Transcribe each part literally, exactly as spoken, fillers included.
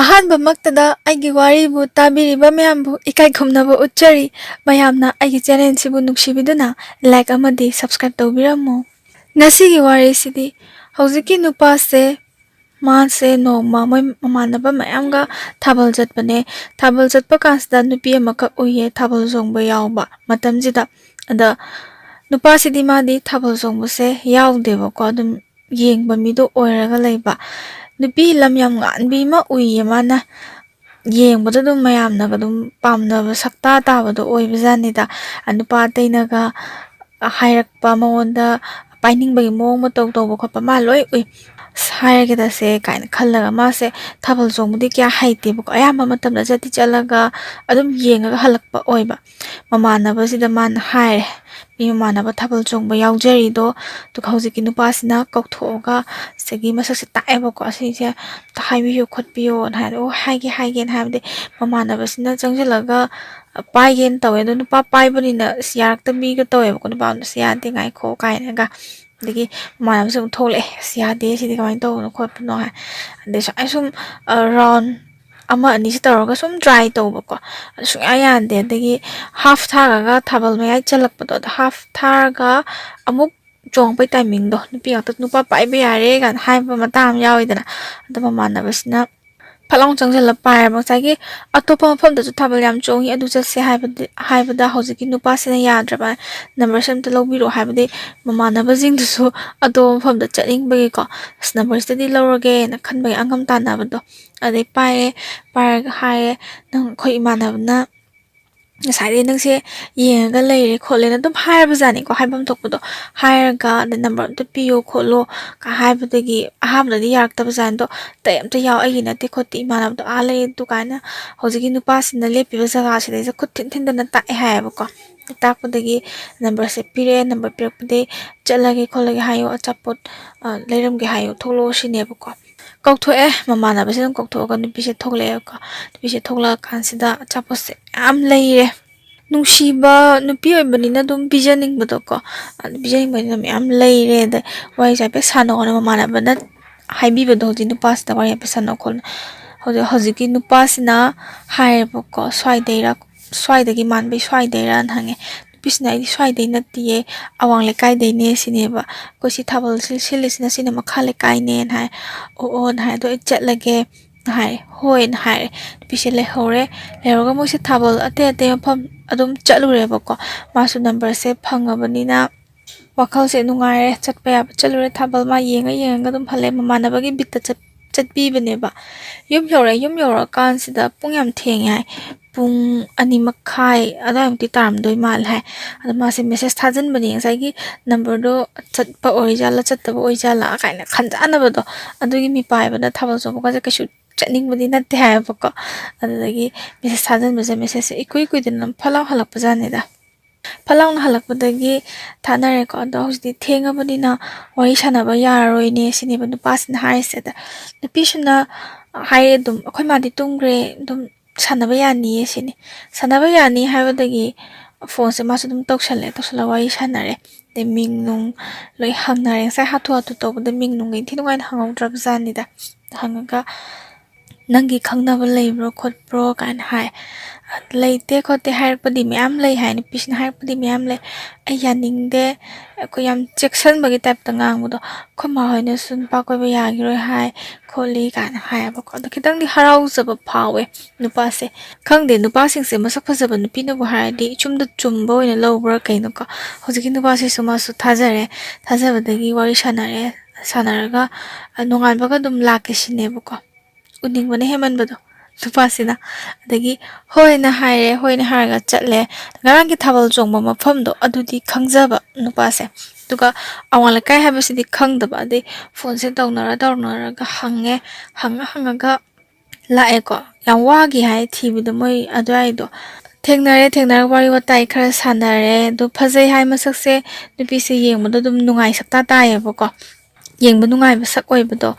ꯑꯍꯥꯟꯕꯃꯛꯇꯗ ꯑꯩꯒꯤ ꯋꯥꯔꯤꯕꯨ ꯇꯥꯕꯤꯔꯤꯕ ꯃꯌꯥꯝꯕꯨ ꯏꯀꯥꯏ ꯈꯨꯝꯅꯕ ꯎꯠꯆꯔꯤ꯫ ꯃꯌꯥꯝꯅ ꯑꯩꯒꯤ ꯆꯦꯅꯦꯜꯁꯤꯕꯨ ꯅꯨꯡꯁꯤꯕꯤꯗꯨꯅ ꯂꯥꯏꯛ ꯑꯃꯗꯤ ꯁꯕꯁꯀ꯭ꯔꯥꯏꯕ ꯇꯧꯕꯤꯔꯝꯃꯨ꯫ ꯉꯁꯤꯒꯤ ꯋꯥꯔꯤꯁꯤꯗꯤ ꯍꯧꯖꯤꯛꯀꯤ ꯅꯨꯄꯥꯁꯦ, ꯃꯥꯁꯦ ꯅꯣꯡꯃ ꯃꯣꯏ ꯃꯃꯥꯟꯅꯕ ꯃꯌꯥꯝꯒ ꯊꯥꯕꯜ ꯆꯠꯄꯅꯦ꯫ ꯊꯥꯕꯜ ꯆꯠꯄ ꯀꯥꯟꯁꯤꯗ ꯅꯨꯄꯤ ꯑꯃꯈꯛ ꯎꯏꯌꯦ, ꯊꯥꯕꯜ ꯆꯣꯡꯕ ꯌꯥꯎꯕ ꯃꯇꯝꯁꯤꯗ꯫ ꯑꯗ ꯅꯨꯄꯥꯁꯤꯗꯤ ꯃꯥꯗꯤ ꯊꯥꯕꯜ ꯆꯣꯡꯕꯁꯦ ꯌꯥꯎꯗꯦꯕꯀꯣ, ꯑꯗꯨꯝ ꯌꯦꯡꯕ ꯃꯤꯗꯣ ꯑꯣꯏꯔꯒ ꯂꯩꯕ꯫ ꯅꯨꯄꯤ ꯂꯝ ꯌꯥꯝ ꯉꯥꯟꯕꯤ ꯑꯃ ꯎꯏꯌꯦ, ꯃꯥꯅ ꯌꯦꯡꯕꯗ ꯑꯗꯨꯝ ꯃꯌꯥꯝꯅꯒ ꯑꯗꯨꯝ ꯄꯥꯝꯅꯕ ꯁꯛꯇꯥ ꯇꯥꯕꯗꯣ ꯑꯣꯏꯕꯖꯥꯠꯅꯤꯗ꯫ ꯑ, ꯅꯨꯄꯥ ꯑꯇꯩꯅꯒ ꯍꯥꯏꯔꯛꯄ, ꯃꯉꯣꯟꯗ ꯄꯥꯏꯅꯤꯡꯕꯒꯤ ꯃꯑꯣꯡ ꯃꯇꯧ ꯇꯧꯕ ꯈꯣꯠꯄ ꯃꯥ ꯂꯣꯏ ꯎꯏ꯫ ꯑꯁ, ꯍꯥꯏꯔꯒꯦꯗꯁꯦ ꯀꯥꯏꯅ ꯈꯜꯂꯒ ꯃꯥꯁꯦ ꯊꯥꯕꯜ ꯆꯣꯡꯕꯗꯤ ꯀꯌꯥ ꯍꯩꯇꯦꯕꯀꯣ, ꯑꯌꯥꯝꯕ ꯃꯇꯝꯗ ꯆꯠꯇꯤ ꯆꯠꯂꯒ ꯑꯗꯨꯝ ꯌꯦꯡꯉꯒ ꯍꯜꯂꯛꯄ ꯑꯣꯏꯕ꯫ ꯃꯃꯥꯟꯅꯕꯁꯤꯗ ꯃꯥꯅ ꯍꯥꯏꯔꯦ, ꯃꯤ ꯃꯃꯥꯟꯅꯕ ꯊꯥꯕꯜ ꯆꯣꯡꯕ ꯌꯥꯎꯖꯔꯤꯗꯣ꯫ ꯑꯗꯨꯒ ꯍꯧꯖꯤꯛꯀꯤ ꯅꯨꯄꯥꯁꯤꯅ ꯀꯧꯊꯣꯛꯑꯒ ꯁꯤꯗꯒꯤ ꯃꯁꯛꯁꯦ ꯇꯥꯛꯑꯦꯕꯀꯣ, ꯑꯁꯤꯁꯦ ꯑꯝꯇ ꯍꯥꯏꯕꯤꯌꯨ ꯈꯣꯠꯄꯤꯌꯣꯅ ꯍꯥꯏꯔꯦ꯫ "ꯑꯣ, ꯍꯥꯏꯒꯦ, ꯍꯥꯏꯒꯦꯅ" ꯍꯥꯏꯕꯗꯤ ꯃꯃꯥꯟꯅꯕꯁꯤꯅ ꯆꯪꯁꯤꯜꯂꯒ ꯄꯥꯏꯒꯦꯅ ꯇꯧꯋꯦ, ꯑꯗꯣ ꯅꯨꯄꯥ ꯄꯥꯏꯕꯅꯤꯅ ꯑꯁ ꯌꯥꯔꯛꯇꯕꯤꯒ ꯇꯧꯋꯦꯕꯀꯣ, ꯅꯨꯄꯥ ꯑꯃꯅ "ꯑꯁ ꯌꯥꯗꯦ, ꯉꯥꯏꯈꯣ" ꯀꯥꯏꯅꯒ꯫ ꯑꯗꯒꯤ ꯃꯃꯥꯟꯅꯕꯁꯦ ꯑꯃꯨꯛ ꯊꯣꯛꯂꯛꯑꯦ, "ꯑꯁ ꯌꯥꯗꯦ, ꯁꯤꯗꯤ ꯀꯃꯥꯏꯅ ꯇꯧꯕꯅꯣ ꯈꯣꯠꯄꯅꯣ" ꯍꯥꯏ꯫ ꯑꯗꯩ ꯁꯨꯃꯥꯏꯅ ꯁꯨꯝ, ꯑ, ꯔꯥꯎꯟ ꯑꯃ ꯑꯅꯤꯁꯦ ꯇꯧꯔꯒ ꯁꯨꯝ ꯇ꯭ꯔꯥꯏ ꯇꯧꯕꯀꯣ, ꯑꯗꯨ ꯁꯨꯡꯌꯥ ꯌꯥꯗꯦ꯫ ꯑꯗꯒꯤ ꯍꯥꯐ ꯊꯥꯔꯒ ꯊꯥꯕꯜ ꯃꯌꯥꯏ ꯆꯜꯂꯛꯄꯗꯣ, ꯑꯗꯣ ꯍꯥꯐ ꯊꯥꯔꯒ ꯑꯃꯨꯛ ꯆꯣꯡꯉꯛꯄꯩ ꯇꯥꯏꯃꯤꯡꯗꯣ, ꯅꯨꯄꯤ ꯉꯥꯛꯇ "ꯅꯨꯄꯥ ꯄꯥꯏꯕ ꯌꯥꯔꯦ" ꯀꯥꯏꯅ ꯍꯥꯏꯕ ꯃꯇꯥꯡ ꯑꯃ ꯌꯥꯎꯋꯤꯗꯅ꯫ ꯑꯗꯣ ꯃꯃꯥꯟꯅꯕꯁꯤꯅ ꯐꯠ ꯂꯥꯎꯅ ꯆꯪꯁꯤꯜꯂ ꯄꯥꯏꯔꯕ꯫ ꯉꯁꯥꯏꯒꯤ ꯑꯇꯣꯞꯄ ꯃꯐꯝꯗꯁꯨ ꯊꯥꯕꯜ ꯌꯥꯝ ꯆꯣꯡꯉꯤ, ꯑꯗꯨ ꯆꯠꯁꯦ ꯍꯥꯏꯕꯗꯤ, ꯍꯥꯏꯕꯗ ꯍꯧꯖꯤꯛꯀꯤ ꯅꯨꯄꯥꯁꯤꯅ ꯌꯥꯗ꯭ꯔꯕ, "ꯅꯝꯕꯔꯁꯦ ꯑꯝꯇ ꯂꯧꯕꯤꯔꯛꯑꯣ" ꯍꯥꯏꯕꯗꯤ ꯃꯃꯥꯟꯅꯕꯁꯤꯡꯗꯨꯁꯨ ꯑꯇꯣꯞꯄ ꯃꯐꯝꯗ ꯆꯠꯅꯤꯡꯕꯒꯤꯀꯣ, "ꯑꯁ, ꯅꯝꯕꯔꯁꯤꯗꯗꯤ ꯂꯧꯔꯒꯦꯅ" ꯈꯟꯕꯒꯤ ꯑꯉꯝ ꯇꯥꯟꯅꯕꯗꯣ꯫ ꯑꯗꯩ ꯄꯥꯏꯔꯦ, ꯄꯥꯏꯔꯒ ꯍꯥꯏꯔꯦ, "ꯅꯪ, ꯑꯩꯈꯣꯏ ꯏꯃꯥꯟꯅꯕꯅ ꯉꯁꯥꯏꯗꯩ ꯅꯪꯁꯦ ꯌꯦꯡꯉꯒ ꯂꯩꯔꯦ ꯈꯣꯠꯂꯦꯅ" ꯑꯗꯨꯝ ꯍꯥꯏꯔꯕꯖꯥꯠꯅꯤꯀꯣ, ꯍꯥꯏꯐꯝ ꯊꯣꯛꯄꯗꯣ ꯍꯥꯏꯔꯒ, ꯑꯗꯩ "ꯅꯝꯕꯔ ꯑꯝꯇ ꯄꯤꯌꯣ ꯈꯣꯠꯂꯣ" ꯀ ꯍꯥꯏꯕꯗꯒꯤ ꯑꯍꯥꯟꯕꯗꯗꯤ ꯌꯥꯔꯛꯇꯕꯖꯥꯠꯅꯤ꯫ "ꯑꯗꯣ ꯑꯇꯩ ꯑꯝꯇ ꯌꯥꯎ, ꯑꯩꯒꯤ ꯅꯠꯇꯦ ꯈꯣꯠꯇꯦ, ꯏꯃꯥꯟꯅꯕꯗꯣ ꯑꯥ ꯂꯩ" ꯑꯗꯨ ꯀꯥꯏꯅ ꯍꯧꯖꯤꯛꯀꯤ ꯅꯨꯄꯥꯁꯤꯅ ꯂꯦꯞꯄꯤꯕ ꯖꯒꯥꯁꯤꯗꯩꯁꯤꯗ ꯈꯨꯠ ꯊꯤꯟ ꯊꯤꯟꯗꯅ ꯇꯥꯛꯑꯦ ꯍꯥꯏꯌꯦꯕꯀꯣ꯫ ꯇꯥꯛꯄꯗꯒꯤ ꯅꯝꯕꯔꯁꯦ ꯄꯤꯔꯛꯑꯦ, ꯅꯝꯕꯔ ꯄꯤꯔꯛꯄꯗꯒꯤ "ꯆꯠꯂꯒꯦ ꯈꯣꯠꯂꯒꯦ ꯍꯥꯏꯌꯣ, ꯑꯆꯥꯄꯣꯠ, ꯑ, ꯂꯩꯔꯝꯒꯦ ꯍꯥꯏꯌꯣ, ꯊꯣꯛꯂꯛꯑꯣ" ꯁꯤꯅꯦꯕꯀꯣ꯫ ꯀꯧꯊꯣꯛꯑꯦ, ꯃꯃꯥꯟꯅꯕꯁꯦ ꯑꯗꯨꯝ ꯀꯧꯊꯣꯛꯑꯒ ꯅꯨꯄꯤꯁꯦ ꯊꯣꯛꯂꯛꯑꯦꯕꯀꯣ꯫ ꯅꯨꯄꯤꯁꯦ ꯊꯣꯛꯂꯛꯑꯀꯥꯟꯁꯤꯗ ꯑꯆꯥꯄꯣꯠꯁꯦ ꯃꯌꯥꯝ ꯂꯩꯔꯦ꯫ ꯅꯨꯡꯁꯤꯕ ꯅꯨꯄꯤ ꯑꯣꯏꯕꯅꯤꯅ ꯑꯗꯨꯝ ꯄꯤꯖꯅꯤꯡꯕꯗꯣꯀꯣ, ꯑꯗꯨ ꯄꯤꯖꯅꯤꯡꯕꯅꯤꯅ ꯃꯌꯥꯝ ꯂꯩꯔꯦ꯫ ꯑꯗ ꯋꯥꯔꯤꯁꯦ ꯍꯥꯏꯐꯦꯠ ꯁꯥꯟꯅꯧꯅ ꯃꯃꯥꯟꯅꯕꯅ ꯍꯥꯏꯕꯤꯕꯗꯣ, "ꯍꯧꯖꯤꯛ ꯅꯨꯄꯥꯁꯤꯗ ꯋꯥꯔꯤ ꯍꯥꯏꯐꯦꯠ ꯁꯥꯟꯅꯧ ꯈꯣꯠꯂꯨ"꯫ ꯍꯧꯖꯤꯛ ꯍꯧꯖꯤꯛꯀꯤ ꯅꯨꯄꯥꯁꯤꯅ ꯍꯥꯏꯌꯦꯕꯀꯣ, "ꯁ꯭ꯋꯥꯏꯗꯩꯔꯥ, ꯁ꯭ꯋꯥꯏꯗꯒꯤ ꯃꯥꯟꯕꯩ ꯁ꯭ꯋꯥꯏꯗꯩꯔꯥꯅ?" ꯍꯪꯉꯦ꯫ ꯅꯨꯄꯤꯁꯤꯅ, "ꯑꯩꯗꯤ ꯁ꯭ꯋꯥꯏꯗꯩ ꯅꯠꯇꯤꯌꯦ, ꯑꯋꯥꯡ ꯂꯩꯀꯥꯏꯗꯩꯅꯦ" ꯁꯤꯅꯦꯕ꯫ "ꯑꯩꯈꯣꯏ ꯁꯤ ꯊꯥꯕꯜ ꯁꯤ-, ꯁꯤꯜꯂꯤꯁꯤꯅ ꯁꯤꯅ ꯃꯈꯥ ꯂꯩꯀꯥꯏꯅꯦꯅ" ꯍꯥꯏ꯫ "ꯑꯣ ꯑꯣꯅ" ꯍꯥꯏ꯫ "ꯑꯗꯣ ꯑꯩ ꯆꯠꯂꯒꯦ" ꯍꯥꯏ꯫ "ꯍꯣꯏꯅ" ꯍꯥꯏꯔꯦ꯫ ꯅꯨꯄꯤꯁꯦ ꯂꯩꯍꯧꯔꯦ꯫ ꯂꯩꯍꯧꯔꯒ ꯃꯣꯏꯁꯦ ꯊꯥꯕꯜ ꯑꯇꯩ ꯑꯇꯩ ꯃꯐꯝ ꯑꯗꯨꯝ ꯆꯠꯂꯨꯔꯦꯕꯀꯣ꯫ ꯃꯥꯁꯨ ꯅꯝꯕꯔꯁꯦ ꯐꯪꯉꯕꯅꯤꯅ ꯋꯥꯈꯜꯁꯦ ꯅꯨꯡꯉꯥꯏꯔꯦ꯫ ꯆꯠꯄ ꯌꯥꯕ ꯆꯠꯂꯨꯔꯦ꯫ ꯊꯥꯕꯜ ꯃꯥ ꯌꯦꯡꯉ ꯌꯦꯡꯉꯒ ꯑꯗꯨꯝ ꯍꯜꯂꯛꯑꯦ꯫ ꯃꯃꯥꯟꯅꯕꯒꯤ ꯕꯤꯠꯇ ꯆꯠ-, ꯆꯠꯄꯤꯕꯅꯦꯕ꯫ ꯌꯨꯝ ꯌꯧꯔꯛꯑꯦ꯫ ꯌꯨꯝ ꯌꯧꯔꯛꯑꯀꯥꯟꯁꯤꯗ ꯄꯨꯡ ꯌꯥꯝ ꯊꯦꯡꯉꯦ ꯍꯥꯏ꯫ ꯄꯨꯡ ꯑꯅꯤ ꯃꯈꯥꯏ ꯑꯗꯨꯋꯥꯏꯃꯨꯛꯇꯤ ꯇꯥꯔꯝꯗꯣꯏ ꯃꯥꯜꯂꯦ ꯍꯥꯏ꯫ ꯑꯗꯣ ꯃꯥꯁꯦ ꯃꯦꯁꯦꯖ ꯊꯥꯖꯤꯟꯕꯅꯦ, ꯉꯁꯥꯏꯒꯤ ꯅꯝꯕꯔꯗꯣ ꯆꯠꯄ ꯑꯣꯏꯖꯥꯠꯂꯥ ꯆꯠꯇꯕ ꯑꯣꯏꯖꯥꯠꯂꯥ ꯀꯥꯏꯅ ꯈꯟꯖꯥꯟꯅꯕꯗꯣ, ꯑꯗꯨꯒꯤ ꯃꯤꯄꯥꯏꯕꯅ ꯊꯥꯕꯜ ꯆꯣꯡꯕꯒꯁꯦ ꯀꯩꯁꯨ ꯆꯠꯅꯤꯡꯕꯗꯤ ꯅꯠꯇꯦ ꯍꯥꯏꯌꯦꯕꯀꯣ꯫ ꯑꯗꯨꯗꯒꯤ ꯃꯦꯁꯦꯖ ꯊꯥꯖꯤꯟꯕꯁꯦ, ꯃꯦꯁꯦꯖꯁꯦ ꯏꯀꯨꯏ ꯀꯨꯏꯗꯅ ꯐꯠ ꯂꯥꯎ ꯍꯜꯂꯛꯄꯖꯥꯠꯅꯤꯗ꯫ ꯐꯠ ꯂꯥꯎꯅ ꯍꯜꯂꯛꯄꯗꯒꯤ ꯊꯥꯅꯔꯦꯀꯣ꯫ ꯑꯗꯣ ꯍꯧꯖꯤꯛꯇꯤ ꯊꯦꯡꯉꯕꯅꯤꯅ ꯋꯥꯔꯤ ꯁꯥꯟꯅꯕ ꯌꯥꯔꯔꯣꯏꯅꯦ ꯁꯤꯅꯦꯕ ꯅꯨꯄꯥꯁꯤꯅ ꯍꯥꯏꯔꯤꯁꯦ꯫ ꯑꯗ ꯅꯨꯄꯤꯁꯤꯅ ꯍꯥꯏꯔꯦ ꯑꯗꯨꯝ, "ꯑꯩꯈꯣꯏ ꯃꯥꯗꯤ ꯇꯨꯝꯈ꯭ꯔꯦ, ꯑꯗꯨꯝ ꯁꯥꯟꯅꯕ ꯌꯥꯅꯤꯌꯦ" ꯁꯤꯅꯤ꯫ ꯁꯥꯟꯅꯕ ꯌꯥꯅꯤ ꯍꯥꯏꯕꯗꯒꯤ ꯐꯣꯟꯁꯦ ꯃꯥꯁꯨ ꯑꯗꯨꯝ ꯇꯧꯁꯜꯂꯦ, ꯇꯧꯁꯜꯂꯒ ꯋꯥꯔꯤ ꯁꯥꯟꯅꯔꯦ꯫ ꯑꯗꯩ ꯃꯤꯡ ꯅꯨꯡ ꯂꯣꯏ ꯍꯪꯅꯔꯦ꯫ ꯉꯁꯥꯏ ꯍꯥꯊꯨ ꯍꯥꯊꯨ ꯇꯧꯕꯗ ꯃꯤꯡ ꯅꯨꯡꯒ ꯏꯟꯊꯤ ꯅꯨꯡꯉꯥꯏꯅ ꯍꯪꯍꯧꯗ꯭ꯔꯕꯖꯥꯠꯅꯤꯗ꯫ ꯍꯪꯉꯒ, "ꯅꯪꯒꯤ ꯈꯪꯅꯕ ꯂꯩꯕ꯭ꯔꯣ ꯈꯣꯠꯄ꯭ꯔꯣ?" ꯀꯥꯏꯅ ꯍꯥꯏ꯫ "ꯂꯩꯇꯦ ꯈꯣꯠꯇꯦ" ꯍꯥꯏꯔꯛꯄꯗꯤ ꯃꯌꯥꯝ ꯂꯩ ꯍꯥꯏ, ꯅꯨꯄꯤꯁꯤꯅ ꯍꯥꯏꯔꯛꯄꯗꯤ ꯃꯌꯥꯝ ꯂꯩ꯫ "ꯑꯩ ꯌꯥꯅꯤꯡꯗꯦ", ꯑꯩꯈꯣꯏ ꯌꯥꯝ ꯆꯦꯛꯁꯟꯕꯒꯤ ꯇꯥꯏꯞꯇ ꯉꯥꯡꯕꯗꯣ, "ꯑꯩꯈꯣꯏ ꯃꯥ ꯍꯣꯏꯅꯁꯨ ꯅꯨꯄꯥ ꯀꯣꯏꯕ ꯌꯥꯈꯤꯔꯣꯏ ꯍꯥꯏ ꯈꯣꯠꯂꯤ" ꯀꯥꯏꯅ ꯍꯥꯏꯌꯦꯕꯀꯣ꯫ ꯑꯗꯣ ꯈꯤꯇꯪꯗꯤ ꯍꯔꯥꯎꯖꯕ ꯐꯥꯎꯋꯦ ꯅꯨꯄꯥꯁꯦ꯫ ꯈꯪꯗꯦ, ꯅꯨꯄꯥꯁꯤꯡꯁꯦ ꯃꯁꯛ ꯐꯖꯕ ꯅꯨꯄꯤꯅꯕꯨ ꯍꯥꯏꯔꯗꯤ ꯏꯆꯨꯝꯗ ꯆꯨꯝꯕ ꯑꯣꯏꯅ ꯂꯧꯕ꯭ꯔꯥ ꯀꯩꯅꯣꯀꯣ꯫ ꯍꯧꯖꯤꯛꯀꯤ ꯅꯨꯄꯥꯁꯤꯁꯨ ꯃꯥꯁꯨ ꯊꯥꯖꯔꯦ꯫ ꯊꯥꯖꯕꯗꯒꯤ ꯋꯥꯔꯤ ꯁꯥꯟꯅꯔꯦ꯫ ꯁꯥꯟꯅꯔꯒ, ꯑ, ꯅꯣꯡꯉꯥꯟꯕꯒ ꯑꯗꯨꯝ ꯂꯥꯛꯀꯦ ꯁꯤꯅꯦꯕꯀꯣ꯫ ꯎꯅꯤꯡꯕꯅ ꯍꯦꯟꯃꯟꯕꯗꯣ ꯅꯨꯄꯥꯁꯤꯅ꯫ ꯑꯗꯒꯤ ꯍꯣꯏꯅ ꯍꯥꯏꯔꯦ, ꯍꯣꯏꯅ ꯍꯥꯏꯔꯒ ꯆꯠꯂꯦ꯫ ꯉꯔꯥꯡꯒꯤ ꯊꯥꯕꯜ ꯆꯣꯡꯕ ꯃꯐꯝꯗꯣ ꯑꯗꯨꯗꯤ ꯈꯪꯖꯕ ꯅꯨꯄꯥꯁꯦ, ꯑꯗꯨꯒ ꯑꯋꯥꯡ ꯂꯩꯀꯥꯏ ꯍꯥꯏꯕꯁꯤꯗꯤ ꯈꯪꯗꯕ꯫ ꯑꯗꯩ ꯐꯣꯟꯁꯦ ꯇꯧꯅꯔ ꯇꯧꯅꯔꯒ ꯍꯪꯉꯦ, ꯍꯪꯉ ꯍꯪꯉꯒ ꯂꯥꯛꯑꯦꯀꯣ꯫ ꯌꯥꯝ ꯋꯥꯈꯤ ꯍꯥꯏ ꯊꯤꯕꯗꯣ ꯃꯣꯏ ꯑꯗꯨꯋꯥꯏꯗꯣ꯫ ꯊꯦꯡꯅꯔꯦ, ꯊꯦꯡꯅꯔꯒ ꯋꯥꯔꯤ ꯋꯥꯇꯥꯏ ꯈꯔ ꯁꯥꯟꯅꯔꯦ꯫ ꯑꯗꯣ ꯐꯖꯩ ꯍꯥꯏ ꯃꯁꯛꯁꯦ, ꯅꯨꯄꯤꯁꯦ ꯌꯦꯡꯕꯗ ꯑꯗꯨꯝ ꯅꯨꯡꯉꯥꯏ ꯁꯛꯇꯥ ꯇꯥꯏꯌꯦꯕꯀꯣ꯫ ꯌꯦꯡꯕ ꯅꯨꯡꯉꯥꯏꯕ ꯁꯛ ꯑꯣꯏꯕꯗꯣ꯫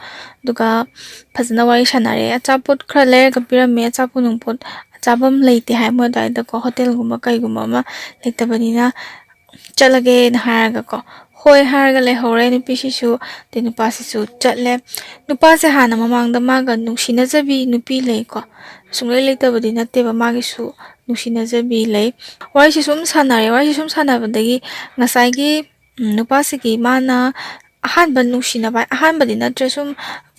ꯑꯗꯨꯒ ꯐꯖꯅ ꯋꯥꯔꯤ ꯁꯥꯟꯅꯔꯦ꯫ ꯑꯆꯥꯄꯣꯠ ꯈꯔ ꯂꯩꯔꯒ ꯄꯤꯔꯝꯃꯦ꯫ ꯑꯆꯥꯄꯣꯠ ꯅꯨꯡꯄꯣꯠ ꯆꯥꯐꯝ ꯂꯩꯇꯦ ꯍꯥꯏ ꯃꯣꯏ ꯑꯗꯨꯋꯥꯏꯗꯀꯣ, ꯍꯣꯇꯦꯜꯒꯨꯝꯕ ꯀꯩꯒꯨꯝꯕ ꯑꯃ ꯂꯩꯇꯕꯅꯤꯅ ꯆꯠꯂꯒꯦꯅ ꯍꯥꯏꯔꯒꯀꯣ꯫ ꯀꯣꯏ ꯍꯥꯏꯔꯒ ꯂꯩꯍꯧꯔꯦ ꯅꯨꯄꯤꯁꯤꯁꯨ꯫ ꯑꯗꯩ ꯅꯨꯄꯥꯁꯤꯁꯨ ꯆꯠꯂꯦ꯫ ꯅꯨꯄꯥꯁꯦ ꯍꯥꯟꯅ ꯃꯃꯥꯡꯗ ꯃꯥꯒ ꯅꯨꯡꯁꯤꯅꯖꯕꯤ ꯅꯨꯄꯤ ꯂꯩꯀꯣ, ꯁꯨꯡꯂꯩ ꯂꯩꯇꯕꯗꯤ ꯅꯠꯇꯦꯕ, ꯃꯥꯒꯤꯁꯨ ꯅꯨꯡꯁꯤꯅꯖꯕꯤ ꯂꯩ꯫ ꯋꯥꯔꯤꯁꯦ ꯁꯨꯝ ꯁꯥꯟꯅꯔꯦ꯫ ꯋꯥꯔꯤꯁꯦ ꯁꯨꯝ ꯁꯥꯟꯅꯕꯗꯒꯤ ꯉꯁꯥꯏꯒꯤ, ꯎꯝ, ꯅꯨꯄꯥꯁꯤꯒꯤ ꯃꯥꯅ ꯑꯍꯥꯟꯕ ꯅꯨꯡꯁꯤꯅꯕ, ꯑꯍꯥꯟꯕꯗꯤ ꯅꯠꯇ꯭ꯔꯦ, ꯁꯨꯝ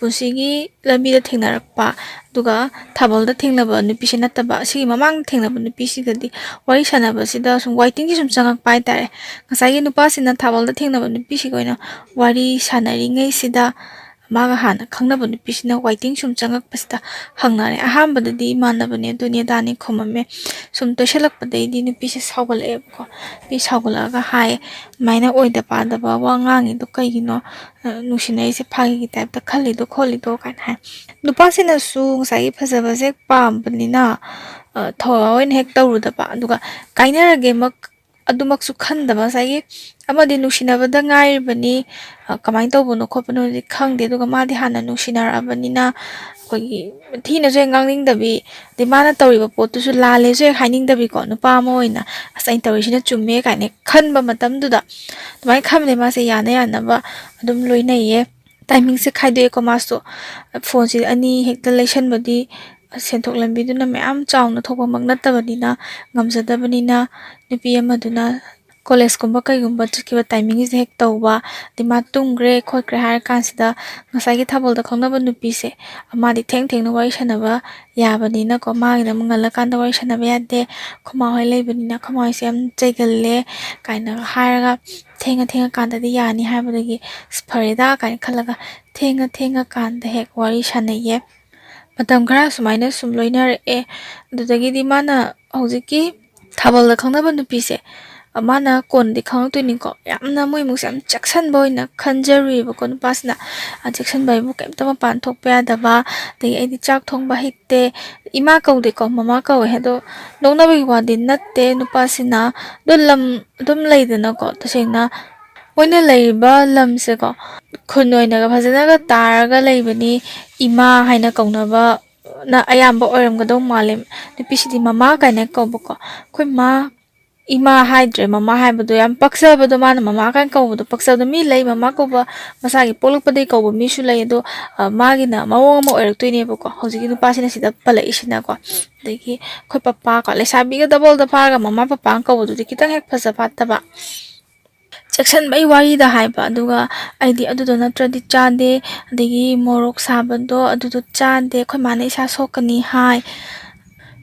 ꯄꯨꯟꯁꯤꯒꯤ ꯂꯝꯕꯤꯗ ꯊꯦꯡꯅꯔꯛꯄ, ꯑꯗꯨꯒ ꯊꯥꯕꯜꯗ ꯊꯦꯡꯅꯕ ꯅꯨꯄꯤꯁꯦ ꯅꯠꯇꯕ, ꯑꯁꯤꯒꯤ ꯃꯃꯥꯡꯗ ꯊꯦꯡꯅꯕ ꯅꯨꯄꯤꯁꯤꯒꯗꯤ ꯋꯥꯔꯤ ꯁꯥꯟꯅꯕꯁꯤꯗ ꯁꯨꯝ ꯋꯥꯏꯇꯤꯡꯁꯤ ꯁꯨꯝ ꯆꯪꯉꯛꯄ ꯍꯥꯏꯇꯥꯔꯦ꯫ ꯉꯁꯥꯏꯒꯤ ꯅꯨꯄꯥꯁꯤꯅ ꯊꯥꯕꯜꯗ ꯊꯦꯡꯅꯕ ꯅꯨꯄꯤꯁꯤꯒ ꯑꯣꯏꯅ ꯋꯥꯔꯤ ꯁꯥꯟꯅꯔꯤꯉꯩꯁꯤꯗ, ꯃꯥꯒ ꯍꯥꯟꯅ ꯈꯪꯅꯕ ꯅꯨꯄꯤꯁꯤꯅ ꯋꯥꯏꯇꯤꯡ ꯁꯨꯝ ꯆꯪꯉꯛꯄꯁꯤꯗ ꯍꯪꯅꯔꯦ꯫ ꯑꯍꯥꯟꯕꯗꯗꯤ ꯏꯃꯥꯟꯅꯕꯅꯦ, ꯑꯗꯨꯅꯦ ꯑꯗꯥꯅꯦ ꯈꯨꯝꯃꯝꯃꯦ꯫ ꯁꯨꯝ ꯇꯣꯏꯁꯜꯂꯛꯄꯗꯩꯗꯤ ꯅꯨꯄꯤꯁꯦ ꯁꯥꯎꯒꯠꯂꯛꯑꯦꯕꯀꯣ꯫ ꯅꯨꯄꯤ ꯁꯥꯎꯒꯠꯂꯛꯑꯒ ꯍꯥꯏ, "ꯑꯗꯨꯃꯥꯏꯅ ꯑꯣꯏꯗ ꯄꯥꯗꯕ ꯋꯥ ꯉꯥꯡꯉꯤꯗꯣ ꯀꯩꯒꯤꯅꯣ? ꯑ, ꯅꯨꯡꯁꯤꯅꯔꯤꯁꯦ ꯐꯥꯒꯤꯒꯤ ꯇꯥꯏꯞꯇ ꯈꯜꯂꯤꯗꯣ ꯈꯣꯠꯂꯤꯗꯣ?" ꯀꯥꯏꯅ ꯍꯥꯏ꯫ ꯅꯨꯄꯥꯁꯤꯅꯁꯨ ꯉꯁꯥꯏꯒꯤ ꯐꯖꯕꯁꯦ ꯄꯥꯝꯕꯅꯤꯅ, ꯑ, ꯊꯧꯔꯥ ꯑꯣꯏꯅ ꯍꯦꯛ ꯇꯧꯔꯨꯗꯕ, ꯑꯗꯨꯒ ꯀꯥꯏꯅꯔꯒꯦꯃꯛ ꯑꯗꯨꯃꯛꯁꯨ ꯈꯟꯗꯕ, ꯉꯁꯥꯏꯒꯤ ꯑꯃꯗꯤ ꯅꯨꯡꯁꯤꯅꯕꯗ ꯉꯥꯏꯔꯤꯕꯅꯤ, ꯑ, ꯀꯃꯥꯏꯅ ꯇꯧꯕꯅꯣ ꯈꯣꯠꯄꯅꯣꯗꯤ ꯈꯪꯗꯦ꯫ ꯑꯗꯨꯒ ꯃꯥꯗꯤ ꯍꯥꯟꯅ ꯅꯨꯡꯁꯤꯅꯔꯛꯑꯕꯅꯤꯅ ꯑꯩꯈꯣꯏꯒꯤ ꯊꯤꯅꯁꯨ ꯍꯦꯛ ꯉꯥꯡꯅꯤꯡꯗꯕꯤ, ꯑꯗꯩ ꯃꯥꯅ ꯇꯧꯔꯤꯕ ꯄꯣꯠꯇꯨꯁꯨ ꯂꯥꯜꯂꯦꯁꯨ ꯍꯦꯛ ꯍꯥꯏꯅꯤꯡꯗꯕꯤꯀꯣ, ꯅꯨꯄꯥ ꯑꯃ ꯑꯣꯏꯅ "ꯑꯁ, ꯑꯩꯅ ꯇꯧꯔꯤꯁꯤꯅ ꯆꯨꯝꯃꯦ" ꯀꯥꯏꯅ ꯈꯟꯕ ꯃꯇꯝꯗꯨꯗ ꯑꯗꯨꯃꯥꯏꯅ ꯈꯟꯕꯗꯩ ꯃꯥꯁꯦ ꯌꯥꯅ ꯌꯥꯅꯕ ꯑꯗꯨꯝ ꯂꯣꯏꯅꯩꯌꯦ꯫ ꯇꯥꯏꯃꯤꯡꯁꯦ ꯈꯥꯏꯗꯣꯛꯑꯦꯀꯣ꯫ ꯃꯥꯁꯨ ꯐꯣꯟꯁꯦ ꯑꯅꯤ ꯍꯦꯛꯇ ꯂꯩꯁꯟꯕꯗꯤ ꯁꯦꯟꯊꯣꯛ ꯂꯝꯕꯤꯗꯨꯅ ꯃꯌꯥꯝ ꯆꯥꯎꯅ ꯊꯣꯛꯄꯃꯛ ꯅꯠꯇꯕꯅꯤꯅ, ꯉꯝꯖꯗꯕꯅꯤꯅ, ꯅꯨꯄꯤ ꯑꯃꯗꯨꯅ ꯀꯣꯂꯦꯖꯀꯨꯝꯕ ꯀꯩꯒꯨꯝꯕ ꯆꯠꯈꯤꯕ ꯇꯥꯏꯃꯤꯡꯁꯤꯗ ꯍꯦꯛ ꯇꯧꯕ, ꯑꯗꯩ ꯃꯥ ꯇꯨꯝꯈ꯭ꯔꯦ ꯈꯣꯠꯈ꯭ꯔꯦ ꯍꯥꯏꯔ ꯀꯥꯟꯁꯤꯗ ꯉꯁꯥꯏꯒꯤ ꯊꯥꯕꯜꯗ ꯈꯪꯅꯕ ꯅꯨꯄꯤꯁꯦ, ꯃꯥꯗꯤ ꯊꯦꯡ ꯊꯦꯡꯅ ꯋꯥꯔꯤ ꯁꯥꯟꯅꯕ ꯌꯥꯕꯅꯤꯅꯀꯣ, ꯃꯥꯒꯤꯅ ꯑꯃꯨꯛ ꯉꯜꯂꯀꯥꯟꯗ ꯋꯥꯔꯤ ꯁꯥꯟꯅꯕ ꯌꯥꯗꯦ, "ꯈꯨꯃꯥ ꯍꯣꯏ ꯂꯩꯕꯅꯤꯅ ꯈꯨꯃꯥ ꯍꯣꯏꯁꯦ ꯌꯥꯝ ꯆꯩꯒꯜꯂꯦ" ꯀꯥꯏꯅꯒ ꯍꯥꯏꯔꯒ, ꯊꯦꯡꯉ ꯊꯦꯡꯉꯀꯥꯟꯗꯗꯤ ꯌꯥꯅꯤ ꯍꯥꯏꯕꯗꯒꯤ, "ꯑꯁ, ꯐꯔꯦꯗ" ꯀꯥꯏꯅ ꯈꯜꯂꯒ ꯊꯦꯡꯉ ꯊꯦꯡꯉꯀꯥꯟꯗ ꯍꯦꯛ ꯋꯥꯔꯤ ꯁꯥꯟꯅꯩꯌꯦ꯫ ꯃꯇꯝ ꯈꯔ ꯁꯨꯃꯥꯏꯅ ꯁꯨꯝ ꯂꯣꯏꯅꯔꯛꯑꯦ꯫ ꯑꯗꯨꯗꯒꯤꯗꯤ ꯃꯥꯅ ꯍꯧꯖꯤꯛꯀꯤ ꯊꯥꯕꯜꯗ ꯈꯪꯅꯕ ꯅꯨꯄꯤꯁꯦ, ꯃꯥꯅ ꯀꯣꯟꯅꯗꯤ ꯈꯪꯉꯛꯇꯣꯏꯅꯤꯀꯣ, ꯌꯥꯝꯅ ꯃꯣꯏ ꯏꯃꯨꯡꯁꯦ ꯌꯥꯝ ꯆꯦꯛꯁꯤꯟꯕ ꯑꯣꯏꯅ ꯈꯟꯖꯔꯨꯏꯕꯀꯣ ꯅꯨꯄꯥꯁꯤꯅ꯫ ꯑ, ꯆꯦꯛꯁꯤꯟꯕ ꯍꯥꯏꯕꯨ ꯀꯩꯝꯇ ꯃꯄꯥꯟ ꯊꯣꯛꯄ ꯌꯥꯗꯕ, ꯑꯗꯒꯤ "ꯑꯩꯗꯤ ꯆꯥꯛ ꯊꯣꯡꯕ ꯍꯩꯇꯦ", ꯏꯃꯥ ꯀꯧꯗꯦꯀꯣ, ꯃꯃꯥ ꯀꯧꯋꯦ꯫ ꯑꯗꯣ ꯅꯣꯛꯅꯕꯒꯤ ꯋꯥꯗꯤ ꯅꯠꯇꯦ ꯅꯨꯄꯥꯁꯤꯅ꯫ ꯑꯗꯣ ꯂꯝ ꯑꯗꯨꯝ ꯂꯩꯗꯅꯀꯣ, ꯇꯁꯦꯡꯅ ꯃꯣꯏꯅ ꯂꯩꯔꯤꯕ ꯂꯝꯁꯦꯀꯣ, ꯈꯨꯟ ꯑꯣꯏꯅꯒ ꯐꯖꯅꯒ ꯇꯥꯔꯒ ꯂꯩꯕꯅꯤ꯫ ꯏꯃꯥ ꯍꯥꯏꯅ ꯀꯧꯅꯕꯅ ꯑꯌꯥꯝꯕ ꯑꯣꯏꯔꯝꯒꯗꯧ ꯃꯥꯜꯂꯦ꯫ ꯅꯨꯄꯤꯁꯤꯗꯤ ꯃꯃꯥ ꯀꯥꯏꯅ ꯀꯧꯕꯀꯣ꯫ ꯑꯩꯈꯣꯏ ꯃꯥ ꯏꯃꯥ ꯍꯥꯏꯗ꯭ꯔꯦ, ꯃꯃꯥ ꯍꯥꯏꯕꯗꯣ ꯌꯥꯝ ꯄꯛꯆꯕꯗꯣ, ꯃꯥꯅ ꯃꯃꯥ ꯀꯥꯏꯅ ꯀꯧꯕꯗꯣ ꯄꯛꯆꯕꯗꯣ꯫ ꯃꯤ ꯂꯩ ꯃꯃꯥ ꯀꯧꯕ, ꯃꯁꯥꯒꯤ ꯄꯣꯛꯂꯛꯄꯗꯒꯤ ꯀꯧꯕ ꯃꯤꯁꯨ ꯂꯩ꯫ ꯑꯗꯣ, ꯑ, ꯃꯥꯒꯤꯅ ꯃꯑꯣꯡ ꯑꯃ ꯑꯣꯏꯔꯛꯇꯣꯏꯅꯦꯕꯀꯣ꯫ ꯍꯧꯖꯤꯛꯀꯤ ꯅꯨꯄꯥꯁꯤꯅ ꯁꯤꯗ ꯄꯜꯂꯛꯏꯁꯤꯅꯀꯣ꯫ ꯑꯗꯒꯤ ꯑꯩꯈꯣꯏ ꯄꯄꯥ ꯀꯣ, ꯂꯩꯁꯥꯕꯤꯒ ꯗꯕꯜꯗ ꯐꯥꯔꯒ ꯃꯃꯥ ꯄꯄꯥ ꯀꯧꯕꯗꯨꯗꯤ ꯈꯤꯇꯪ ꯍꯦꯛ ꯐꯖ ꯐꯠꯇꯕ꯫ ꯆꯦꯛꯁꯟꯕꯩ ꯋꯥꯔꯤꯗ ꯍꯥꯏꯕ꯫ ꯑꯗꯨꯒ ꯑꯩꯗꯤ ꯑꯗꯨꯗꯣ ꯅꯠꯇ꯭ꯔꯗꯤ ꯆꯥꯗꯦ, ꯑꯗꯒꯤ ꯃꯣꯔꯣꯛ ꯁꯥꯕꯗꯣ ꯑꯗꯨꯗꯣ ꯆꯥꯗꯦ, ꯑꯩꯈꯣꯏ ꯃꯥꯅ ꯏꯁꯥ ꯁꯣꯛꯀꯅꯤ ꯍꯥꯏ꯫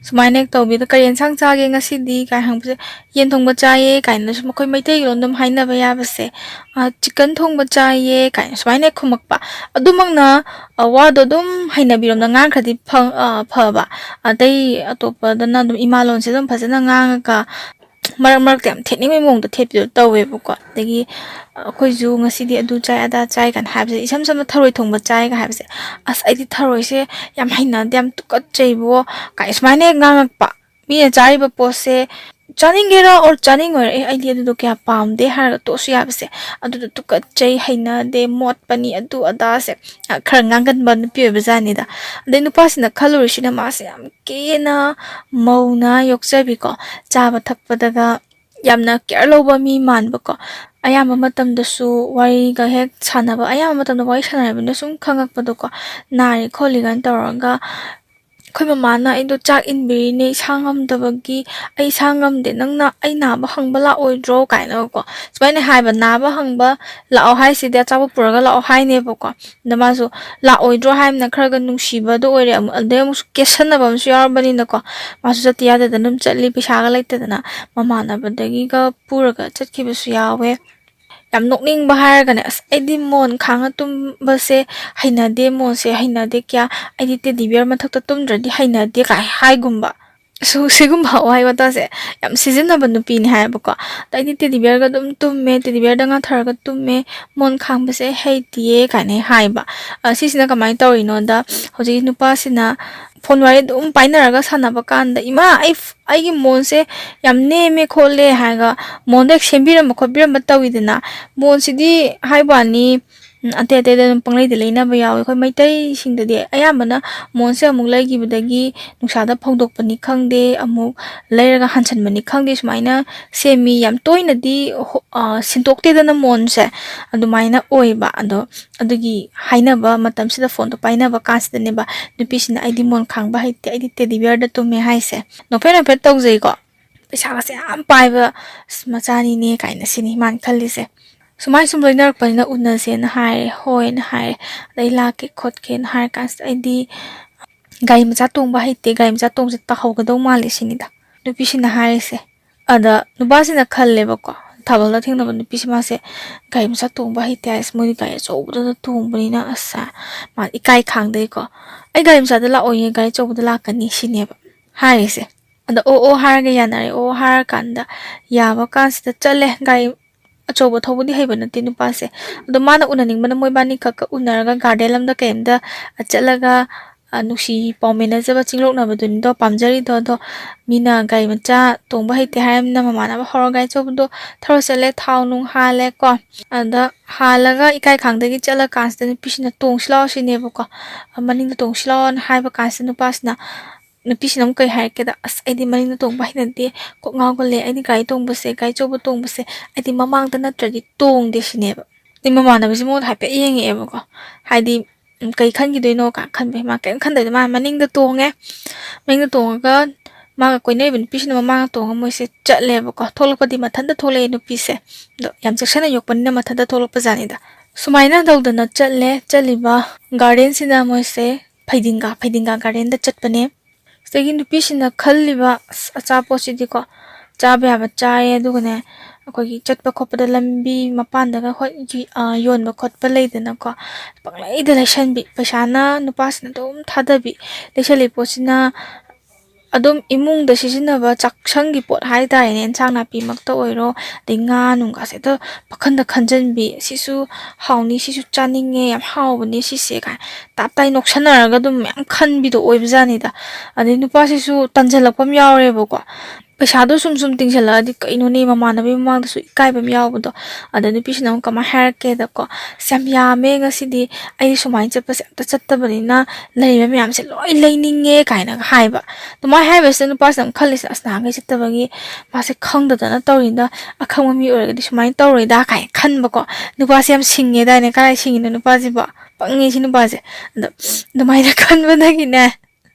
ꯁꯨꯃꯥꯏꯅ ꯍꯦꯛ ꯇꯧꯕꯤꯗ, "ꯀꯔꯤ ꯌꯦꯟꯁꯥꯡ ꯆꯥꯒꯦ ꯉꯁꯤꯗꯤ?" ꯀꯥꯏ ꯍꯪꯕꯁꯦ, "ꯌꯦꯟ ꯊꯣꯡꯕ ꯆꯥꯏꯌꯦ" ꯀꯥꯏꯅꯁꯨ ꯃꯈꯣꯏ ꯃꯩꯇꯩꯒꯤ ꯂꯣꯟ ꯑꯗꯨꯝ ꯍꯥꯏꯅꯕ ꯌꯥꯕꯁꯦ, "ꯑ, ꯆꯤꯛꯀꯟ ꯊꯣꯡꯕ ꯆꯥꯏꯌꯦ" ꯀꯥꯏꯅ ꯁꯨꯃꯥꯏꯅ ꯍꯦꯛ ꯈꯨꯝꯃꯛꯄ꯫ ꯑꯗꯨꯃꯛꯅ, ꯑ, ꯋꯥꯗꯣ ꯑꯗꯨꯝ ꯍꯩꯅꯕꯤꯔꯣꯝꯗ ꯉꯥꯡꯈ꯭ꯔꯗꯤ ꯐ-, ꯑ, ꯐꯕ꯫ ꯑꯇꯩ ꯑꯇꯣꯞꯄꯗꯅ ꯑꯗꯨꯝ ꯏꯃꯥ ꯂꯣꯟꯁꯦ ꯑꯗꯨꯝ ꯐꯖꯅ ꯉꯥꯡꯉꯒ ꯃꯔꯛ ꯃꯔꯛꯇ ꯌꯥꯝ ꯊꯦꯠꯅꯤꯡꯕꯒꯤ ꯃꯑꯣꯡꯗ ꯊꯦꯠꯄꯤꯗꯣ ꯇꯧꯋꯦꯕꯀꯣ꯫ ꯑꯗꯒꯤ ꯑꯩꯈꯣꯏꯁꯨ ꯉꯁꯤꯗꯤ ꯑꯗꯨ ꯆꯥꯏ, ꯑꯗꯥ ꯆꯥꯏ ꯀꯥꯏꯅ ꯍꯥꯏꯕꯁꯦ, ꯏꯁꯝ ꯁꯝꯅ ꯊꯔꯣꯏ ꯊꯣꯡꯕ ꯆꯥꯏꯒ ꯍꯥꯏꯕꯁꯦ, "ꯑꯁ, ꯑꯩꯗꯤ ꯊꯔꯣꯏꯁꯦ ꯌꯥꯝ ꯍꯩꯅꯗꯦ, ꯌꯥꯝ ꯇꯨꯀꯠꯆꯩꯕꯣ" ꯀꯥꯏ ꯁꯨꯃꯥꯏꯅ ꯍꯦꯛ ꯉꯥꯡꯉꯛꯄ꯫ ꯃꯤꯅ ꯆꯥꯔꯤꯕ ꯄꯣꯠꯁꯦ ꯆꯥꯅꯤꯡꯒꯦꯔꯥ ꯑꯣꯔ ꯆꯥꯅꯤꯡꯉꯣꯏꯔꯥ, "ꯑꯦ, ꯑꯩꯗꯤ ꯑꯗꯨꯗꯣ ꯀꯌꯥ ꯄꯥꯝꯗꯦ" ꯍꯥꯏꯔꯒ ꯇꯣꯛꯑꯁꯨ ꯌꯥꯕꯁꯦ, "ꯑꯗꯨꯗꯣ ꯇꯨꯀꯠꯆꯩ, ꯍꯩꯅꯗꯦ, ꯃꯣꯠꯄꯅꯤ, ꯑꯗꯨ ꯑꯗꯥꯁꯦ", ꯈꯔ ꯉꯥꯡꯒꯟꯕ ꯅꯨꯄꯤ ꯑꯣꯏꯕ ꯖꯥꯠꯅꯤꯗ꯫ ꯑꯗꯩ ꯅꯨꯄꯥꯁꯤꯅ ꯈꯜꯂꯨꯔꯤꯁꯤꯅ ꯃꯥꯁꯦ ꯌꯥꯝ ꯀꯦꯅ ꯃꯧꯅ ꯌꯣꯛꯆꯕꯤꯀꯣ, ꯆꯥꯕ ꯊꯛꯄꯗꯒ ꯌꯥꯝꯅ ꯀꯦꯌꯔ ꯂꯧꯕ ꯃꯤ ꯃꯥꯟꯕꯀꯣ꯫ ꯑꯌꯥꯝꯕ ꯃꯇꯝꯗꯁꯨ ꯋꯥꯔꯤꯒ ꯍꯦꯛ ꯁꯥꯟꯅꯕ, ꯑꯌꯥꯝꯕ ꯃꯇꯝꯗ ꯋꯥꯔꯤ ꯁꯥꯟꯅꯔꯕꯅꯤꯅ ꯁꯨꯝ ꯈꯪꯉꯛꯄꯗꯣꯀꯣ, "ꯅꯥꯔꯦ ꯈꯣꯠꯂꯤ" ꯀꯥꯏꯅ ꯇꯧꯔꯒ, "ꯑꯩꯈꯣꯏ ꯃꯃꯥꯅ ꯑꯩꯗꯣ ꯆꯥꯛ ꯏꯟꯕꯤꯔꯤꯅꯦ, ꯏꯁꯥ ꯉꯝꯗꯕꯒꯤ, ꯑꯩ ꯏꯁꯥ ꯉꯝꯗꯦ, ꯅꯪꯅ ꯑꯩ ꯅꯥꯕ ꯍꯪꯕ ꯂꯥꯛꯑꯣꯏꯗ꯭ꯔꯣ?" ꯀꯥꯏꯅꯀꯣ ꯁꯨꯃꯥꯏꯅ ꯍꯥꯏꯕ꯫ ꯅꯥꯕ ꯍꯪꯕ ꯂꯥꯛꯑꯣ ꯍꯥꯏꯁꯤꯗꯤ ꯑꯆꯥꯄꯣꯠ ꯄꯨꯔꯒ ꯂꯥꯛꯑꯣ ꯍꯥꯏꯅꯦꯕꯀꯣ꯫ ꯑꯗ ꯃꯥꯁꯨ ꯂꯥꯛꯑꯣꯏꯗ꯭ꯔꯣ ꯍꯥꯏꯕꯅ ꯈꯔꯒ ꯅꯨꯡꯁꯤꯕꯗꯣ ꯑꯣꯏꯔꯦ꯫ ꯑꯃꯨꯛ, ꯑꯗꯩ ꯑꯃꯨꯛꯁꯨ ꯀꯦꯁꯟꯅꯕ ꯑꯃꯁꯨ ꯌꯥꯎꯔꯕꯅꯤꯅꯀꯣ, ꯃꯥꯁꯨ ꯆꯠꯇ ꯌꯥꯗꯗꯅ ꯑꯗꯨꯝ ꯆꯠꯂꯤ, ꯄꯩꯁꯥꯒ ꯂꯩꯇꯗꯅ ꯃꯃꯥꯟꯅꯕꯗꯒꯤꯒ ꯄꯨꯔꯒ ꯆꯠꯈꯤꯕꯁꯨ ꯌꯥꯎꯋꯦ꯫ ꯌꯥꯝ ꯅꯣꯛꯅꯤꯡꯕ ꯍꯥꯏꯔꯒꯅꯦ, ꯑꯁ, "ꯑꯩꯗꯤ ꯃꯣꯟ ꯈꯥꯡꯉ ꯇꯨꯝꯕꯁꯦ ꯍꯩꯅꯗꯦ, ꯃꯣꯟꯁꯦ ꯍꯩꯅꯗꯦ ꯀꯌꯥ, ꯑꯩꯗꯤ ꯇꯦꯗꯤ ꯕꯤꯌꯔ ꯃꯊꯛꯇ ꯇꯨꯝꯗ꯭ꯔꯗꯤ ꯍꯩꯅꯗꯦ" ꯀꯥꯏ ꯍꯥꯏꯒꯨꯝꯕ꯫ ꯁꯨ-, ꯁꯤꯒꯨꯝꯕ ꯋꯥꯍꯩ ꯋꯥꯇꯥꯁꯦ ꯌꯥꯝ ꯁꯤꯖꯤꯟꯅꯕ ꯅꯨꯄꯤꯅꯤ ꯍꯥꯏꯌꯦꯕꯀꯣ꯫ "ꯑꯗ ꯑꯩꯗꯤ ꯇꯦꯗꯤ ꯕꯤꯌꯔꯒ ꯑꯗꯨꯝ ꯇꯨꯝꯃꯦ, ꯇꯦꯗꯤ ꯕꯤꯌꯔꯗ ꯉꯥꯊꯔꯒ ꯇꯨꯝꯃꯦ, ꯃꯣꯟ ꯈꯥꯡꯕꯁꯦ ꯍꯩꯇꯤꯌꯦ" ꯀꯥꯏꯅ ꯍꯥꯏꯕ꯫ ꯑ, ꯁꯤꯁꯤꯅ ꯀꯃꯥꯏꯅ ꯇꯧꯔꯤꯅꯣꯗ, ꯍꯧꯖꯤꯛꯀꯤ ꯅꯨꯄꯥꯁꯤꯅ ꯐꯣꯟ ꯋꯥꯔꯤ ꯑꯗꯨꯝ ꯄꯥꯏꯅꯔꯒ ꯁꯥꯟꯅꯕ ꯀꯥꯟꯗ, "ꯏꯃꯥ, ꯑꯩ ꯐ-, ꯑꯩꯒꯤ ꯃꯣꯟꯁꯦ ꯌꯥꯝ ꯅꯦꯝꯃꯦ ꯈꯣꯠꯂꯦ" ꯍꯥꯏꯔꯒ ꯃꯣꯟꯗꯣ ꯍꯦꯛ ꯁꯦꯝꯕꯤꯔꯝꯕ ꯈꯣꯠꯄꯤꯔꯝꯕ ꯇꯧꯋꯤꯗꯅ꯫ ꯃꯣꯟꯁꯤꯗꯤ ꯍꯥꯏꯕ ꯋꯥꯅꯤ, ꯎꯝ, ꯑꯇꯩ ꯑꯇꯩꯗ ꯑꯗꯨꯝ ꯄꯪꯂꯩꯗ ꯂꯩꯅꯕ ꯌꯥꯎꯋꯦ꯫ ꯑꯩꯈꯣꯏ ꯃꯩꯇꯩꯁꯤꯡꯗꯗꯤ ꯑꯌꯥꯝꯕꯅ ꯃꯣꯟꯁꯦ ꯑꯃꯨꯛ ꯂꯩꯈꯤꯕꯗꯒꯤ ꯅꯨꯡꯁꯥꯗ ꯐꯧꯗꯣꯛꯄꯅꯤ ꯈꯪꯗꯦ, ꯑꯃꯨꯛ ꯂꯩꯔꯒ ꯍꯟꯁꯟꯕꯅꯤ ꯈꯪꯗꯦ, ꯁꯨꯃꯥꯏꯅ ꯁꯦꯝꯃꯤ꯫ ꯌꯥꯝ ꯇꯣꯏꯅꯗꯤ ꯍꯣ-, ꯑ, ꯁꯤꯟꯗꯣꯛꯇꯦꯗꯅ ꯃꯣꯟꯁꯦ, ꯑꯗꯨꯃꯥꯏꯅ ꯑꯣꯏꯕ꯫ ꯑꯗꯣ ꯑꯗꯨꯒꯤ ꯍꯥꯏꯅꯕ ꯃꯇꯝꯁꯤꯗ, ꯐꯣꯟꯗꯣ ꯄꯥꯏꯅꯕ ꯀꯥꯟꯁꯤꯗꯅꯦꯕ, ꯅꯨꯄꯤꯁꯤꯅ "ꯑꯩꯗꯤ ꯃꯣꯟ ꯈꯥꯡꯕ ꯍꯩꯇꯦ, ꯑꯩꯗꯤ ꯇꯦꯗꯤ ꯕꯤꯌꯔꯗ ꯇꯨꯝꯃꯦ" ꯍꯥꯏꯁꯦ꯫ ꯅꯣꯛꯐꯦꯠ ꯅꯣꯛꯐꯦꯠ ꯇꯧꯖꯩꯀꯣ꯫ "ꯄꯩꯁꯥꯒꯁꯦ ꯌꯥꯝ ꯄꯥꯏꯕ, ꯑꯁ, ꯃꯆꯥꯅꯤꯅꯦ" ꯀꯥꯏꯅ, ꯁꯤꯅꯤ ꯃꯥꯅ ꯈꯜꯂꯤꯁꯦ꯫ ꯁꯨꯃꯥꯏ ꯁꯨꯝ ꯂꯣꯏꯅꯔꯛꯄꯅꯤꯅ ꯎꯅꯁꯦꯅ ꯍꯥꯏꯔꯦ꯫ "ꯍꯣꯏꯅ" ꯍꯥꯏꯔꯦ꯫ "ꯑꯗꯩ ꯂꯥꯛꯀꯦ ꯈꯣꯠꯀꯦꯅ" ꯍꯥꯏꯔ ꯀꯥꯟꯁꯤꯗ, "ꯑꯩꯗꯤ ꯒꯥꯔꯤ ꯃꯆꯥ ꯇꯣꯡꯕ ꯍꯩꯇꯦ, ꯒꯥꯔꯤ ꯃꯆꯥ ꯇꯣꯡꯕꯁꯦ ꯇꯥꯍꯧꯒꯗꯧ ꯃꯥꯜꯂꯦ" ꯁꯤꯅꯤꯗ ꯅꯨꯄꯤꯁꯤꯅ ꯍꯥꯏꯔꯤꯁꯦ꯫ ꯑꯗ ꯅꯨꯄꯥꯁꯤꯅ ꯈꯜꯂꯦꯕꯀꯣ, ꯊꯥꯕꯜꯗ ꯊꯦꯡꯅꯕ ꯅꯨꯄꯤꯁꯦ, ꯃꯥꯁꯦ ꯒꯥꯔꯤ ꯃꯆꯥ ꯇꯣꯡꯕ ꯍꯩꯇꯦ ꯍꯥꯏꯁꯦ, ꯃꯣꯏꯗꯤ ꯒꯥꯔꯤ ꯑꯆꯧꯕꯗꯨꯗ ꯇꯣꯡꯕꯅꯤꯅ, ꯑꯁ, ꯃꯥ ꯏꯀꯥꯏ ꯈꯥꯡꯗꯩꯀꯣ, "ꯑꯩ ꯒꯥꯔꯤ ꯃꯆꯥꯗ ꯂꯥꯛꯑꯣꯏꯌꯦ, ꯒꯥꯔꯤ ꯑꯆꯧꯕꯗ ꯂꯥꯛꯀꯅꯤ" ꯁꯤꯅꯦꯕ ꯍꯥꯏꯔꯤꯁꯦ꯫ ꯑꯗ "ꯑꯣ ꯑꯣ" ꯍꯥꯏꯔꯒ ꯌꯥꯅꯔꯦ꯫ ꯑꯣ ꯍꯥꯏꯔꯀꯥꯟꯗ ꯌꯥꯕ ꯀꯥꯟꯁꯤꯗ ꯆꯠꯂꯦ꯫ ꯒꯥꯔꯤ ꯑꯆꯧꯕ ꯊꯧꯕꯗꯤ ꯍꯩꯕ ꯅꯠꯇꯦ ꯅꯨꯄꯥꯁꯦ꯫ ꯑꯗꯣ ꯃꯥꯅ ꯎꯅꯅꯤꯡꯕꯅ ꯃꯣꯏꯕꯥꯅꯤ ꯈꯛꯀ ꯎꯅꯔꯒ ꯒꯥꯔꯗꯦꯟ ꯑꯃꯗ ꯀꯩꯝꯗ ꯆꯠꯂꯒ, ꯑ, ꯅꯨꯡꯁꯤ ꯄꯥꯎꯃꯤꯟꯅꯖꯕ ꯆꯤꯡꯂꯣꯛꯅꯕꯗꯨꯅꯤꯗꯣ ꯄꯥꯝꯖꯔꯤꯗꯣ꯫ ꯑꯗꯣ ꯃꯤꯅ ꯒꯥꯔꯤ ꯃꯆꯥ ꯇꯣꯡꯕ ꯍꯩꯇꯦ ꯍꯥꯏꯔꯕꯅꯤꯅ ꯃꯃꯥꯟꯅꯕ ꯍꯧꯔꯒ ꯒꯥꯔꯤ ꯑꯆꯧꯕꯗꯣ ꯊꯧꯔ ꯆꯠꯂꯦ, ꯊꯥꯎ ꯅꯨꯡ ꯍꯥꯜꯂꯦꯀꯣ꯫ ꯑꯗ ꯍꯥꯜꯂꯒ ꯏꯀꯥꯏ ꯈꯪꯗꯒꯤ ꯆꯠꯂ ꯀꯥꯟꯁꯤꯗ ꯅꯨꯄꯤꯁꯤꯅ "ꯇꯣꯡꯁꯤ ꯂꯥꯛꯑꯣ" ꯁꯤꯅꯦꯕꯀꯣ꯫ "ꯃꯅꯤꯡꯗ ꯇꯣꯡꯁꯤ ꯂꯥꯛꯑꯣꯅ" ꯍꯥꯏꯕ ꯀꯥꯟꯁꯤꯗ ꯅꯨꯄꯥꯁꯤꯅ, ꯅꯨꯄꯤꯁꯤꯅ ꯑꯃꯨꯛ ꯀꯩ ꯍꯥꯏꯔꯛꯀꯦꯗ, "ꯑꯁ, ꯑꯩꯗꯤ ꯃꯅꯤꯡꯗ ꯇꯣꯡꯕ ꯍꯩꯅꯗꯦ, ꯀꯣꯛ ꯉꯥꯎꯒꯜꯂꯦ, ꯑꯩꯗꯤ ꯒꯥꯔꯤ ꯇꯣꯡꯕꯁꯦ, ꯒꯥꯔꯤ ꯑꯆꯧꯕ ꯇꯣꯡꯕꯁꯦ ꯑꯩꯗꯤ ꯃꯃꯥꯡꯗ ꯅꯠꯇ꯭ꯔꯗꯤ ꯇꯣꯡꯗꯦ" ꯁꯤꯅꯦꯕ꯫ ꯑꯗꯩ ꯃꯃꯥꯟꯅꯕꯁꯤ ꯃꯉꯣꯟꯗ ꯍꯥꯏꯐꯦꯠ ꯌꯦꯡꯉꯛꯑꯦꯕꯀꯣ, ꯍꯥꯏꯗꯤ, ꯎꯝ, ꯀꯩ ꯈꯟꯈꯤꯗꯣꯏꯅꯣ ꯀꯥꯏꯅ ꯈꯟꯕꯩ꯫ ꯃꯥ ꯀꯩꯝ ꯈꯟꯗꯕꯤꯗ ꯃꯥ ꯃꯅꯤꯡꯗ ꯇꯣꯡꯉꯦ꯫ ꯃꯅꯤꯡꯗ ꯇꯣꯡꯉꯒ ꯃꯥꯒ ꯀꯣꯏꯅꯔꯤꯕ ꯅꯨꯄꯤꯁꯤꯅ ꯃꯃꯥꯡꯗ ꯇꯣꯡꯉꯒ ꯃꯣꯏꯁꯦ ꯆꯠꯂꯦꯕꯀꯣ꯫ ꯊꯣꯛꯂꯛꯄꯗꯤ ꯃꯊꯟꯇ ꯊꯣꯛꯂꯛꯑꯦ ꯅꯨꯄꯤꯁꯦ꯫ ꯑꯗꯣ ꯌꯥꯝ ꯆꯦꯛꯁꯤꯟꯅ ꯌꯣꯛꯄꯅꯤꯅ ꯃꯊꯟꯇ ꯊꯣꯛꯂꯛꯄ ꯖꯥꯠꯅꯤꯗ꯫ ꯁꯨꯃꯥꯏꯅ ꯇꯧꯗꯅ ꯆꯠꯂꯦ꯫ ꯆꯠꯂꯤꯕ ꯒꯥꯔꯗꯦꯟꯁꯤꯅ ꯃꯣꯏꯁꯦ ꯐꯩꯗꯤꯡꯒꯥ, ꯐꯩꯗꯤꯡꯒꯥ ꯒꯥꯔꯗꯦꯟꯗ ꯆꯠꯄꯅꯦ꯫ ꯁꯤꯗꯒꯤ ꯅꯨꯄꯤꯁꯤꯅ ꯈꯜꯂꯤꯕ, "ꯑꯁ, ꯑꯆꯥꯄꯣꯠꯁꯤꯗꯤꯀꯣ, ꯆꯥꯕ ꯌꯥꯕ ꯆꯥꯔꯦ, ꯑꯗꯨꯒꯅꯦ, ꯑꯩꯈꯣꯏꯒꯤ ꯆꯠꯄ ꯈꯣꯠꯄꯗ ꯂꯝꯕꯤ ꯃꯄꯥꯟꯗꯒ ꯍꯣꯏ, ꯌꯨ-, ꯑ, ꯌꯣꯟꯕ ꯈꯣꯠꯄ ꯂꯩꯗꯅꯀꯣ, ꯄꯪꯂꯩꯗ ꯂꯩꯁꯟꯕꯤ, ꯄꯩꯁꯥꯅ ꯅꯨꯄꯥꯁꯤꯅ ꯑꯗꯨꯝ ꯊꯥꯗꯕꯤ, ꯂꯩꯁꯜꯂꯤ ꯄꯣꯠꯁꯤꯅ ꯑꯗꯨꯝ ꯏꯃꯨꯡꯗ ꯁꯤꯖꯤꯟꯅꯕ ꯆꯥꯛꯁꯪꯒꯤ ꯄꯣꯠ ꯍꯥꯏꯇꯥꯔꯦꯅꯦ, ꯏꯟꯁꯥꯡ ꯅꯥꯄꯤꯃꯛꯇ ꯑꯣꯏꯔꯣ, ꯑꯗꯩ ꯉꯥ ꯅꯨꯡꯒꯁꯦ ꯍꯦꯛꯇ ꯄꯥꯈꯟꯗ ꯈꯟꯖꯟꯕꯤ, ꯁꯤꯁꯨ ꯍꯥꯎꯅꯤ, ꯁꯤꯁꯨ ꯆꯥꯅꯤꯡꯉꯦ, ꯌꯥꯝ ꯍꯥꯎꯕꯅꯦ ꯁꯤꯁꯦ" ꯀꯥꯏꯅ ꯇꯥꯞ ꯇꯥꯏ ꯅꯣꯛꯁꯟꯅꯔꯒ ꯑꯗꯨꯝ ꯃꯌꯥꯝ ꯈꯟꯕꯤꯗꯣ ꯑꯣꯏꯕꯖꯥꯠꯅꯤꯗ꯫ ꯑꯗꯩ ꯅꯨꯄꯥꯁꯤꯁꯨ ꯇꯟꯖꯜꯂꯛꯄ ꯑꯃ ꯌꯥꯎꯔꯦꯕꯀꯣ꯫ ꯄꯩꯁꯥꯗꯣ ꯁꯨꯝ ꯁꯨꯝ ꯇꯤꯡꯁꯤꯜꯂꯛꯑꯗꯤ ꯀꯩꯅꯣꯅꯦ, ꯃꯃꯥꯟꯅꯕꯤ ꯃꯃꯥꯡꯗꯁꯨ ꯏꯀꯥꯏꯕ ꯑꯃ ꯌꯥꯎꯕꯗꯣ꯫ ꯑꯗ ꯅꯨꯄꯤꯁꯤꯅ ꯑꯃꯨꯛ ꯀꯃꯥꯏꯅ ꯍꯥꯏꯔꯛꯀꯦꯗꯀꯣ, "ꯑꯁ, ꯌꯥꯝ ꯌꯥꯝꯃꯦ ꯉꯁꯤꯗꯤ, ꯑꯩꯗꯤ ꯁꯨꯃꯥꯏꯅ ꯆꯠꯄꯁꯦ ꯑꯝꯇ ꯆꯠꯇꯕꯅꯤꯅ ꯂꯩꯔꯤꯕ ꯃꯌꯥꯝꯁꯦ ꯂꯣꯏ ꯂꯩꯅꯤꯡꯉꯦ" ꯀꯥꯏꯅꯒ ꯍꯥꯏꯕ꯫ ꯑꯗꯨꯃꯥꯏꯅ ꯍꯥꯏꯕꯁꯤꯗ ꯅꯨꯄꯥꯁꯤꯅ ꯑꯃꯨꯛ ꯈꯜꯂꯤꯁꯦ, "ꯑꯁ, ꯅꯍꯥꯟꯈꯩ ꯆꯠꯇꯕꯒꯤ ꯃꯥꯁꯦ ꯈꯪꯗꯗꯅ ꯇꯧꯔꯤꯅ, ꯑꯈꯪꯕ ꯃꯤ ꯑꯣꯏꯔꯒꯗꯤ ꯁꯨꯃꯥꯏꯅ ꯇꯧꯔꯣꯏꯗ" ꯀꯥꯏꯅ ꯈꯟꯕꯀꯣ꯫ "ꯅꯨꯄꯥꯁꯦ ꯌꯥꯝ ꯁꯤꯡꯉꯦꯗꯥꯏꯅꯦ, ꯀꯗꯥꯏ ꯁꯤꯡꯉꯤꯅꯣ ꯅꯨꯄꯥꯁꯤꯕꯣ? ꯄꯪꯉꯦ ꯁꯤ ꯅꯨꯄꯥꯁꯦ"꯫ ꯑꯗꯣ ꯑꯗꯨꯃꯥꯏꯅ ꯈꯟꯕꯗꯒꯤꯅꯦ,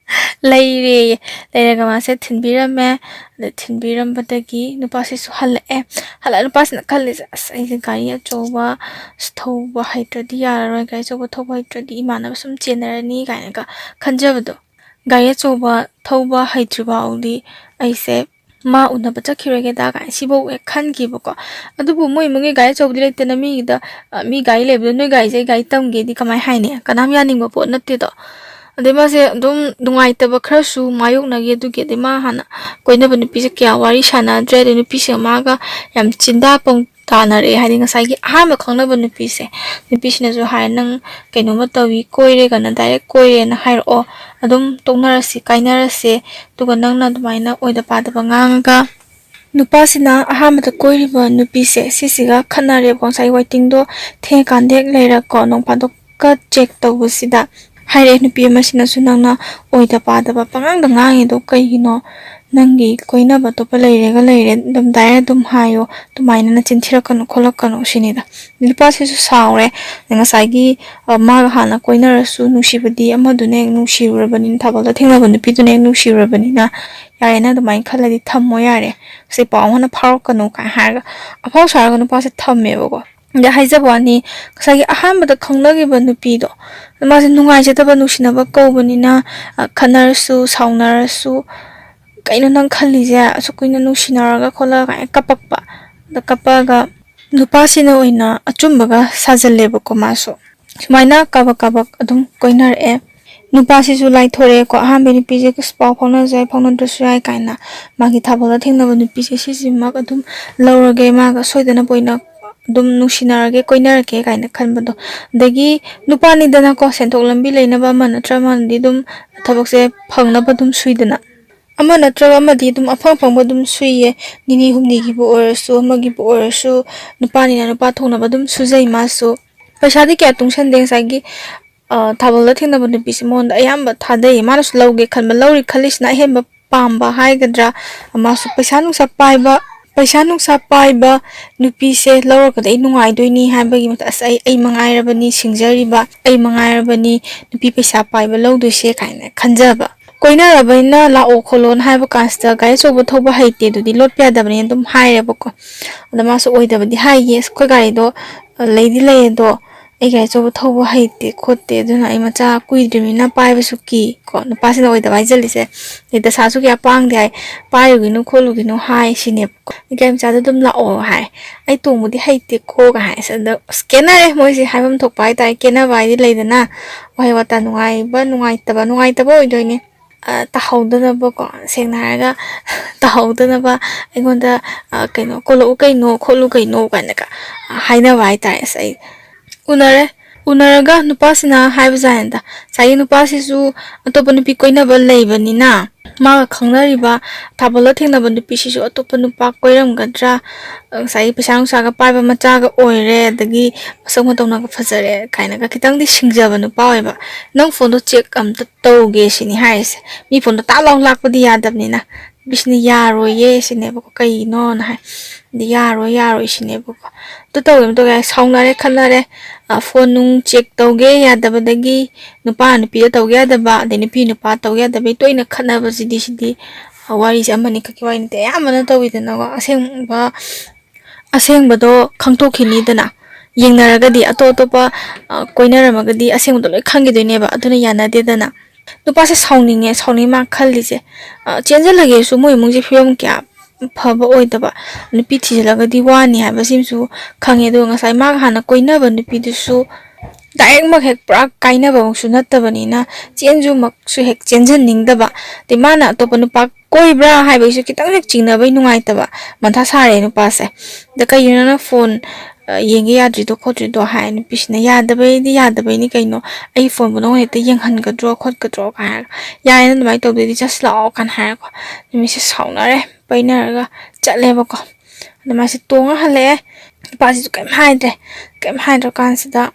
ꯂꯩꯔꯦꯌꯦ꯫ ꯂꯩꯔꯒ ꯃꯥꯁꯦ ꯊꯤꯟꯕꯤꯔꯝꯃꯦ꯫ ꯑꯗ ꯊꯤꯟꯕꯤꯔꯝꯕꯗꯒꯤ ꯅꯨꯄꯥꯁꯤꯁꯨ ꯍꯜꯂꯛꯑꯦ꯫ ꯍꯜꯂꯛꯑ ꯅꯨꯄꯥꯁꯤꯅ ꯈꯜꯂꯤꯁꯦ, "ꯑꯁ, ꯑꯩꯁꯦ ꯒꯥꯔꯤ ꯑꯆꯧꯕ ꯊꯧꯕ ꯍꯩꯇ꯭ꯔꯗꯤ ꯌꯥꯔꯔꯣꯏ, ꯒꯥꯔꯤ ꯑꯆꯧꯕ ꯊꯧꯕ ꯍꯩꯇ꯭ꯔꯗꯤ ꯏꯃꯥꯟꯅꯕ ꯁꯨꯝ ꯆꯦꯟꯅꯔꯅꯤ" ꯀꯥꯏꯅꯒ ꯈꯟꯖꯕꯗꯣ꯫ "ꯒꯥꯔꯤ ꯑꯆꯧꯕ ꯊꯧꯕ ꯍꯩꯇ꯭ꯔꯤ ꯐꯥꯎꯗꯤ ꯑꯩꯁꯦ ꯃꯥ ꯎꯅꯕ ꯆꯠꯈꯤꯔꯣꯏꯒꯦꯗ" ꯀꯥꯏꯅ ꯁꯤꯐꯧ ꯍꯦꯛ ꯈꯟꯈꯤꯕꯀꯣ꯫ ꯑꯗꯨꯕꯨ ꯃꯣꯏ ꯏꯃꯨꯡꯒꯤ ꯒꯥꯔꯤ ꯑꯆꯧꯕꯗꯤ ꯂꯩꯇꯅ ꯃꯤꯒꯤꯗ, ꯑ, ꯃꯤ ꯒꯥꯔꯤ ꯂꯩꯕꯗꯣ "ꯅꯣꯏ ꯒꯥꯔꯤꯁꯦ ꯑꯩ ꯒꯥꯔꯤ ꯇꯝꯒꯦꯗꯤ" ꯀꯃꯥꯏꯅ ꯍꯥꯏꯅꯤ? ꯀꯅꯥꯝ ꯌꯥꯅꯤꯡꯕ ꯄꯣꯠ ꯅꯠꯇꯦꯗꯣ꯫ ꯑꯗꯩ ꯃꯥꯁꯦ ꯑꯗꯨꯝ ꯅꯨꯡꯉꯥꯏꯇꯕ ꯈꯔꯁꯨ ꯃꯥꯌꯣꯛꯅꯈꯤ꯫ ꯑꯗꯨꯒꯤ ꯑꯗꯩ ꯃꯥ ꯍꯥꯟꯅ ꯀꯣꯏꯅꯕ ꯅꯨꯄꯤꯁꯦ ꯀꯌꯥ ꯋꯥꯔꯤ ꯁꯥꯟꯅꯗ꯭ꯔꯦ꯫ ꯑꯗꯩ ꯅꯨꯄꯤꯁꯤꯒ ꯃꯥꯒ ꯌꯥꯝ ꯆꯤꯟꯗꯥ ꯄꯣꯡ ꯇꯥꯅꯔꯛꯑꯦ꯫ ꯍꯥꯏꯗꯤ ꯉꯁꯥꯏꯒꯤ ꯑꯍꯥꯟꯕ ꯈꯪꯅꯕ ꯅꯨꯄꯤꯁꯦ, ꯅꯨꯄꯤꯁꯤꯅꯁꯨ ꯍꯥꯏ, "ꯅꯪ ꯀꯩꯅꯣꯝꯃ ꯇꯧꯏ, ꯀꯣꯏꯔꯦ" ꯀꯥꯏꯅ ꯗꯥꯏꯔꯦꯛ "ꯀꯣꯏꯔꯦꯅ ꯍꯥꯏꯔꯛꯑꯣ, ꯑꯗꯨꯝ ꯇꯣꯛꯅꯔꯁꯤ, ꯀꯥꯏꯅꯔꯁꯦ, ꯑꯗꯨꯒ ꯅꯪꯅ ꯑꯗꯨꯃꯥꯏꯅ ꯑꯣꯏꯗ ꯄꯥꯗꯕ ꯉꯥꯡꯉꯒ" ꯅꯨꯄꯥꯁꯤꯅ ꯑꯍꯥꯟꯕꯗ ꯀꯣꯏꯔꯤꯕ ꯅꯨꯄꯤꯁꯦ ꯁꯤꯁꯤꯒ ꯈꯠꯅꯔꯦꯕꯀꯣ꯫ ꯉꯁꯥꯏ ꯋꯦꯇꯤꯡꯗꯣ ꯊꯦꯡꯉꯀꯥꯟꯗ ꯍꯦꯛ ꯂꯩꯔꯒꯀꯣ, ꯅꯣꯡ ꯐꯥꯗꯣꯛꯀ ꯆꯦꯛ ꯇꯧꯕꯁꯤꯗ ꯍꯥꯏꯔꯛꯑꯦ ꯅꯨꯄꯤ ꯑꯃꯁꯤꯅꯁꯨ, "ꯅꯪꯅ ꯑꯣꯏꯗ ꯄꯥꯗꯕ ꯄꯉꯥꯡꯗ ꯉꯥꯡꯉꯤꯗꯣ ꯀꯩꯒꯤꯅꯣ? ꯅꯪꯒꯤ ꯀꯣꯏꯅꯕ ꯑꯇꯣꯞꯄ ꯂꯩꯔꯦꯒ ꯂꯩꯔꯦ ꯑꯗꯨꯝ ꯗꯥꯏꯔꯦꯛ ꯑꯗꯨꯝ ꯍꯥꯏꯌꯣ, ꯑꯗꯨꯃꯥꯏꯅ ꯅꯆꯤꯟ ꯊꯤꯔꯛꯀꯅꯨ ꯈꯣꯠꯂꯛꯀꯅꯨ" ꯁꯤꯅꯤꯗ꯫ ꯅꯨꯄꯥꯁꯤꯁꯨ ꯁꯥꯎꯔꯦ꯫ ꯉꯁꯥꯏꯒꯤ, ꯑ, ꯃꯥꯒ ꯍꯥꯟꯅ ꯀꯣꯏꯅꯔꯁꯨ ꯅꯨꯡꯁꯤꯕꯗꯤ ꯑꯃꯗꯨꯅ ꯍꯦꯛ ꯅꯨꯡꯁꯤꯔꯨꯔꯕꯅꯤꯅ, ꯊꯥꯕꯜꯗ ꯊꯦꯡꯅꯕ ꯅꯨꯄꯤꯗꯨꯅ ꯍꯦꯛ ꯅꯨꯡꯁꯤꯔꯨꯔꯕꯅꯤꯅ, "ꯌꯥꯔꯦ, ꯅꯪ ꯑꯗꯨꯃꯥꯏꯅ ꯈꯜꯂꯗꯤ ꯊꯝꯃꯣ ꯌꯥꯔꯦ, ꯁꯤ ꯄꯥꯎ ꯑꯃꯅ ꯐꯥꯎꯔꯛꯀꯅꯨ" ꯀꯥꯏꯅ ꯍꯥꯏꯔꯒ ꯑꯐꯥꯎ ꯁꯥꯔꯒ ꯅꯨꯄꯥꯁꯦ ꯊꯝꯃꯦꯕꯀꯣ꯫ ꯑꯗꯩ ꯍꯥꯏꯖꯕ ꯋꯥꯅꯤ, ꯉꯁꯥꯏꯒꯤ ꯑꯍꯥꯟꯕꯗ ꯈꯪꯅꯈꯤꯕ ꯅꯨꯄꯤꯗꯣ, ꯃꯥꯁꯦ ꯅꯨꯡꯉꯥꯏꯖꯗꯕ, ꯅꯨꯡꯁꯤꯅꯕ ꯀꯧꯕꯅꯤꯅ, ꯑ, ꯈꯠꯅꯔꯁꯨ ꯁꯥꯎꯅꯔꯁꯨ, "ꯀꯩꯅꯣ ꯅꯪ ꯈꯜꯂꯤꯁꯦ? ꯑꯁꯨꯛ ꯀꯨꯏꯅ ꯅꯨꯡꯁꯤꯅꯔꯒ" ꯈꯣꯠꯂꯒ ꯀꯥꯏꯅ ꯀꯞꯄꯛꯄ꯫ ꯑꯗ ꯀꯞꯄꯒ ꯅꯨꯄꯥꯁꯤꯅ ꯑꯣꯏꯅ ꯑꯆꯨꯝꯕꯒ ꯁꯥꯖꯜꯂꯦꯕꯀꯣ ꯃꯥꯁꯨ꯫ ꯁꯨꯃꯥꯏꯅ ꯀꯥꯕꯛ ꯀꯥꯕꯛ ꯑꯗꯨꯝ ꯀꯣꯏꯅꯔꯛꯑꯦ꯫ ꯅꯨꯄꯥꯁꯤꯁꯨ ꯂꯥꯏꯊꯣꯔꯛꯑꯦꯀꯣ꯫ ꯑꯍꯥꯟꯕ ꯅꯨꯄꯤꯁꯦ ꯀꯩꯁꯨ ꯄꯥꯎ ꯐꯥꯎꯅꯔꯁꯨ ꯌꯥꯏ, ꯐꯥꯎꯅꯗ꯭ꯔꯁꯨ ꯌꯥꯏ ꯀꯥꯏꯅ, ꯃꯥꯒꯤ ꯊꯥꯕꯜꯗ ꯊꯦꯡꯅꯕ ꯅꯨꯄꯤꯁꯦ ꯁꯤꯁꯤꯃꯛ ꯑꯗꯨꯝ ꯂꯧꯔꯒꯦ, ꯃꯥꯒ ꯁꯣꯏꯗꯅꯕ ꯑꯣꯏꯅ ꯑꯗꯨꯝ ꯅꯨꯡꯁꯤꯅꯔꯒꯦ, ꯀꯣꯏꯅꯔꯒꯦ ꯀꯥꯏꯅ ꯈꯟꯕꯗꯣ꯫ ꯑꯗꯒꯤ ꯅꯨꯄꯥꯅꯤꯗꯅꯀꯣ, ꯁꯦꯟꯊꯣꯛ ꯂꯝꯕꯤ ꯂꯩꯅꯕ ꯑꯃ ꯅꯠꯇ꯭ꯔ ꯑꯃꯗꯤ ꯑꯗꯨꯝ ꯊꯕꯛꯁꯦ ꯐꯪꯅꯕ ꯑꯗꯨꯝ ꯁꯨꯏꯗꯅ꯫ ꯑꯃ ꯅꯠꯇ꯭ꯔꯒ ꯑꯃꯗꯤ ꯑꯗꯨꯝ ꯑꯐꯪ ꯑꯐꯪꯕ ꯑꯗꯨꯝ ꯁꯨꯏꯌꯦ꯫ ꯅꯤꯅꯤ ꯍꯨꯝꯅꯤꯒꯤꯕꯨ ꯑꯣꯏꯔꯁꯨ, ꯑꯃꯒꯤꯕꯨ ꯑꯣꯏꯔꯁꯨ, ꯅꯨꯄꯥꯅꯤꯅ ꯅꯨꯄꯥ ꯊꯣꯛꯅꯕ ꯑꯗꯨꯝ ꯁꯨꯖꯩ ꯃꯥꯁꯨ꯫ ꯄꯩꯁꯥꯗꯤ ꯀꯌꯥ ꯇꯨꯡꯁꯟꯗꯦ꯫ ꯉꯁꯥꯏꯒꯤ, ꯑ, ꯊꯥꯕꯜꯗ ꯊꯦꯡꯅꯕ ꯅꯨꯄꯤꯁꯦ ꯃꯉꯣꯟꯗ ꯑꯌꯥꯝꯕ ꯊꯥꯗꯩ꯫ ꯃꯥꯅꯁꯨ ꯂꯧꯒꯦ ꯈꯟꯕ, ꯂꯧꯔꯤ ꯈꯜꯂꯤꯁꯤꯅ ꯑꯍꯦꯟꯕ ꯄꯥꯝꯕ ꯍꯥꯏꯒꯗ꯭ꯔꯥ, ꯃꯥꯁꯨ ꯄꯩꯁꯥ ꯅꯨꯡꯁꯥ ꯄꯥꯏꯕ, ꯄꯩꯁꯥ ꯅꯨꯡꯁꯥ ꯄꯥꯏꯕ ꯅꯨꯄꯤꯁꯦ ꯂꯧꯔꯒꯗꯤ ꯑꯩ ꯅꯨꯡꯉꯥꯏꯗꯣꯏꯅꯤ ꯍꯥꯏꯕꯒꯤ ꯃꯊꯛ, "ꯑꯁ, ꯑꯩ, ꯑꯩ ꯃꯉꯥꯏꯔꯕꯅꯤ ꯁꯤꯡꯖꯔꯤꯕ, ꯑꯩ ꯃꯉꯥꯏꯔꯕꯅꯤ ꯅꯨꯄꯤ ꯄꯩꯁꯥ ꯄꯥꯏꯕ ꯂꯧꯗꯣꯏꯁꯦ" ꯀꯥꯏꯅ ꯈꯟꯖꯕ꯫ ꯀꯣꯏꯅꯔꯕꯅꯤꯅ ꯂꯥꯛꯑꯣ ꯈꯣꯠꯂꯣꯅ ꯍꯥꯏꯕ ꯀꯥꯟꯁꯤꯗ, "ꯒꯥꯔꯤ ꯑꯆꯧꯕ ꯊꯧꯕ ꯍꯩꯇꯦ, ꯑꯗꯨꯗꯤ ꯂꯣꯠꯄ ꯌꯥꯗꯕꯅꯤꯅ" ꯑꯗꯨꯝ ꯍꯥꯏꯔꯦꯕꯀꯣ꯫ ꯑꯗ ꯃꯥꯁꯨ ꯑꯣꯏꯗꯕꯗꯤ ꯍꯥꯏꯌꯦ, "ꯑꯁ, ꯑꯩꯈꯣꯏ ꯒꯥꯔꯤꯗꯣ, ꯑ, ꯂꯩꯗꯤ ꯂꯩ, ꯑꯗꯣ ꯑꯩ ꯒꯥꯔꯤ ꯑꯆꯧꯕ ꯊꯧꯕ ꯍꯩꯇꯦ ꯈꯣꯠꯇꯦ, ꯑꯗꯨꯅ ꯑꯩ ꯃꯆꯥ ꯀꯨꯏꯗ꯭ꯔꯤꯕꯅꯤꯅ ꯄꯥꯏꯕꯁꯨ ꯀꯤ"꯫ ꯀꯣ, ꯅꯨꯄꯥꯁꯤꯅ ꯑꯣꯏꯗꯕ ꯍꯥꯏꯖꯜꯂꯤꯁꯦ꯫ ꯑꯗꯩ ꯗꯁꯥꯁꯨ ꯀꯌꯥ ꯄꯥꯡꯗꯦ ꯍꯥꯏ, "ꯄꯥꯏꯔꯨꯒꯤꯅꯨ ꯈꯣꯠꯂꯨꯒꯤꯅꯨ" ꯍꯥꯏ ꯁꯤꯅꯦꯕꯀꯣ꯫ "ꯒꯥꯔꯤ ꯃꯆꯥꯗ ꯑꯗꯨꯝ ꯂꯥꯛꯑꯣ" ꯍꯥꯏ꯫ "ꯑꯩ ꯇꯣꯡꯕꯗꯤ ꯍꯩꯇꯦꯀꯣ" ꯒ ꯍꯥꯏ꯫ ꯑꯁ, ꯑꯗ, ꯑꯁ, ꯀꯦꯅꯔꯦ ꯃꯣꯏꯁꯦ, ꯍꯥꯏꯐꯝ ꯊꯣꯛꯄ ꯍꯥꯏꯇꯥꯔꯦ꯫ ꯀꯦꯅꯕ ꯍꯥꯏꯗꯤ ꯂꯩꯗꯅ, ꯋꯥꯍꯩ ꯋꯥꯇꯥ ꯅꯨꯡꯉꯥꯏꯕ ꯅꯨꯡꯉꯥꯏꯇꯕ, ꯅꯨꯡꯉꯥꯏꯇꯕ ꯑꯣꯏꯗꯣꯏꯅꯦ꯫ ꯑ, ꯇꯥꯍꯧꯗꯅꯕꯀꯣ, ꯁꯦꯡꯅ ꯍꯥꯏꯔꯒ ꯇꯥꯍꯧꯗꯅꯕ ꯑꯩꯉꯣꯟꯗ, ꯑ, ꯀꯩꯅꯣ, "ꯀꯣꯜꯂꯛꯎ ꯀꯩꯅꯣ, ꯈꯣꯠꯂꯨ ꯀꯩꯅꯣ" ꯀꯥꯏꯅꯒ ꯍꯥꯏꯅꯕ ꯍꯥꯏꯇꯥꯔꯦ꯫ ꯑꯁ, ꯑꯩ ꯎꯅꯔꯦ꯫ ꯎꯅꯔꯒ ꯅꯨꯄꯥꯁꯤꯅ ꯍꯥꯏꯕꯖꯥꯠꯅꯤꯗ, ꯉꯁꯥꯏꯒꯤ ꯅꯨꯄꯥꯁꯤꯁꯨ ꯑꯇꯣꯞꯄ ꯅꯨꯄꯤ ꯀꯣꯏꯅꯕ ꯂꯩꯕꯅꯤꯅ, ꯃꯥꯒ ꯈꯪꯅꯔꯤꯕ ꯊꯥꯕꯜꯗ ꯊꯦꯡꯅꯕ ꯅꯨꯄꯤꯁꯤꯁꯨ ꯑꯇꯣꯞꯄ ꯅꯨꯄꯥ ꯀꯣꯏꯔꯝꯒꯗ꯭ꯔꯥ, ꯉꯁꯥꯏꯒꯤ ꯄꯩꯁꯥ ꯅꯨꯡꯁꯥꯒ ꯄꯥꯏꯕ ꯃꯆꯥꯒ ꯑꯣꯏꯔꯦ, ꯑꯗꯒꯤ ꯃꯁꯛ ꯃꯇꯧꯅꯒ ꯐꯖꯔꯦ ꯀꯥꯏꯅꯒ ꯈꯤꯇꯪꯗꯤ ꯁꯤꯡꯖꯕ ꯅꯨꯄꯥ ꯑꯣꯏꯕ꯫ "ꯅꯪ ꯐꯣꯟꯗꯣ ꯆꯦꯛ ꯑꯝꯇ ꯇꯧꯒꯦ" ꯁꯤꯅꯤ ꯍꯥꯏꯔꯤꯁꯦ꯫ ꯃꯤ ꯐꯣꯟꯗꯣ ꯇꯥꯛ ꯂꯥꯎ ꯂꯥꯛꯄꯗꯤ ꯌꯥꯗꯕꯅꯤꯅ꯫ ꯅꯨꯄꯤꯁꯤꯅ "ꯌꯥꯔꯣꯏꯌꯦ" ꯁꯤꯅꯦꯕꯀꯣ꯫ "ꯀꯩꯒꯤꯅꯣꯅ" ꯍꯥꯏ꯫ ꯑꯗꯤ "ꯌꯥꯔꯣꯏ, ꯌꯥꯔꯣꯏ" ꯁꯤꯅꯦꯕꯀꯣ꯫ ꯑꯗꯨ ꯇꯧꯋꯦ, ꯑꯗꯨ ꯇꯧꯋꯦ ꯍꯥꯏ, ꯁꯥꯎꯅꯔꯦ, ꯈꯠꯅꯔꯦ꯫ ꯑ, ꯐꯣꯟ ꯅꯨꯡ ꯆꯦꯛ ꯇꯧꯒꯦ ꯌꯥꯗꯕꯗꯒꯤ, ꯅꯨꯄꯥ ꯅꯨꯄꯤꯗ ꯇꯧꯒꯦ ꯌꯥꯗꯕ, ꯑꯗꯩ ꯅꯨꯄꯤ ꯅꯨꯄꯥ ꯇꯧꯒꯦ ꯌꯥꯗꯕꯒꯤ ꯇꯣꯏꯅ ꯈꯠꯅꯕꯁꯤꯗꯤ, ꯁꯤꯗꯤ, ꯑ, ꯋꯥꯔꯤꯁꯦ ꯑꯃꯅꯤ ꯈꯛꯀꯤ ꯋꯥꯔꯤ ꯅꯠꯇꯦ, ꯑꯌꯥꯝꯕꯅ ꯇꯧꯋꯤꯗꯅꯀꯣ꯫ ꯑꯁꯦꯡꯕ, ꯑꯁꯦꯡꯕꯗꯣ ꯈꯪꯗꯣꯛꯈꯤꯅꯤꯗꯅ꯫ ꯌꯦꯡꯅꯔꯒꯗꯤ, ꯑꯇꯣꯞ ꯑꯇꯣꯞꯄ, ꯑ, ꯀꯣꯏꯅꯔꯝꯃꯒꯗꯤ ꯑꯁꯦꯡꯕꯗꯣ ꯂꯣꯏ ꯈꯪꯈꯤꯗꯣꯏꯅꯦꯕ꯫ ꯑꯗꯨꯅ ꯌꯥꯅꯗꯦꯗꯅ꯫ ꯅꯨꯄꯥꯁꯦ ꯁꯥꯎꯅꯤꯡꯉꯦ, ꯁꯥꯎꯅꯤꯡꯉꯦ ꯃꯥ ꯈꯜꯂꯤꯁꯦ꯫ ꯑ, ꯆꯦꯟꯁꯤꯜꯂꯒꯦꯁꯨ ꯃꯣꯏ ꯏꯃꯨꯡꯁꯦ ꯐꯤꯕꯝ ꯀꯌꯥ ꯐꯕ ꯑꯣꯏꯗꯕ, ꯅꯨꯄꯤ ꯊꯤꯖꯤꯜꯂꯒꯗꯤ ꯋꯥꯅꯤ ꯍꯥꯏꯕꯁꯤꯃꯁꯨ ꯈꯪꯉꯦ꯫ ꯑꯗꯨꯒ ꯉꯁꯥꯏ ꯃꯥꯒ ꯍꯥꯟꯅ ꯀꯣꯏꯅꯕ ꯅꯨꯄꯤꯗꯨꯁꯨ ꯗꯥꯏꯔꯦꯛꯃꯛ ꯍꯦꯛ ꯄꯨꯔꯥ ꯀꯥꯏꯅꯕꯃꯛꯁꯨ ꯅꯠꯇꯕꯅꯤꯅ, ꯆꯦꯟꯁꯨꯃꯛꯁꯨ ꯍꯦꯛ ꯆꯦꯟꯁꯤꯟꯅꯤꯡꯗꯕ꯫ ꯑꯗꯩ ꯃꯥꯅ ꯑꯇꯣꯞꯄ ꯅꯨꯄꯥ ꯀꯣꯏꯕ꯭ꯔꯥ ꯍꯥꯏꯕꯒꯤꯁꯨ ꯈꯤꯇꯪ ꯍꯦꯛ ꯆꯤꯡꯅꯕꯩ ꯅꯨꯡꯉꯥꯏꯇꯕ꯫ ꯃꯊꯥ ꯁꯥꯔꯦ ꯅꯨꯄꯥꯁꯦ꯫ "ꯑꯗ ꯀꯩꯒꯤꯅꯣ ꯅꯪꯅ ꯐꯣꯟ, ꯌꯦꯡꯒꯦ ꯌꯥꯗ꯭ꯔꯤꯗꯣ ꯈꯣꯠꯇ꯭ꯔꯤꯗꯣ ꯍꯥꯏ꯫ ꯅꯨꯄꯤꯁꯤꯅ "ꯌꯥꯗꯕꯩꯗꯤ ꯌꯥꯗꯕꯩꯅꯤ ꯀꯩꯅꯣ, ꯑꯩ ꯐꯣꯟꯕꯨ ꯅꯉꯣꯟꯗ ꯍꯦꯛꯇ ꯌꯦꯡꯍꯟꯒꯗ꯭ꯔꯣ ꯈꯣꯠꯀꯗ꯭ꯔꯣ?" ꯀꯥꯏ ꯍꯥꯏꯔꯒ, "ꯌꯥꯔꯦ, ꯅꯪ ꯑꯗꯨꯃꯥꯏꯅ ꯇꯧꯗꯣꯏꯗꯤ ꯆꯠꯁꯤ ꯂꯥꯛꯑꯣ" ꯀꯥꯏꯅ ꯍꯥꯏꯔꯒ ꯅꯨꯃꯤꯠꯁꯦ ꯁꯥꯎꯅꯔꯦ꯫ ꯄꯩꯅꯔꯒ ꯆꯠꯂꯦꯕꯀꯣ꯫ ꯑꯗꯨꯃꯥꯏꯅ ꯇꯣꯡꯉ ꯍꯜꯂꯛꯑꯦ꯫ ꯅꯨꯄꯥꯁꯤꯁꯨ ꯀꯩꯝ ꯍꯥꯏꯗ꯭ꯔꯦ꯫ ꯀꯩꯝ ꯍꯥꯏꯗ꯭ꯔꯀꯥꯟꯁꯤꯗ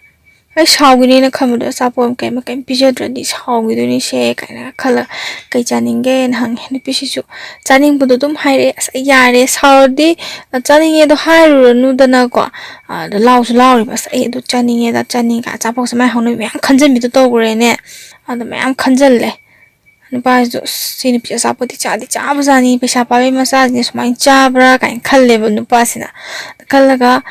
ꯑꯩ ꯁꯥꯎꯈꯤꯅꯦꯅ ꯈꯟꯕꯗꯣ, ꯑꯆꯥꯄꯣꯠ ꯑꯃ ꯀꯩ ꯑꯃ ꯀꯩꯝ ꯄꯤꯖꯗ꯭ꯔꯗꯤ ꯁꯥꯎꯈꯤꯗꯣꯏꯅꯤꯁꯦ ꯀꯥꯏꯅ ꯈꯜꯂꯒ, "ꯀꯩ ꯆꯥꯅꯤꯡꯒꯦꯅ?" ꯍꯪꯉꯦ꯫ ꯅꯨꯄꯤꯁꯤꯁꯨ ꯆꯥꯅꯤꯡꯕꯗꯣ ꯑꯗꯨꯝ ꯍꯥꯏꯔꯛꯑꯦ꯫ "ꯑꯁ, ꯑꯩ ꯌꯥꯔꯦ, ꯁꯥꯎꯔꯗꯤ ꯆꯥꯅꯤꯡꯉꯦꯗꯣ ꯍꯥꯏꯔꯨꯔꯅꯨꯗꯅꯀꯣ, ꯑꯗ ꯂꯥꯎꯁꯨ ꯂꯥꯎꯔꯤꯕ꯫ ꯑꯁ, ꯑꯩ ꯑꯗꯨ ꯆꯥꯅꯤꯡꯉꯦꯗ, ꯆꯥꯅꯤꯡꯉꯦ" ꯑꯆꯥꯄꯣꯠꯁꯦ ꯃꯥꯏ ꯍꯧꯅꯕꯤ ꯃꯌꯥꯝ ꯈꯟꯖꯟꯕꯤꯗꯣ ꯇꯧꯈ꯭ꯔꯦꯅꯦ꯫ ꯑꯗ ꯃꯌꯥꯝ ꯈꯟꯖꯜꯂꯦ꯫ ꯅꯨꯄꯥꯁꯤꯁꯨ, "ꯑꯁ, ꯁꯤ ꯅꯨꯄꯤ ꯑꯆꯥꯄꯣꯠꯇꯤ ꯆꯥꯗꯤ ꯆꯥꯕꯖꯥꯠꯅꯤ, ꯄꯩꯁꯥ ꯄꯥꯏꯕꯤ ꯃꯆꯥꯁꯤꯅ ꯁꯨꯃꯥꯏꯅ ꯆꯥꯕ꯭ꯔꯥ?" ꯀꯥꯏꯅ ꯈꯜꯂꯦꯕ ꯅꯨꯄꯥꯁꯤꯅ꯫ ꯈꯜꯂꯒ,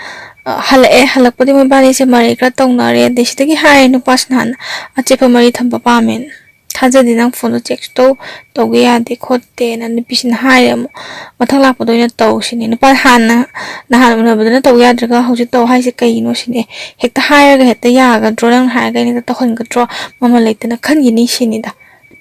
ꯑ, ꯍꯜꯂꯛꯑꯦ꯫ ꯍꯜꯂꯛꯄꯗꯤ ꯃꯣꯏꯕꯥꯅꯤꯁꯦ ꯃꯔꯩ ꯈꯔ ꯇꯧꯅꯔꯦ꯫ ꯑꯗꯩ ꯁꯤꯗꯒꯤ ꯍꯥꯏꯔꯦ ꯅꯨꯄꯥꯁꯤꯅ ꯍꯥꯟꯅ, "ꯑꯆꯦꯠꯄ ꯃꯔꯤ ꯊꯝꯕ ꯄꯥꯝꯃꯦꯅ꯫ ꯊꯥꯖꯗꯦ, ꯅꯪ ꯐꯣꯟꯗꯣ ꯆꯦꯛꯁꯨ ꯇꯧ, ꯇꯧꯒꯦ ꯌꯥꯗꯦ ꯈꯣꯠꯇꯦꯅ" ꯅꯨꯄꯤꯁꯤꯅ ꯍꯥꯏꯔꯦ ꯑꯃꯨꯛ꯫ "ꯃꯊꯪ ꯂꯥꯛꯄꯗ ꯑꯣꯏꯅ ꯇꯧꯁꯤꯅꯦ꯫ ꯅꯨꯄꯥ ꯍꯥꯟꯅ, ꯅꯍꯥꯟ ꯎꯅꯕꯗꯅ ꯇꯧ ꯌꯥꯗ꯭ꯔꯒ ꯍꯧꯖꯤꯛ ꯇꯧ ꯍꯥꯏꯁꯦ ꯀꯩꯒꯤꯅꯣ?" ꯁꯤꯅꯦ꯫ "ꯍꯦꯛꯇ ꯍꯥꯏꯔꯒ ꯍꯦꯛꯇ ꯌꯥꯒꯗ꯭ꯔꯣ? ꯅꯪꯅ ꯍꯥꯏꯔꯒ ꯑꯩꯅ ꯍꯦꯛꯇ ꯇꯧꯍꯟꯒꯗ꯭ꯔꯣ? ꯃꯃꯜ ꯂꯩꯇꯅ ꯈꯟꯈꯤꯅꯤ" ꯁꯤꯅꯤꯗ꯫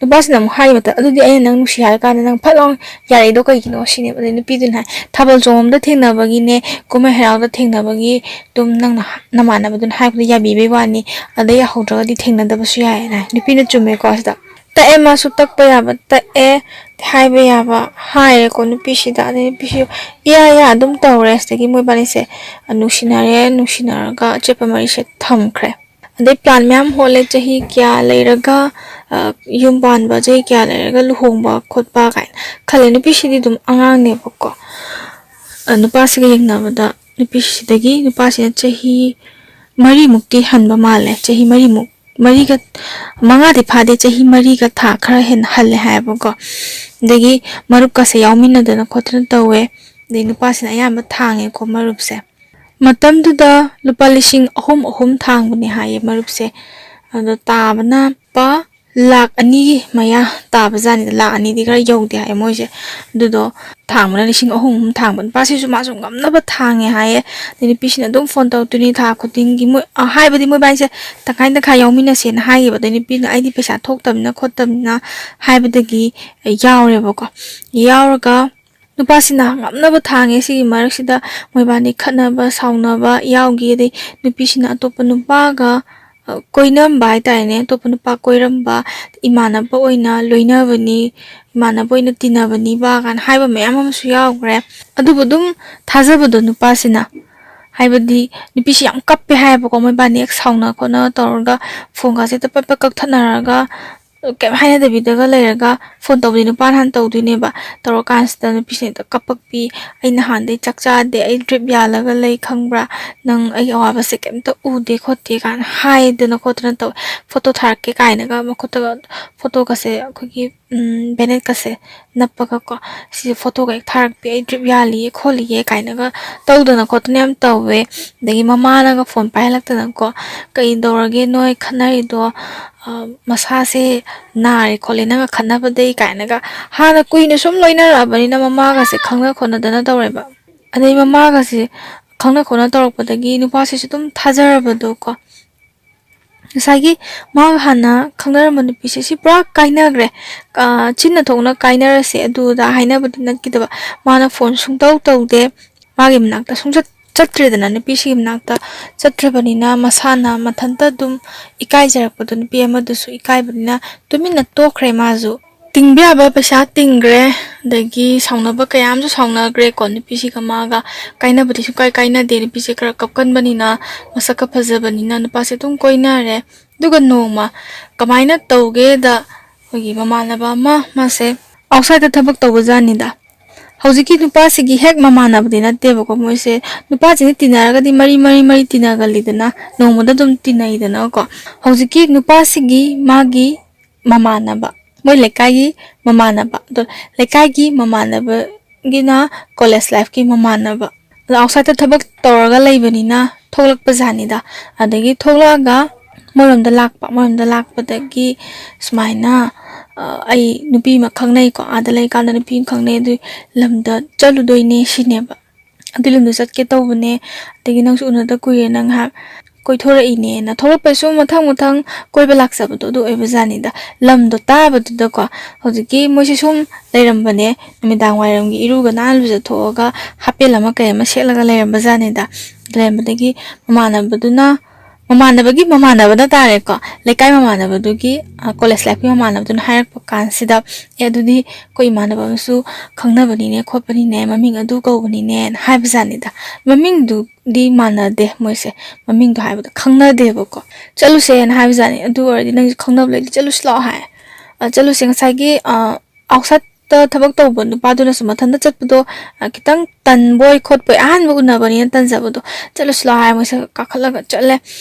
ꯅꯨꯄꯥꯁꯤꯅ ꯑꯃꯨꯛ ꯍꯥꯏꯔꯤꯕ ꯃꯇꯝ, "ꯑꯗꯨꯗꯤ ꯑꯩꯅ ꯅꯪ ꯅꯨꯡꯁꯤ ꯍꯥꯏꯔ ꯀꯥꯟꯗ ꯅꯪ ꯐꯠ ꯂꯥꯎꯅ ꯌꯥꯔꯛꯏꯗꯣ ꯀꯩꯒꯤꯅꯣ?" ꯁꯤꯅꯦꯕ꯫ ꯑꯗꯩ ꯅꯨꯄꯤꯗꯨꯅ ꯍꯥꯏ, "ꯊꯥꯕꯜ ꯆꯣꯡꯕꯝꯗ ꯊꯦꯡꯅꯕꯒꯤꯅꯦ, ꯀꯨꯝꯍꯩ ꯍꯔꯥꯎꯗ ꯊꯦꯡꯅꯕꯒꯤ ꯑꯗꯨꯝ ꯅꯪꯅ ꯍ-, ꯅꯃꯥꯟꯅꯕꯗꯨꯅ ꯍꯥꯏꯕꯗ ꯌꯥꯕꯤꯕꯩ ꯋꯥꯅꯤ, ꯑꯗꯩ ꯌꯥꯍꯧꯗ꯭ꯔꯒꯗꯤ ꯊꯦꯡꯅꯗꯕꯁꯨ ꯌꯥꯏ" ꯍꯥꯏ꯫ ꯅꯨꯄꯤꯅ ꯆꯨꯝꯃꯦꯀꯣ ꯁꯤꯗ꯫ ꯇꯛꯑꯦ, ꯃꯥꯁꯨ ꯇꯛꯄ ꯌꯥꯕ ꯇꯛꯑꯦ, ꯍꯥꯏꯕ ꯌꯥꯕ ꯍꯥꯏꯔꯦꯀꯣ ꯅꯨꯄꯤꯁꯤꯗ꯫ ꯑꯗꯩ ꯅꯨꯄꯤꯁꯨ ꯏꯌꯥ ꯌꯥ ꯑꯗꯨꯝ ꯇꯧꯔꯦ꯫ ꯁꯤꯗꯒꯤ ꯃꯣꯏꯕꯥꯅꯤꯁꯦ ꯅꯨꯡꯁꯤꯅꯔꯦ, ꯅꯨꯡꯁꯤꯅꯔꯒ ꯑꯆꯦꯠꯄ ꯃꯔꯤꯁꯦ ꯊꯝꯈ꯭ꯔꯦ꯫ ꯑꯗꯩ plan ꯃꯌꯥꯝ ꯍꯣꯠꯂꯦ, ꯆꯍꯤ ꯀꯌꯥ ꯂꯩꯔꯒ, ꯑ, ꯌꯨꯝ ꯄꯥꯟꯕ, ꯆꯍꯤ ꯀꯌꯥ ꯂꯩꯔꯒ ꯂꯨꯍꯣꯡꯕ ꯈꯣꯠꯄ ꯀꯥꯏꯅ ꯈꯜꯂꯦ꯫ ꯅꯨꯄꯤꯁꯤꯗꯤ ꯑꯗꯨꯝ ꯑꯉꯥꯡꯅꯦꯕꯀꯣ꯫ ꯑ, ꯅꯨꯄꯥꯁꯤꯒ ꯌꯦꯡꯅꯕꯗ ꯅꯨꯄꯤꯁꯤꯗꯒꯤ, ꯅꯨꯄꯥꯁꯤꯅ ꯆꯍꯤ ꯃꯔꯤꯃꯨꯛꯇꯤ ꯍꯟꯕ ꯃꯥꯜꯂꯦ꯫ ꯆꯍꯤ ꯃꯔꯤꯃꯨꯛ, ꯃꯔꯤꯒ, ꯃꯉꯥꯗꯤ ꯐꯥꯗꯦ, ꯆꯍꯤ ꯃꯔꯤꯒ ꯊꯥ ꯈꯔ ꯍꯦꯟꯅ ꯍꯜꯂꯦ ꯍꯥꯏꯌꯦꯕꯀꯣ꯫ ꯑꯗꯒꯤ ꯃꯔꯨꯞꯀꯁꯦ ꯌꯥꯎꯃꯤꯟꯅꯗꯅ ꯈꯣꯠꯇꯅ ꯇꯧꯋꯦ꯫ ꯑꯗꯩ ꯅꯨꯄꯥꯁꯤꯅ ꯑꯌꯥꯝꯕ ꯊꯥꯡꯉꯦꯀꯣ ꯃꯔꯨꯞꯁꯦ꯫ ꯃꯇꯝꯗꯨꯗ ꯂꯨꯄꯥ ꯂꯤꯁꯤꯡ ꯑꯍꯨꯝ, ꯑꯍꯨꯝ ꯊꯥꯡꯕꯅꯦ ꯍꯥꯏꯌꯦ ꯃꯔꯨꯞꯁꯦ꯫ ꯑꯗꯣ ꯇꯥꯕꯅ ꯂꯨꯄꯥ ꯂꯥꯛ ꯑꯅꯤꯒꯤ ꯃꯌꯥ ꯇꯥꯕꯖꯥꯠꯅꯤꯗ꯫ ꯂꯥꯛ ꯑꯅꯤꯗꯤ ꯈꯔ ꯌꯧꯗꯦ ꯍꯥꯏ ꯃꯣꯏꯁꯦ꯫ ꯑꯗꯨꯗꯣ ꯊꯥꯡꯕꯅ ꯂꯤꯁꯤꯡ ꯑꯍꯨꯝ, ꯑꯍꯨꯝ ꯊꯥꯡꯕ꯫ ꯅꯨꯄꯥꯁꯤꯁꯨ ꯃꯥꯁꯨ ꯉꯝꯅꯕ ꯊꯥꯡꯉꯦ ꯍꯥꯏꯌꯦ꯫ ꯑꯗꯩ ꯅꯨꯄꯤꯁꯤꯅ ꯑꯗꯨꯝ ꯐꯣꯟ ꯇꯧꯔꯛꯇꯣꯏꯅꯤ ꯊꯥ ꯈꯨꯗꯤꯡꯒꯤ꯫ ꯃꯣꯏ, ꯑ, ꯍꯥꯏꯕꯗꯤ ꯃꯣꯏꯕꯥꯏꯁꯦ ꯇꯪꯈꯥꯏ ꯇꯪꯈꯥꯏ ꯌꯥꯎꯃꯤꯟꯅꯁꯦꯅ ꯍꯥꯏꯈꯤꯕ꯫ ꯑꯗꯩ ꯅꯨꯄꯤꯅ "ꯑꯩꯗꯤ ꯄꯩꯁꯥ ꯊꯣꯛꯇꯕꯅꯤꯅ ꯈꯣꯠꯇꯕꯅꯤꯅ" ꯍꯥꯏꯕꯗꯒꯤ ꯌꯥꯎꯔꯦꯕꯀꯣ꯫ ꯌꯥꯎꯔꯒ ꯅꯨꯄꯥꯁꯤꯅ ꯉꯝꯅꯕ ꯊꯥꯡꯉꯦ꯫ ꯁꯤꯒꯤ ꯃꯔꯛꯁꯤꯗ ꯃꯣꯏꯕꯥꯅꯤ ꯈꯠꯅꯕ ꯁꯥꯎꯅꯕ ꯌꯥꯎꯈꯤ꯫ ꯑꯗꯩ ꯅꯨꯄꯤꯁꯤꯅ ꯑꯇꯣꯞꯄ ꯅꯨꯄꯥꯒ, ꯑ, ꯀꯣꯏꯅꯔꯝꯕ ꯍꯥꯏꯇꯥꯔꯦꯅꯦ, ꯑꯇꯣꯞꯄ ꯅꯨꯄꯥ ꯀꯣꯏꯔꯝꯕ, ꯏꯃꯥꯟꯅꯕ ꯑꯣꯏꯅ ꯂꯣꯏꯅꯕꯅꯤ, ꯏꯃꯥꯟꯅꯕ ꯑꯣꯏꯅ ꯇꯤꯟꯅꯕꯅꯤꯕ ꯀꯥꯏꯅ ꯍꯥꯏꯕ ꯃꯌꯥꯝ ꯑꯃꯁꯨ ꯌꯥꯎꯈ꯭ꯔꯦ꯫ ꯑꯗꯨꯕꯨ ꯑꯗꯨꯝ ꯊꯥꯖꯕꯗꯣ ꯅꯨꯄꯥꯁꯤꯅ, ꯍꯥꯏꯕꯗꯤ ꯅꯨꯄꯤꯁꯤ ꯌꯥꯝ ꯀꯞꯄꯦ ꯍꯥꯏꯌꯦꯕꯀꯣ, ꯃꯣꯏꯕꯥꯅꯤ ꯍꯦꯛ ꯁꯥꯎꯅ ꯈꯣꯠꯅ ꯇꯧꯔꯒ ꯐꯣꯟꯒꯁꯦ ꯍꯦꯛꯇ ꯄꯠ ꯄꯠ ꯀꯛꯊꯠꯅꯔꯒ ꯀꯩꯝ ꯍꯥꯏꯅꯗꯕꯤꯗꯒ ꯂꯩꯔꯒ, ꯐꯣꯟ ꯇꯧꯕꯗꯤ ꯅꯨꯄꯥꯅ ꯍꯥꯟꯅ ꯇꯧꯗꯣꯏꯅꯦꯕ꯫ ꯇꯧꯔꯀꯥꯟꯁꯤꯗ ꯅꯨꯄꯤꯁꯤꯅ ꯍꯦꯛꯇ ꯀꯞꯄꯛꯄꯤ, "ꯑꯩ ꯅꯍꯥꯟꯗꯩ ꯆꯥꯛ ꯆꯥꯗꯦ, ꯑꯩ ꯗ꯭ꯔꯤꯞ ꯌꯥꯜꯂꯒ ꯂꯩ, ꯈꯪꯕ꯭ꯔꯥ? ꯅꯪ ꯑꯩꯒꯤ ꯑꯋꯥꯕꯁꯦ ꯀꯩꯝꯇ ꯎꯗꯦ ꯈꯣꯠꯇꯦ" ꯀꯥꯏꯅ ꯍꯥꯏꯗꯅ ꯈꯣꯠꯇꯅ ꯇꯧꯋꯦ꯫ "ꯐꯣꯇꯣ ꯊꯥꯔꯛꯀꯦ" ꯀꯥꯏꯅꯒ ꯃꯈꯨꯠꯇꯒ ꯐꯣꯇꯣꯒꯁꯦ, ꯑꯩꯈꯣꯏꯒꯤ, ꯎꯝ, ꯕꯦꯅꯦꯠꯀꯁꯦ ꯅꯞꯄꯒꯀꯣ, "ꯁꯤꯁꯦ ꯐꯣꯇꯣꯒ ꯍꯦꯛ ꯊꯥꯔꯛꯄꯤ, ꯑꯩ ꯗ꯭ꯔꯤꯞ ꯌꯥꯜꯂꯤꯌꯦ ꯈꯣꯠꯂꯤꯌꯦ" ꯀꯥꯏꯅꯒ ꯇꯧꯗꯅ ꯈꯣꯠꯇꯅ ꯌꯥꯝ ꯇꯧꯋꯦ꯫ ꯑꯗꯒꯤ ꯃꯃꯥꯅꯒ ꯐꯣꯟ ꯄꯥꯏꯍꯜꯂꯛꯇꯅꯀꯣ, "ꯀꯩꯗꯧꯔꯒꯦ ꯅꯣꯏ ꯈꯠꯅꯔꯤꯗꯣ? ꯑ, ꯃꯁꯥꯁꯦ ꯅꯥꯔꯦ ꯈꯣꯠꯂꯦ ꯅꯪꯒ ꯈꯠꯅꯕꯗꯩ" ꯀꯥꯏꯅꯒ, ꯍꯥꯟꯅ ꯀꯨꯏꯅ ꯁꯨꯝ ꯂꯣꯏꯅꯔꯛꯑꯕꯅꯤꯅ ꯃꯃꯥꯒꯁꯦ ꯈꯪꯅ ꯈꯣꯠꯅꯗꯅ ꯇꯧꯔꯦꯕ꯫ ꯑꯗꯩ ꯃꯃꯥꯒꯁꯦ ꯈꯪꯅ ꯈꯣꯠꯅ ꯇꯧꯔꯛꯄꯗꯒꯤ ꯅꯨꯄꯥꯁꯤꯁꯨ ꯑꯗꯨꯝ ꯊꯥꯖꯔꯕꯗꯣꯀꯣ꯫ ꯉꯁꯥꯏꯒꯤ ꯃꯥꯒ ꯍꯥꯟꯅ ꯈꯪꯅꯔꯝꯕ ꯅꯨꯄꯤꯁꯦ ꯁꯤ ꯄꯨꯔꯥ ꯀꯥꯏꯅꯈ꯭ꯔꯦ꯫ ꯑ, ꯆꯤꯟꯅ ꯊꯣꯛꯅ ꯀꯥꯏꯅꯔꯁꯦ ꯑꯗꯨ ꯑꯗꯥ ꯍꯥꯏꯅꯕꯗꯤ ꯅꯠꯈꯤꯗꯕ꯫ ꯃꯥꯅ ꯐꯣꯟ ꯁꯨꯡꯇꯧ ꯇꯧꯗꯦ꯫ ꯃꯥꯒꯤ ꯃꯅꯥꯛꯇ ꯁꯨꯡꯆꯠ ꯆꯠꯇ꯭ꯔꯦꯗꯅ, ꯅꯨꯄꯤꯁꯤꯒꯤ ꯃꯅꯥꯛꯇ ꯆꯠꯇ꯭ꯔꯕꯅꯤꯅ ꯃꯁꯥꯅ ꯃꯊꯟꯇ ꯑꯗꯨꯝ ꯏꯀꯥꯏꯖꯔꯛꯄꯗꯣ, ꯅꯨꯄꯤ ꯑꯃꯗꯨꯁꯨ ꯏꯀꯥꯏꯕꯅꯤꯅ ꯇꯨꯃꯤꯟꯅ ꯇꯣꯛꯈ꯭ꯔꯦ ꯃꯥꯁꯨ꯫ ꯇꯤꯡꯕ ꯌꯥꯕ ꯄꯩꯁꯥ ꯇꯤꯡꯈ꯭ꯔꯦ, ꯑꯗꯒꯤ ꯁꯥꯎꯅꯕ ꯀꯌꯥ ꯑꯃꯁꯨ ꯁꯥꯎꯅꯈ꯭ꯔꯦꯀꯣ꯫ ꯅꯨꯄꯤꯁꯤꯒ ꯃꯥꯒ ꯀꯥꯏꯅꯕꯗꯤ ꯁꯨꯡꯀꯥꯏ ꯀꯥꯏꯅꯗꯦ꯫ ꯅꯨꯄꯤꯁꯦ ꯈꯔ ꯀꯞꯀꯟꯕꯅꯤꯅ, ꯃꯁꯛꯀ ꯐꯖꯕꯅꯤꯅ ꯅꯨꯄꯥꯁꯦ ꯑꯗꯨꯝ ꯀꯣꯏꯅꯔꯦ꯫ ꯑꯗꯨꯒ ꯅꯣꯡꯃ ꯀꯃꯥꯏꯅ ꯇꯧꯒꯦꯗ, ꯑꯩꯈꯣꯏꯒꯤ ꯃꯃꯥꯟꯅꯕ ꯑꯃ, ꯃꯥꯁꯦ ꯑꯥꯎꯠꯁꯥꯏꯗꯠꯇ ꯊꯕꯛ ꯇꯧꯕꯖꯥꯠꯅꯤꯗ꯫ ꯍꯧꯖꯤꯛꯀꯤ ꯅꯨꯄꯥꯁꯤꯒꯤ ꯍꯦꯛ ꯃꯃꯥꯟꯅꯕꯗꯤ ꯅꯠꯇꯦꯕꯀꯣ, ꯃꯣꯏꯁꯦ ꯅꯨꯄꯥꯁꯤꯡꯁꯦ ꯇꯤꯟꯅꯔꯒꯗꯤ ꯃꯔꯤ ꯃꯔꯤ ꯃꯔꯤ ꯇꯤꯟꯅꯒꯜꯂꯤꯗꯅ, ꯅꯣꯡꯃꯗ ꯑꯗꯨꯝ ꯇꯤꯟꯅꯩꯗꯅꯀꯣ꯫ ꯍꯧꯖꯤꯛꯀꯤ ꯅꯨꯄꯥꯁꯤꯒꯤ ꯃꯥꯒꯤ ꯃꯃꯥꯟꯅꯕ, ꯃꯣꯏ ꯂꯩꯀꯥꯏꯒꯤ ꯃꯃꯥꯟꯅꯕ, ꯑꯗꯣ ꯂꯩꯀꯥꯏꯒꯤ ꯃꯃꯥꯟꯅꯕꯒꯤꯅ ꯀꯣꯂꯦꯖ ꯂꯥꯏꯐꯀꯤ ꯃꯃꯥꯟꯅꯕ, ꯑꯗꯣ ꯑꯥꯎꯠꯁꯥꯏꯗꯠꯇ ꯊꯕꯛ ꯇꯧꯔꯒ ꯂꯩꯕꯅꯤꯅ ꯊꯣꯛꯂꯛꯄ ꯖꯥꯠꯅꯤꯗ꯫ ꯑꯗꯒꯤ ꯊꯣꯛꯂꯛꯑꯒ ꯃꯣꯏꯔꯣꯝꯗ ꯂꯥꯛꯄ, ꯃꯣꯏꯔꯣꯝꯗ ꯂꯥꯛꯄꯗꯒꯤ ꯁꯨꯃꯥꯏꯅ, ꯑ, "ꯑꯩ ꯅꯨꯄꯤ ꯑꯃ ꯈꯪꯅꯩꯀꯣ, ꯑꯥꯗ ꯂꯩꯀꯥꯟꯗ ꯅꯨꯄꯤ ꯑꯃ ꯈꯪꯅꯩ, ꯑꯗꯨꯏ ꯂꯝꯗ ꯆꯠꯂꯨꯗꯣꯏꯅꯦ" ꯁꯤꯅꯦꯕ꯫ "ꯑꯗꯨꯏ ꯂꯝꯗ ꯆꯠꯀꯦ ꯇꯧꯕꯅꯦ, ꯑꯗꯒꯤ ꯅꯪꯁꯨ ꯎꯅꯗ ꯀꯨꯏꯔꯦꯅ ꯉꯥꯏꯍꯥꯛ ꯀꯣꯏꯊꯣꯔꯛꯏꯅꯦꯅ ꯊꯣꯛꯂꯛꯄꯁꯨ ꯃꯊꯪ ꯃꯊꯪ ꯀꯣꯏꯕ ꯂꯥꯛꯆꯕꯗꯣ ꯑꯗꯨ ꯑꯣꯏꯕꯖꯥꯠꯅꯤꯗ꯫ ꯂꯝꯗꯣ ꯇꯥꯕꯗꯨꯗꯀꯣ, ꯍꯧꯖꯤꯛꯀꯤ ꯃꯣꯏꯁꯦ ꯁꯨꯝ ꯂꯩꯔꯝꯕꯅꯦ, ꯅꯨꯃꯤꯗꯥꯡ ꯋꯥꯏꯔꯝꯒꯤ ꯏꯔꯨꯒ ꯅꯥꯟꯅ ꯂꯨꯖꯊꯣꯛꯑꯒ ꯍꯥꯄꯦꯜ ꯑꯃ ꯀꯩ ꯑꯃ ꯁꯦꯠꯂꯒ ꯂꯩꯔꯝꯕꯖꯥꯠꯅꯤꯗ꯫ ꯂꯩꯔꯝꯕꯗꯒꯤ ꯃꯃꯥꯟꯅꯕꯗꯨꯅ, ꯃꯃꯥꯟꯅꯕꯒꯤ ꯃꯃꯥꯟꯅꯕꯗ ꯇꯥꯔꯦꯀꯣ, ꯂꯩꯀꯥꯏ ꯃꯃꯥꯟꯅꯕꯗꯨꯒꯤ, ꯀꯣꯂꯦꯖ ꯂꯥꯏꯐꯀꯤ ꯃꯃꯥꯟꯅꯕꯗꯨꯅ ꯍꯥꯏꯔꯛꯄ ꯀꯥꯟꯁꯤꯗ, "ꯑꯦ, ꯑꯗꯨꯗꯤ ꯑꯩꯈꯣꯏ ꯏꯃꯥꯟꯅꯕ ꯑꯃꯁꯨ ꯈꯪꯅꯕꯅꯤꯅꯦ ꯈꯣꯠꯄꯅꯤꯅꯦ, ꯃꯃꯤꯡ ꯑꯗꯨ ꯀꯧꯕꯅꯤꯅꯦꯅ" ꯍꯥꯏꯕꯖꯥꯠꯅꯤꯗ꯫ ꯃꯃꯤꯡꯗꯨꯗꯤ ꯃꯥꯟꯅꯗꯦ ꯃꯣꯏꯁꯦ, ꯃꯃꯤꯡꯗꯣ ꯍꯥꯏꯕꯗ ꯈꯪꯅꯗꯦꯕꯀꯣ꯫ "ꯆꯠꯂꯨꯁꯦꯅ" ꯍꯥꯏꯕꯖꯥꯠꯅꯤ꯫ "ꯑꯗꯨ ꯑꯣꯏꯔꯗꯤ ꯅꯪꯁꯨ ꯈꯪꯅꯕ ꯂꯩꯗꯤ ꯆꯠꯂꯨꯁꯤ ꯂꯥꯛꯑꯣ" ꯍꯥꯏ꯫ ꯑ, ꯆꯠꯂꯨꯁꯦ꯫ ꯉꯁꯥꯏꯒꯤ, ꯑ, ꯑꯥꯎꯠꯁꯥꯏꯠꯇ ꯊꯕꯛ ꯇꯧꯕ ꯅꯨꯄꯥꯗꯨꯅꯁꯨ ꯃꯊꯟꯇ ꯆꯠꯄꯗꯣ, ꯑ, ꯈꯤꯇꯪ ꯇꯟꯕꯣꯏ ꯈꯣꯠꯄꯣꯏ, ꯑꯍꯥꯟꯕ ꯎꯅꯕꯅꯤꯅ ꯇꯟꯖꯕꯗꯣ, "ꯆꯠꯂꯨꯁꯤ ꯂꯥꯛꯑꯣ" ꯍꯥꯏ꯫ ꯃꯣꯏꯁꯦ ꯀꯥꯈꯠꯂꯒ ꯆꯠꯂꯦ꯫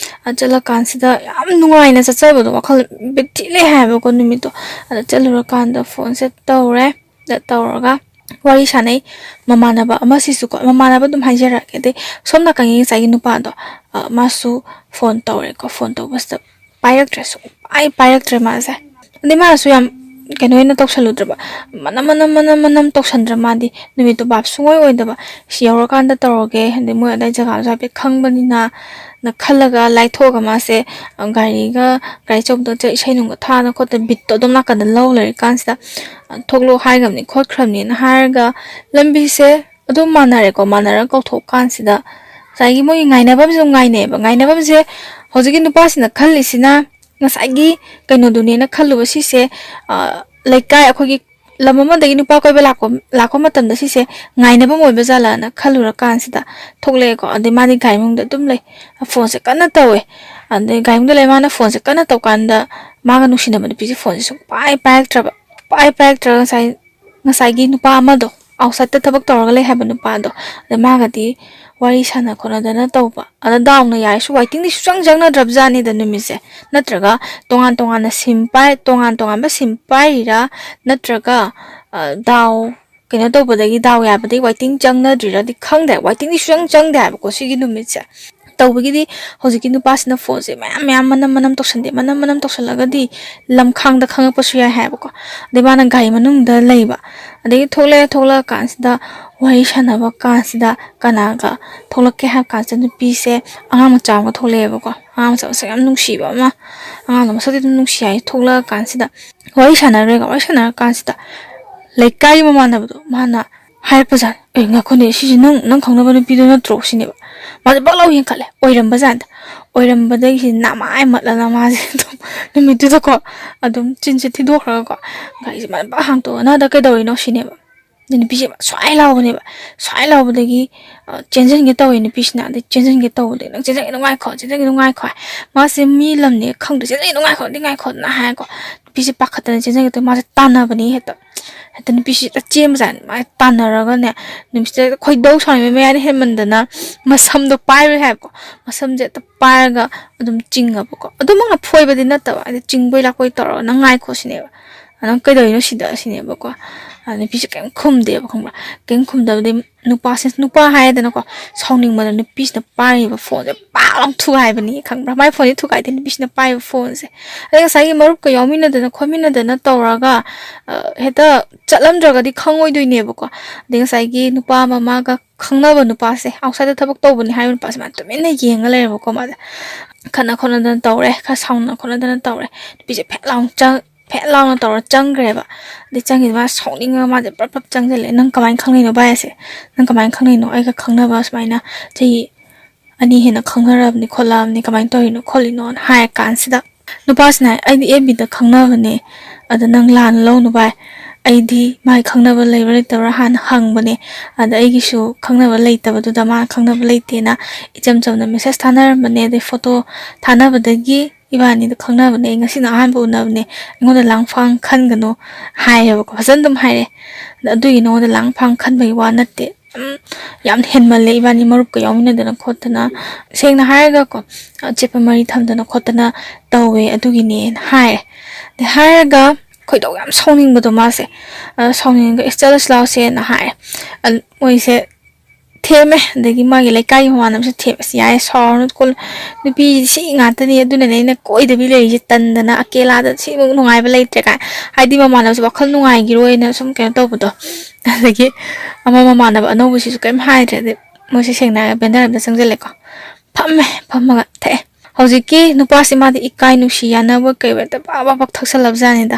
ꯑ, ꯆꯠꯂꯀꯥꯟꯁꯤꯗ ꯌꯥꯝ ꯅꯨꯡꯉꯥꯏꯅ ꯆꯠꯆꯕꯗꯣ, ꯋꯥꯈꯜ ꯕꯤꯠ ꯊꯤ ꯂꯩ ꯍꯥꯏꯕꯀꯣ ꯅꯨꯃꯤꯠꯇꯣ꯫ ꯑꯗ ꯆꯠꯂꯨꯔꯀꯥꯟꯗ ꯐꯣꯟꯁꯦ ꯇꯧꯔꯦ꯫ ꯗ ꯇꯧꯔꯒ ꯋꯥꯔꯤ ꯁꯥꯟꯅꯩ꯫ ꯃꯃꯥꯟꯅꯕ ꯑꯃꯁꯤꯁꯨꯀꯣ, ꯃꯃꯥꯟꯅꯕ ꯑꯗꯨꯝ ꯍꯥꯏꯖꯔꯛꯑꯒꯦ, ꯑꯗꯩ ꯁꯣꯝ ꯅꯥꯀꯟꯒꯤ ꯉꯁꯥꯏꯒꯤ ꯅꯨꯄꯥꯗꯣ, ꯑ, ꯃꯥꯁꯨ ꯐꯣꯟ ꯇꯧꯔꯦꯀꯣ꯫ ꯐꯣꯟ ꯇꯧꯕꯁꯤꯗ ꯄꯥꯏꯔꯛꯇ꯭ꯔꯦ, ꯁꯨꯡꯄꯥꯏ ꯄꯥꯏꯔꯛꯇ꯭ꯔꯦ ꯃꯥꯁꯦ꯫ ꯑꯗꯩ ꯃꯥꯅꯁꯨ ꯌꯥꯝ ꯀꯩꯅꯣ ꯑꯣꯏꯅ ꯇꯧꯁꯜꯂꯨꯗ꯭ꯔꯕ, ꯃꯅꯝ ꯃꯅꯝ ꯃꯅꯝ ꯃꯅꯝ ꯇꯧꯁꯟꯗ꯭ꯔ ꯃꯥꯗꯤ꯫ ꯅꯨꯃꯤꯠꯇꯣ ꯚꯥꯞ ꯁꯨꯡꯑꯣꯏ ꯑꯣꯏꯗꯕ꯫ "ꯁꯤ ꯌꯧꯔꯀꯥꯟꯗ ꯇꯧꯔꯒꯦ, ꯍꯥꯏꯗꯤ ꯃꯣꯏ ꯑꯗꯥꯏ ꯖꯒꯥꯁꯨ ꯍꯥꯏꯐꯦꯠ ꯈꯪꯕꯅꯤꯅ" ꯅ ꯈꯜꯂꯒ ꯂꯥꯏꯊꯣꯛꯑꯒ ꯃꯥꯁꯦ, ꯑ, ꯒꯥꯔꯤꯒ, ꯒꯥꯔꯤ ꯑꯆꯧꯕꯗ ꯆꯠ-, ꯏꯁꯩ ꯅꯨꯡꯒ ꯊꯥꯗꯅ ꯈꯣꯠꯇꯅ ꯕꯤꯠꯇꯣ ꯑꯗꯨꯝ ꯅꯥꯀꯟꯗ ꯂꯧ ꯂꯩꯔꯤꯀꯥꯟꯁꯤꯗ, ꯑ, "ꯊꯣꯛꯂꯛꯑꯣ ꯍꯥꯏꯈ꯭ꯔꯕꯅꯤ ꯈꯣꯠꯈ꯭ꯔꯕꯅꯤꯅ" ꯍꯥꯏꯔꯒ ꯂꯝꯕꯤꯁꯦ ꯑꯗꯨꯝ ꯃꯥꯟꯅꯔꯦꯀꯣ꯫ ꯃꯥꯟꯅꯔꯒ ꯀꯧꯊꯣꯛ ꯀꯥꯟꯁꯤꯗ ꯉꯁꯥꯏꯒꯤ ꯃꯣꯏꯒꯤ ꯉꯥꯏꯅꯐꯝꯁꯦ ꯑꯗꯨꯝ ꯉꯥꯏꯅꯩꯌꯦꯕ꯫ ꯉꯥꯏꯅꯐꯝꯁꯦ ꯍꯧꯖꯤꯛꯀꯤ ꯅꯨꯄꯥꯁꯤꯅ ꯈꯜꯂꯤꯁꯤꯅ ꯉꯁꯥꯏꯒꯤ ꯀꯩꯅꯣꯗꯨꯅꯦꯅ ꯈꯜꯂꯨꯕ ꯁꯤꯁꯦ, ꯑ, ꯂꯩꯀꯥꯏ ꯑꯩꯈꯣꯏꯒꯤ ꯂꯝ ꯑꯃꯗꯒꯤ ꯅꯨꯄꯥ ꯀꯣꯏꯕ ꯂꯥꯛꯄ, ꯂꯥꯛꯄ ꯃꯇꯝꯗ ꯁꯤꯁꯦ ꯉꯥꯏꯅꯐꯝ ꯑꯣꯏꯕ ꯖꯥꯠꯂꯥꯅ ꯈꯜꯂꯨꯔꯀꯥꯟꯁꯤꯗ ꯊꯣꯛꯂꯛꯑꯦꯀꯣ꯫ ꯑꯗꯩ ꯃꯥꯗꯤ ꯒꯥꯔꯤ ꯃꯅꯨꯡꯗ ꯑꯗꯨꯝ ꯂꯩ, ꯐꯣꯟꯁꯦ ꯀꯟꯅ ꯇꯧꯋꯦ꯫ ꯑꯗꯩ ꯒꯥꯔꯤ ꯃꯅꯨꯡꯗ ꯂꯩ, ꯃꯥꯅ ꯐꯣꯟꯁꯦ ꯀꯟꯅ ꯇꯧꯀꯥꯟꯗ ꯃꯥꯒ ꯅꯨꯡꯁꯤꯅꯕ ꯅꯨꯄꯤꯁꯦ ꯐꯣꯟꯁꯦ ꯁꯨꯡꯄꯥꯏ ꯄꯥꯏꯔꯛꯇ꯭ꯔꯕ꯫ ꯄꯥꯏ ꯄꯥꯏꯔꯛꯇ꯭ꯔꯒ ꯉꯁꯥꯏ, ꯉꯁꯥꯏꯒꯤ ꯅꯨꯄꯥ ꯑꯃꯗꯣ, ꯑꯥꯎꯠꯁꯥꯏꯠꯇ ꯊꯕꯛ ꯇꯧꯔꯒ ꯂꯩ ꯍꯥꯏꯕ ꯅꯨꯄꯥꯗꯣ, ꯑꯗ ꯃꯥꯒꯗꯤ ꯋꯥꯔꯤ ꯁꯥꯟꯅ ꯈꯣꯠꯅꯗꯅ ꯇꯧꯕ꯫ ꯑꯗ ꯗꯥꯎꯅ ꯌꯥꯔꯁꯨ ꯋꯥꯏꯇꯤꯡꯗꯤ ꯁꯨꯡꯆꯪ ꯆꯪꯅꯗ꯭ꯔꯕ ꯖꯥꯠꯅꯤꯗ ꯅꯨꯃꯤꯠꯁꯦ꯫ ꯅꯠꯇ꯭ꯔꯒ ꯇꯣꯉꯥꯟ ꯇꯣꯉꯥꯟꯅ ꯁꯤꯝ ꯄꯥꯏ-, ꯇꯣꯉꯥꯟ ꯇꯣꯉꯥꯟꯕ ꯁꯤꯝ ꯄꯥꯏꯔꯤꯔꯥ, ꯅꯠꯇ꯭ꯔꯒ, ꯑ, ꯗꯥꯎ ꯀꯩꯅꯣ ꯇꯧꯕꯗꯒꯤ, ꯗꯥꯎ ꯌꯥꯕꯗꯒꯤ ꯋꯥꯏꯇꯤꯡ ꯆꯪꯅꯗ꯭ꯔꯤꯔꯗꯤ ꯈꯪꯗꯦ꯫ ꯋꯥꯏꯇꯤꯡꯗꯤ ꯁꯨꯡꯆꯪ ꯆꯪꯗꯦ ꯍꯥꯏꯕꯀꯣ ꯁꯤꯒꯤ ꯅꯨꯃꯤꯠꯁꯦ꯫ ꯇꯧꯕꯒꯤꯗꯤ ꯍꯧꯖꯤꯛꯀꯤ ꯅꯨꯄꯥꯁꯤꯅ ꯐꯣꯟꯁꯦ ꯃꯌꯥꯝ ꯃꯌꯥꯝ ꯃꯅꯝ ꯃꯅꯝ ꯇꯧꯁꯟꯗꯦ꯫ ꯃꯅꯝ ꯃꯅꯝ ꯇꯧꯁꯜꯂꯒꯗꯤ ꯂꯝꯈꯥꯡꯗ ꯈꯪꯉꯛꯄꯁꯨ ꯌꯥꯏ ꯍꯥꯏꯕꯀꯣ꯫ ꯑꯗꯩ ꯃꯥꯅ ꯒꯥꯔꯤ ꯃꯅꯨꯡꯗ ꯂꯩꯕ, ꯑꯗꯒꯤ ꯊꯣꯛꯂꯛꯑꯦ꯫ ꯊꯣꯛꯂꯛꯑ ꯀꯥꯟꯁꯤꯗ ꯋꯥꯔꯤ ꯁꯥꯟꯅꯕ ꯀꯥꯟꯁꯤꯗ ꯀꯅꯥꯒ ꯊꯣꯛꯂꯛꯀꯦ ꯍꯥꯏꯕ ꯀꯥꯟꯁꯤꯗ ꯅꯨꯄꯤꯁꯦ ꯑꯉꯥꯡ ꯃꯆꯥ ꯑꯃꯒ ꯊꯣꯛꯂꯛꯑꯦꯕꯀꯣ꯫ ꯑꯉꯥꯡ ꯃꯆꯥ ꯃꯁꯛ ꯌꯥꯝ ꯅꯨꯡꯁꯤꯕ ꯑꯃ, ꯑꯉꯥꯡꯗꯣ ꯃꯁꯛꯇꯤ ꯑꯗꯨꯝ ꯅꯨꯡꯁꯤ ꯍꯥꯏ꯫ ꯊꯣꯛꯂꯛꯑ ꯀꯥꯟꯁꯤꯗ ꯋꯥꯔꯤ ꯁꯥꯟꯅꯔꯦꯒ꯫ ꯋꯥꯔꯤ ꯁꯥꯟꯅꯔ ꯀꯥꯟꯁꯤꯗ ꯂꯩꯀꯥꯏꯒꯤ ꯃꯃꯥꯟꯅꯕꯗꯣ ꯃꯥꯅ ꯍꯥꯏꯔꯛꯄꯖꯥꯠꯅꯤ, "ꯑꯦ, ꯉꯥꯏꯈꯣꯅꯦ, ꯁꯤꯁꯦ ꯅꯪ, ꯅꯪ ꯈꯪꯅꯕ ꯅꯨꯄꯤꯗꯣ ꯅꯠꯇ꯭ꯔꯣ?" ꯁꯤꯅꯦꯕ꯫ ꯃꯥꯁꯦ ꯕꯛ ꯂꯥꯎ ꯌꯦꯡꯈꯠꯂꯦ, ꯑꯣꯏꯔꯝꯕꯖꯥꯠꯅꯤ꯫ ꯑꯣꯏꯔꯝꯕꯗꯒꯤ ꯅꯃꯥꯏ ꯃꯠꯂꯅ ꯃꯥꯁꯦ ꯑꯗꯨꯝ ꯅꯨꯃꯤꯠꯇꯨꯗꯀꯣ ꯑꯗꯨꯝ ꯆꯤꯟꯁꯦ ꯊꯤꯗꯣꯛꯈ꯭ꯔꯒꯀꯣ ꯒꯥꯔꯤꯁꯦ ꯃꯥꯅ ꯕꯛ ꯍꯥꯡꯇꯣꯛꯑ, "ꯅꯪ ꯑꯗ ꯀꯩꯗꯧꯔꯤꯅꯣ?" ꯁꯤꯅꯦꯕ꯫ ꯑꯗꯩ ꯅꯨꯄꯤꯁꯦ ꯁ꯭ꯋꯥꯏ ꯂꯥꯎꯕꯅꯦꯕ꯫ ꯁ꯭ꯋꯥꯏ ꯂꯥꯎꯕꯗꯒꯤ, ꯑ, ꯆꯦꯟꯁꯤꯟꯒꯦ ꯇꯧꯋꯦ ꯅꯨꯄꯤꯁꯤꯅ꯫ ꯑꯗꯩ ꯆꯦꯟꯁꯤꯟꯒꯦ ꯇꯧꯕꯗꯒꯤ, "ꯅꯪ ꯆꯦꯟꯁꯤꯟꯒꯦ ꯅꯨꯡꯉꯥꯏꯈꯣ, ꯆꯦꯟꯁꯤꯟꯒꯦ ꯅꯨꯡꯉꯥꯏꯈꯣ" ꯍꯥꯏ꯫ ꯃꯥꯁꯦ ꯃꯤ ꯂꯝꯅꯦ ꯈꯪꯗ꯭ꯔꯦ꯫ "ꯆꯦꯟꯁꯤꯟꯒꯦ ꯅꯨꯡꯉꯥꯏꯈꯣ, ꯅꯨꯡꯉꯥꯏꯈꯣꯅ" ꯍꯥꯏꯀꯣ꯫ ꯅꯨꯄꯤꯁꯦ ꯄꯥꯈꯠꯇꯅ ꯆꯦꯟꯁꯤꯟꯒꯦ ꯇꯧꯋꯦ꯫ ꯃꯥꯁꯦ ꯇꯥꯟꯅꯕꯅꯦ ꯍꯦꯛꯇ꯫ ꯍꯦꯛꯇ ꯅꯨꯄꯤꯁꯦ ꯍꯦꯛꯇ ꯆꯦꯟꯕꯖꯥꯠꯅꯤ꯫ ꯃꯥꯁꯦ ꯇꯥꯟꯅꯔꯒꯅꯦ, ꯅꯨꯄꯤꯁꯦ ꯈꯣꯏꯗꯧ ꯁꯥꯎꯅꯤꯡꯕꯩ ꯃꯌꯥꯏꯅ ꯍꯦꯟꯃꯟꯗꯅ ꯃꯁꯝꯗꯣ ꯄꯥꯏꯔꯨꯏ ꯍꯥꯏꯕꯀꯣ꯫ ꯃꯁꯝꯁꯦ ꯍꯦꯛꯇ ꯄꯥꯏꯔꯒ ꯑꯗꯨꯝ ꯆꯤꯡꯉꯕꯀꯣ꯫ ꯑꯗꯨꯃꯛꯅ ꯐꯣꯏꯕꯗꯤ ꯅꯠꯇꯕ, ꯍꯥꯏꯗꯤ ꯆꯤꯡꯕꯣꯏ ꯂꯥꯛꯄꯣꯏ ꯇꯧꯔꯒ "ꯅꯪ ꯉꯥꯏꯈꯣ" ꯁꯤꯅꯦꯕ꯫ "ꯅꯪ ꯀꯩꯗꯧꯔꯤꯅꯣ ꯁꯤꯗ?" ꯁꯤꯅꯦꯕꯀꯣ꯫ ꯑ, ꯅꯨꯄꯤꯁꯦ ꯀꯩꯝ ꯈꯨꯝꯗꯦꯕ, ꯈꯪꯕ꯭ꯔꯥ? ꯀꯩꯝ ꯈꯨꯝꯗꯕꯗꯩ ꯅꯨꯄꯥꯁꯦ, ꯅꯨꯄꯥ ꯍꯥꯏꯔꯦꯗꯅꯀꯣ, ꯁꯥꯎꯅꯤꯡꯕꯗꯅ ꯅꯨꯄꯤꯁꯤꯅ ꯄꯥꯏꯔꯤꯕ ꯐꯣꯟꯁꯦ ꯄꯥꯛ ꯂꯥꯎ ꯊꯨꯒꯥꯏꯕꯅꯤ, ꯈꯪꯕ꯭ꯔꯥ? ꯃꯥꯏ ꯐꯣꯟꯁꯦ ꯊꯨꯒꯥꯏꯗꯦ, ꯅꯨꯄꯤꯁꯤꯅ ꯄꯥꯏꯔꯤꯕ ꯐꯣꯟꯁꯦ꯫ ꯑꯗꯩ ꯉꯁꯥꯏꯒꯤ ꯃꯔꯨꯞꯀ ꯌꯥꯎꯃꯤꯟꯅꯗꯅ ꯈꯣꯠꯃꯤꯟꯅꯗꯅ ꯇꯧꯔꯒ, ꯑ, ꯍꯦꯛꯇ ꯆꯠꯂꯝꯗ꯭ꯔꯒꯗꯤ ꯈꯪꯉꯣꯏꯗꯣꯏꯅꯦꯕꯀꯣ꯫ ꯑꯗꯩ ꯉꯁꯥꯏꯒꯤ ꯅꯨꯄꯥ ꯑꯃ, ꯃꯥꯒ ꯈꯪꯅꯕ ꯅꯨꯄꯥꯁꯦ, outside ꯊꯕꯛ ꯇꯧꯕꯅꯤ ꯍꯥꯏꯕ ꯅꯨꯄꯥꯁꯦ ꯃꯥ ꯇꯨꯃꯤꯟꯅ ꯌꯦꯡꯉ ꯂꯩꯔꯦꯕꯀꯣ꯫ ꯃꯥꯁꯦ ꯈꯠꯅ ꯈꯣꯠꯅꯗꯅ ꯇꯧꯔꯦ, ꯈꯔ ꯁꯥꯎꯅ ꯈꯣꯠꯅꯗꯅ ꯇꯧꯔꯦ꯫ ꯅꯨꯄꯤꯁꯦ ꯐꯦꯠ ꯂꯥꯎꯅ ꯆꯪ-, ꯐꯦꯠ ꯂꯥꯎꯅ ꯇꯧꯔ ꯆꯪꯈ꯭ꯔꯦꯕ꯫ ꯑꯗꯩ ꯆꯪꯈꯤꯕ ꯃꯥ ꯁꯥꯎꯅꯤꯡꯉꯒ ꯃꯥꯁꯦ ꯄ꯭ꯔꯞ ꯄ꯭ꯔꯞ ꯆꯪꯁꯤꯜꯂꯦ꯫ "ꯅꯪ ꯀꯃꯥꯏꯅ ꯈꯪꯅꯩꯅꯣ ꯚꯥꯏ ꯑꯁꯦ? ꯅꯪ ꯀꯃꯥꯏꯅ ꯈꯪꯅꯩꯅꯣ? ꯑꯩꯒ ꯈꯪꯅꯕ ꯁꯨꯃꯥꯏꯅ ꯆꯍꯤ ꯑꯅꯤ ꯍꯦꯟꯅ ꯈꯪꯅꯔꯕꯅꯤ ꯈꯣꯠꯂꯛꯑꯕꯅꯤ, ꯀꯃꯥꯏꯅ ꯇꯧꯔꯤꯅꯣ ꯈꯣꯠꯂꯤꯅꯣꯅ" ꯍꯥꯏꯔ ꯀꯥꯟꯁꯤꯗ ꯅꯨꯄꯥꯁꯤꯅ ꯍꯥꯏ, "ꯑꯩꯗꯤ ꯑꯦꯐ ꯕꯤꯗ ꯈꯪꯅꯕꯅꯦ, ꯑꯗ ꯅꯪ ꯂꯥꯟꯅ ꯂꯧꯅꯨ ꯚꯥꯏ, ꯑꯩꯗꯤ ꯃꯥꯏ ꯈꯪꯅꯕ ꯂꯩꯕ꯭ꯔꯥ ꯂꯩꯇꯕ꯭ꯔꯥ ꯍꯥꯟꯅ ꯍꯪꯕꯅꯦ, ꯑꯗ ꯑꯩꯒꯤꯁꯨ ꯈꯪꯅꯕ ꯂꯩꯇꯕꯗꯨꯗ ꯃꯥ ꯈꯪꯅꯕ ꯂꯩꯇꯦꯅ ꯏꯆꯝ ꯆꯝꯅ ꯃꯦꯁꯦꯁ ꯊꯥꯅꯔꯝꯕꯅꯦ, ꯑꯗꯩ ꯐꯣꯇꯣ ꯊꯥꯅꯕꯗꯒꯤ ꯏꯕꯥꯅꯤꯗꯣ ꯈꯪꯅꯕꯅꯦ, ꯑꯩ ꯉꯁꯤꯅ ꯑꯍꯥꯟꯕ ꯎꯅꯕꯅꯦ, ꯑꯩꯉꯣꯟꯗ ꯂꯥꯡꯐꯥꯡ ꯈꯟꯒꯅꯨ" ꯍꯥꯏꯌꯦꯕꯀꯣ꯫ ꯐꯖꯅ ꯑꯗꯨꯝ ꯍꯥꯏꯔꯦ꯫ "ꯑꯗ ꯑꯗꯨꯒꯤ ꯅꯉꯣꯟꯗ ꯂꯥꯡꯐꯥꯡ ꯈꯟꯕꯒꯤ ꯋꯥ ꯅꯠꯇꯦ, ꯎꯝ, ꯌꯥꯝ ꯍꯦꯟꯃꯜꯂꯦ, ꯏꯕꯥꯅꯤ ꯃꯔꯨꯞꯀ ꯌꯥꯎꯃꯤꯟꯅꯗꯅ ꯈꯣꯠꯇꯅ, ꯁꯦꯡꯅ ꯍꯥꯏꯔꯒꯀꯣ, ꯑꯆꯦꯠꯄ ꯃꯔꯤ ꯊꯝꯗꯅ ꯈꯣꯠꯇꯅ ꯇꯧꯋꯦ, ꯑꯗꯨꯒꯤꯅꯦꯅ" ꯍꯥꯏꯔꯦ꯫ ꯑꯗꯩ ꯍꯥꯏꯔꯒ ꯈꯣꯏꯗꯧ ꯌꯥꯝ ꯁꯥꯎꯅꯤꯡꯕꯗꯣ ꯃꯥꯁꯦ, ꯑ, ꯁꯥꯎꯅꯤꯡꯉꯒ "ꯏꯁ, ꯆꯠꯂꯁꯤ ꯂꯥꯎꯁꯦꯅ" ꯍꯥꯏꯔꯦ꯫ ꯑ, ꯃꯣꯏꯁꯦ ꯊꯦꯝꯃꯦ꯫ ꯑꯗꯒꯤ ꯃꯥꯒꯤ ꯂꯩꯀꯥꯏꯒꯤ ꯃꯃꯥꯟꯅꯕꯁꯨ ꯊꯦꯝꯃꯦ, "ꯑꯁ, ꯌꯥꯔꯦ, ꯁꯥꯎꯔꯅꯨ ꯈꯣꯠꯂꯨ, ꯅꯨꯄꯤ ꯁꯤ ꯉꯥꯛꯇꯅꯤ, ꯑꯗꯨꯅꯅꯦ ꯑꯩꯅ ꯀꯣꯏꯗꯕꯤ ꯂꯩꯔꯤꯁꯦ, ꯇꯟꯗꯅ, ꯑꯀꯦꯂꯥꯗ ꯁꯤꯃꯨꯛ ꯅꯨꯡꯉꯥꯏꯕ ꯂꯩꯇ꯭ꯔꯦ" ꯀꯥꯏ꯫ ꯍꯥꯏꯗꯤ ꯃꯃꯥꯟꯅꯕꯁꯨ ꯋꯥꯈꯜ ꯅꯨꯡꯉꯥꯏꯈꯤꯔꯣꯏꯅ ꯁꯨꯝ ꯀꯩꯅꯣ ꯇꯧꯕꯗꯣ꯫ ꯑꯗꯒꯤ ꯑꯃ ꯃꯃꯥꯟꯅꯕ ꯑꯅꯧꯕꯁꯤꯁꯨ ꯀꯩꯝ ꯍꯥꯏꯗ꯭ꯔꯦ꯫ ꯑꯗꯩ ꯃꯣꯏꯁꯦ ꯁꯦꯡꯅ ꯍꯥꯏꯔꯒ ꯕꯦꯟꯗꯔ ꯑꯝꯗ ꯆꯪꯁꯤꯜꯂꯦꯀꯣ꯫ ꯐꯝꯃꯦ, ꯐꯝꯃꯒ ꯊꯛꯑꯦ꯫ ꯍꯧꯖꯤꯛꯀꯤ ꯅꯨꯄꯥꯁꯤ ꯃꯥꯗꯤ ꯏꯀꯥꯏ, ꯅꯨꯡꯁꯤ ꯌꯥꯅꯕ ꯀꯩ ꯑꯣꯏ ꯍꯦꯛꯇ ꯄꯥꯛ ꯄꯥꯛ ꯄꯥꯛ ꯊꯛꯆꯜꯂꯕꯖꯥꯠꯅꯤꯗ꯫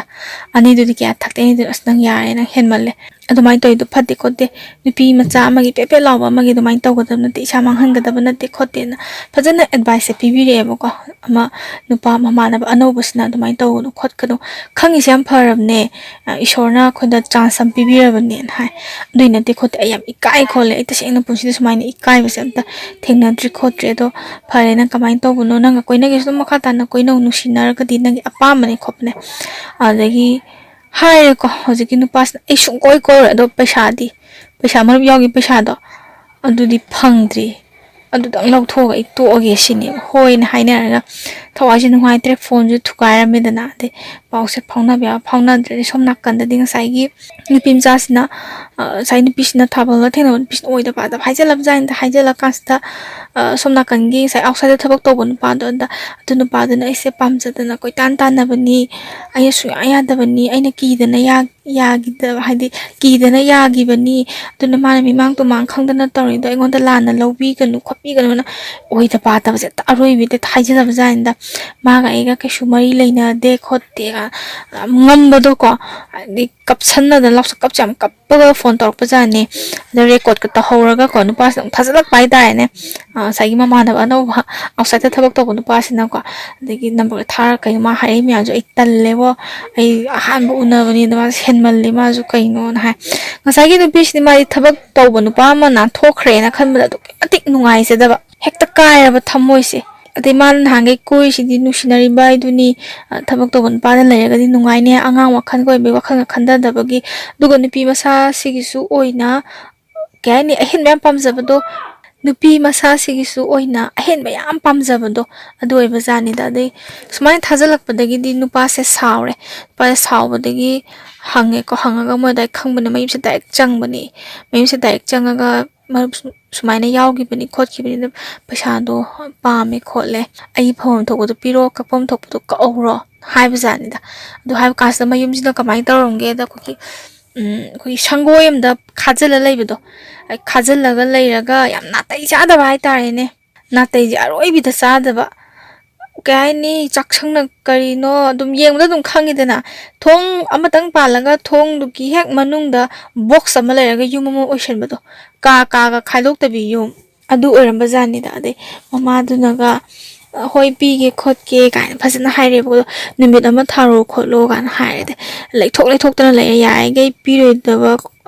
ꯑꯅꯤꯗꯨꯗꯤ ꯀꯌꯥ ꯊꯛꯇꯦ, ꯑꯅꯤꯗꯨꯅ, "ꯑꯁ, ꯅꯪ ꯌꯥꯔꯦ, ꯅꯪ ꯍꯦꯟꯃꯜꯂꯦ, ꯑꯗꯨꯃꯥꯏꯅ ꯇꯧꯔꯤꯗꯣ ꯐꯠꯇꯦ ꯈꯣꯠꯇꯦ, ꯅꯨꯄꯤ ꯃꯆꯥ ꯑꯃꯒꯤ ꯄꯦꯠ ꯄꯦꯠ ꯂꯥꯎꯕ ꯑꯃꯒꯤ ꯑꯗꯨꯃꯥꯏꯅ ꯇꯧꯒꯗꯕ ꯅꯠꯇꯦ, ꯏꯁꯥ ꯃꯥꯡꯍꯟꯒꯗꯕ ꯅꯠꯇꯦ" ꯈꯣꯠꯇꯦꯅ ꯐꯖꯅ ꯑꯦꯗꯚꯥꯏꯁꯁꯦ ꯄꯤꯕꯤꯔꯛꯑꯦꯕꯀꯣ꯫ ꯑꯃ ꯅꯨꯄꯥ ꯃꯃꯥꯟꯅꯕ ꯑꯅꯧꯕꯁꯤꯅ ꯑꯗꯨꯃꯥꯏꯅ ꯇꯧꯒꯅꯨ ꯈꯣꯠꯀꯅꯨ, ꯈꯪꯉꯤꯁꯦ ꯌꯥꯝ ꯐꯔꯕꯅꯦ, ꯑ, ꯏꯁꯣꯔꯅ ꯑꯩꯈꯣꯏꯗ ꯆꯥꯟꯁ ꯑꯃ ꯄꯤꯕꯤꯔꯕꯅꯦꯅ ꯍꯥꯏ꯫ "ꯑꯗꯨꯏ ꯅꯠꯇꯦ ꯈꯣꯠꯇꯦ, ꯑꯩ ꯌꯥꯝ ꯏꯀꯥꯏ ꯈꯣꯠꯂꯦ, ꯑꯩ ꯇꯁꯦꯡꯅ ꯄꯨꯟꯁꯤꯗ ꯁꯨꯃꯥꯏꯅ ꯏꯀꯥꯏꯕꯁꯦ ꯑꯝꯇ ꯊꯦꯡꯅꯗ꯭ꯔꯤ ꯈꯣꯠꯇ꯭ꯔꯤ, ꯑꯗꯣ ꯐꯔꯦ, ꯅꯪ ꯀꯃꯥꯏꯅ ꯇꯧꯕꯅꯣ, ꯅꯪꯒ ꯀꯣꯏꯅꯒꯦꯁꯨ ꯑꯗꯨꯝ ꯃꯈꯥ ꯇꯥꯅ ꯀꯣꯏꯅꯧ, ꯅꯨꯡꯁꯤꯅꯔꯒꯗꯤ ꯅꯪꯒꯤ ꯑꯄꯥꯝꯕꯅꯦ ꯈꯣꯠꯄꯅꯦ" ꯑꯗꯒꯤ ꯍꯥꯏꯔꯦꯀꯣ꯫ ꯍꯧꯖꯤꯛꯀꯤ ꯅꯨꯄꯥꯁꯤꯅ, "ꯑꯩ ꯁꯨꯡꯀꯣꯏ ꯀꯣꯏꯔꯣꯏ, ꯑꯗꯣ ꯄꯩꯁꯥꯗꯤ, ꯄꯩꯁꯥ ꯃꯔꯨꯞ ꯌꯥꯎꯒꯤ ꯄꯩꯁꯥꯗꯣ, ꯑꯗꯨꯗꯤ ꯐꯪꯗ꯭ꯔꯤ, ꯑꯗꯨꯗꯪ ꯂꯧꯊꯣꯛꯑꯒ ꯑꯩ ꯇꯣꯛꯑꯒꯦ ꯁꯤꯅꯦꯕ"꯫ "ꯍꯣꯏꯅ" ꯍꯥꯏꯅꯔꯒ ꯊꯋꯥꯏꯁꯦ ꯅꯨꯡꯉꯥꯏꯇ꯭ꯔꯦ, ꯐꯣꯟꯁꯨ ꯊꯨꯒꯥꯏꯔꯝꯃꯦꯗꯅ, ꯑꯗꯩ ꯄꯥꯎꯁꯦ ꯐꯥꯎꯅꯕ ꯌꯥꯕ ꯐꯥꯎꯅꯗ꯭ꯔꯦ꯫ ꯑꯗꯩ ꯁꯣꯝ ꯅꯥꯀꯟꯗꯗꯤ ꯉꯁꯥꯏꯒꯤ ꯅꯨꯄꯤ ꯃꯆꯥꯁꯤꯅ, ꯑ, ꯉꯁꯥꯏ ꯅꯨꯄꯤꯁꯤꯅ, ꯊꯥꯕꯜꯗ ꯊꯦꯡꯅꯕ ꯅꯨꯄꯤꯁꯤꯅ ꯑꯣꯏꯗ ꯄꯥꯗꯕ ꯍꯥꯏꯖꯜꯂꯕꯖꯥꯠꯅꯤꯗ꯫ ꯍꯥꯏꯖꯜꯂꯀꯥꯟꯁꯤꯗ, ꯑ, ꯁꯣꯝ ꯅꯥꯀꯟꯒꯤ ꯉꯁꯥꯏ ꯑꯥꯎꯠꯁꯥꯏꯗ ꯊꯕꯛ ꯇꯧꯕ ꯅꯨꯄꯥꯗꯣ, ꯑꯗ ꯑꯗꯨ ꯅꯨꯄꯥꯗꯨꯅ ꯑꯩꯁꯦ ꯄꯥꯝꯖꯗꯅ ꯀꯣꯏꯇꯥꯟ ꯇꯥꯟꯅꯕꯅꯤ, ꯑꯩꯅ ꯁꯨꯡꯌꯥ ꯌꯥꯗꯕꯅꯤ, ꯑꯩꯅ ꯀꯤꯗꯅ ꯌꯥ-, ꯌꯥꯒꯤꯗꯕ, ꯍꯥꯏꯗꯤ ꯀꯤꯗꯅ ꯌꯥꯒꯤꯕꯅꯤ, ꯑꯗꯨꯅ ꯃꯥꯅ ꯃꯤꯃꯥꯡ ꯇꯨꯃꯥꯡ ꯈꯪꯗꯅ ꯇꯧꯔꯤꯗꯣ ꯑꯩꯉꯣꯟꯗ ꯂꯥꯟꯅ ꯂꯧꯕꯤꯒꯅꯨ ꯈꯣꯠꯄꯤꯒꯅꯨꯅ ꯑꯣꯏꯗ ꯄꯥꯗꯕꯁꯦ ꯍꯦꯛꯇ ꯑꯔꯣꯏꯕꯤꯗ ꯍꯦꯛꯇ ꯍꯥꯏꯖꯜꯂꯕꯖꯥꯠꯅꯤꯗ꯫ ꯃꯥꯒ ꯑꯩꯒ ꯀꯩꯁꯨ ꯃꯔꯤ ꯂꯩꯅꯗꯦ ꯈꯣꯠꯇꯦꯒ ꯌꯥꯝ ꯉꯝꯕꯗꯣꯀꯣ, ꯍꯥꯏꯗꯤ ꯀꯞꯁꯟꯅꯗꯅ ꯂꯥꯎꯁ-, ꯀꯞꯁꯦ ꯌꯥꯝ ꯀꯞꯄꯒ ꯐꯣꯟ ꯇꯧꯔꯛꯄꯖꯥꯠꯅꯤ꯫ ꯑꯗ ꯔꯦꯀꯣꯔꯠꯀ ꯇꯧꯍꯧꯔꯒ ꯀꯣ, ꯅꯨꯄꯥꯁꯤꯅ ꯑꯃꯨꯛ ꯊꯥꯖꯤꯜꯂꯛꯄ ꯍꯥꯏꯇꯥꯔꯦꯅꯦ꯫ ꯑ, ꯉꯁꯥꯏꯒꯤ ꯃꯃꯥꯟꯅꯕ ꯑꯅꯧꯕ ꯑꯥꯎꯠꯁꯥꯏꯗꯇ ꯊꯕꯛ ꯇꯧꯕ ꯅꯨꯄꯥꯁꯤꯅꯀꯣ, ꯑꯗꯒꯤ ꯅꯝꯕꯔ ꯊꯥꯔ, "ꯀꯩꯅꯣ ꯃꯥ ꯍꯥꯏꯔꯛꯏ ꯃꯌꯥꯝꯁꯦ, ꯑꯩ ꯇꯜꯂꯦꯕꯣ, ꯑꯩ ꯑꯍꯥꯟꯕ ꯎꯅꯕꯅꯤꯗ, ꯃꯥꯁꯦ ꯍꯦꯟꯃꯜꯂꯦ, ꯃꯥꯁꯨ ꯀꯩꯅꯣꯅ" ꯍꯥꯏ꯫ ꯉꯁꯥꯏꯒꯤ ꯅꯨꯄꯤꯁꯤꯗꯤ ꯃꯥꯗꯤ ꯊꯕꯛ ꯇꯧꯕ ꯅꯨꯄꯥ ꯑꯃ ꯅꯥꯟꯊꯣꯛꯈ꯭ꯔꯦꯅ ꯈꯟꯕꯗ ꯑꯗꯨꯛꯀꯤ ꯃꯇꯤꯛ ꯅꯨꯡꯉꯥꯏꯖꯗꯕ, ꯍꯦꯛꯇ ꯀꯥꯏꯔꯕ ꯊꯃꯣꯏꯁꯦ꯫ ꯑꯗꯩ ꯃꯥꯅ ꯅꯍꯥꯟꯈꯩ ꯀꯣꯏꯔꯤꯁꯤꯗꯤ ꯅꯨꯡꯁꯤꯅꯔꯤꯕ ꯍꯥꯏꯗꯨꯅꯤ, ꯑ, ꯊꯕꯛ ꯇꯧꯕ ꯅꯨꯄꯥꯗ ꯂꯩꯔꯒꯗꯤ ꯅꯨꯡꯉꯥꯏꯅꯤ, ꯑꯉꯥꯡ ꯋꯥꯈꯜꯒ ꯑꯣꯏꯕꯩ ꯋꯥꯈꯜꯒ ꯈꯟꯊꯗꯕꯒꯤ꯫ ꯑꯗꯨꯒ ꯅꯨꯄꯤ ꯃꯁꯥꯁꯤꯒꯤꯁꯨ ꯑꯣꯏꯅ, ꯀꯩ ꯍꯥꯏꯅꯤ, ꯑꯍꯦꯟꯕ ꯌꯥꯝ ꯄꯥꯝꯖꯕꯗꯣ, ꯅꯨꯄꯤ ꯃꯁꯥꯁꯤꯒꯤꯁꯨ ꯑꯣꯏꯅ ꯑꯍꯦꯟꯕ ꯌꯥꯝ ꯄꯥꯝꯖꯕꯗꯣ ꯑꯗꯨ ꯑꯣꯏꯕ ꯖꯥꯠꯅꯤꯗ꯫ ꯑꯗꯩ ꯁꯨꯃꯥꯏꯅ ꯊꯥꯖꯤꯜꯂꯛꯄꯗꯒꯤꯗꯤ ꯅꯨꯄꯥꯁꯦ ꯁꯥꯎꯔꯦ꯫ ꯅꯨꯄꯥꯁꯦ ꯁꯥꯎꯕꯗꯒꯤ ꯍꯪꯉꯦꯀꯣ, ꯍꯪꯉꯒ ꯃꯣꯏ ꯑꯗꯥꯏ ꯈꯪꯕꯅꯦ, ꯃꯌꯨꯝꯁꯦ ꯗꯥꯏꯔꯦꯛ ꯆꯪꯕꯅꯦ꯫ ꯃꯌꯨꯝꯁꯦ ꯗꯥꯏꯔꯦꯛ ꯆꯪꯉꯒ ꯃꯔꯨꯞ ꯁꯨ- ꯁꯨꯃꯥꯏꯅ ꯌꯥꯎꯈꯤꯕꯅꯤ ꯈꯣꯠꯈꯤꯕꯅꯤ, ꯑꯗꯨꯝ ꯄꯩꯁꯥꯗꯣ ꯄꯥꯝꯃꯦ ꯈꯣꯠꯂꯦ, ꯑꯩ ꯐꯐꯝ ꯊꯣꯛꯄꯗꯣ ꯄꯤꯔꯛꯑꯣ, ꯀꯛꯐꯝ ꯊꯣꯛꯄꯗꯣ ꯀꯛꯍꯧꯔꯣ ꯍꯥꯏꯕꯖꯥꯠꯅꯤꯗ꯫ ꯑꯗꯨ ꯍꯥꯏꯕ ꯀꯥꯟꯁꯤꯗ ꯃꯌꯨꯝꯁꯤꯗ ꯀꯃꯥꯏꯅ ꯇꯧꯔꯝꯒꯦꯗ, ꯑꯩꯈꯣꯏꯒꯤ ꯎꯝ, ꯑꯩꯈꯣꯏꯒꯤ ꯁꯪꯒꯣꯏ ꯑꯃꯗ ꯈꯥꯖꯤꯜꯂ ꯂꯩꯕꯗꯣ, ꯈꯥꯖꯤꯜꯂꯒ ꯂꯩꯔꯒ ꯌꯥꯝ ꯅꯥꯇꯩ ꯆꯥꯗꯕ ꯍꯥꯏꯇꯥꯔꯦꯅꯦ꯫ ꯅꯥꯇꯩꯁꯦ ꯑꯔꯣꯏꯕꯤꯗ ꯆꯥꯗꯕ꯫ ꯀꯩ ꯍꯥꯏꯅꯤ, ꯆꯥꯛꯁꯪꯅ ꯀꯔꯤꯅꯣ ꯑꯗꯨꯝ ꯌꯦꯡꯕꯗ ꯑꯗꯨꯝ ꯈꯪꯉꯤꯗꯅ꯫ ꯊꯣꯡ ꯑꯃꯇꯪ ꯄꯥꯜꯂꯒ ꯊꯣꯡꯗꯨꯒꯤ ꯍꯦꯛ ꯃꯅꯨꯡꯗ ꯕꯣꯛꯁ ꯑꯃ ꯂꯩꯔꯒ ꯌꯨꯝ ꯑꯃ ꯑꯣꯏꯁꯟꯕꯗꯣ, ꯀꯥ ꯀꯥꯒ ꯈꯥꯏꯗꯣꯛꯇꯕꯤ ꯌꯨꯝ, ꯑꯗꯨ ꯑꯣꯏꯔꯝꯕ ꯖꯥꯠꯅꯤꯗ꯫ ꯑꯗꯩ ꯃꯃꯥꯗꯨꯅꯒ "ꯍꯣꯏ, ꯄꯤꯒꯦ ꯈꯣꯠꯀꯦ" ꯀꯥꯏꯅ ꯐꯖꯅ ꯍꯥꯏꯔꯦꯕꯀꯣ꯫ "ꯅꯨꯃꯤꯠ ꯑꯃ ꯊꯥꯔꯣ ꯈꯣꯠꯂꯣ" ꯀꯥꯏꯅ ꯍꯥꯏꯔꯦ꯫ ꯑꯗꯩ ꯂꯩꯊꯣꯛ ꯂꯩꯊꯣꯛꯇꯅ ꯂꯩꯔꯦ, ꯌꯥꯔꯤꯈꯩ ꯄꯤꯔꯣꯏꯗꯕ,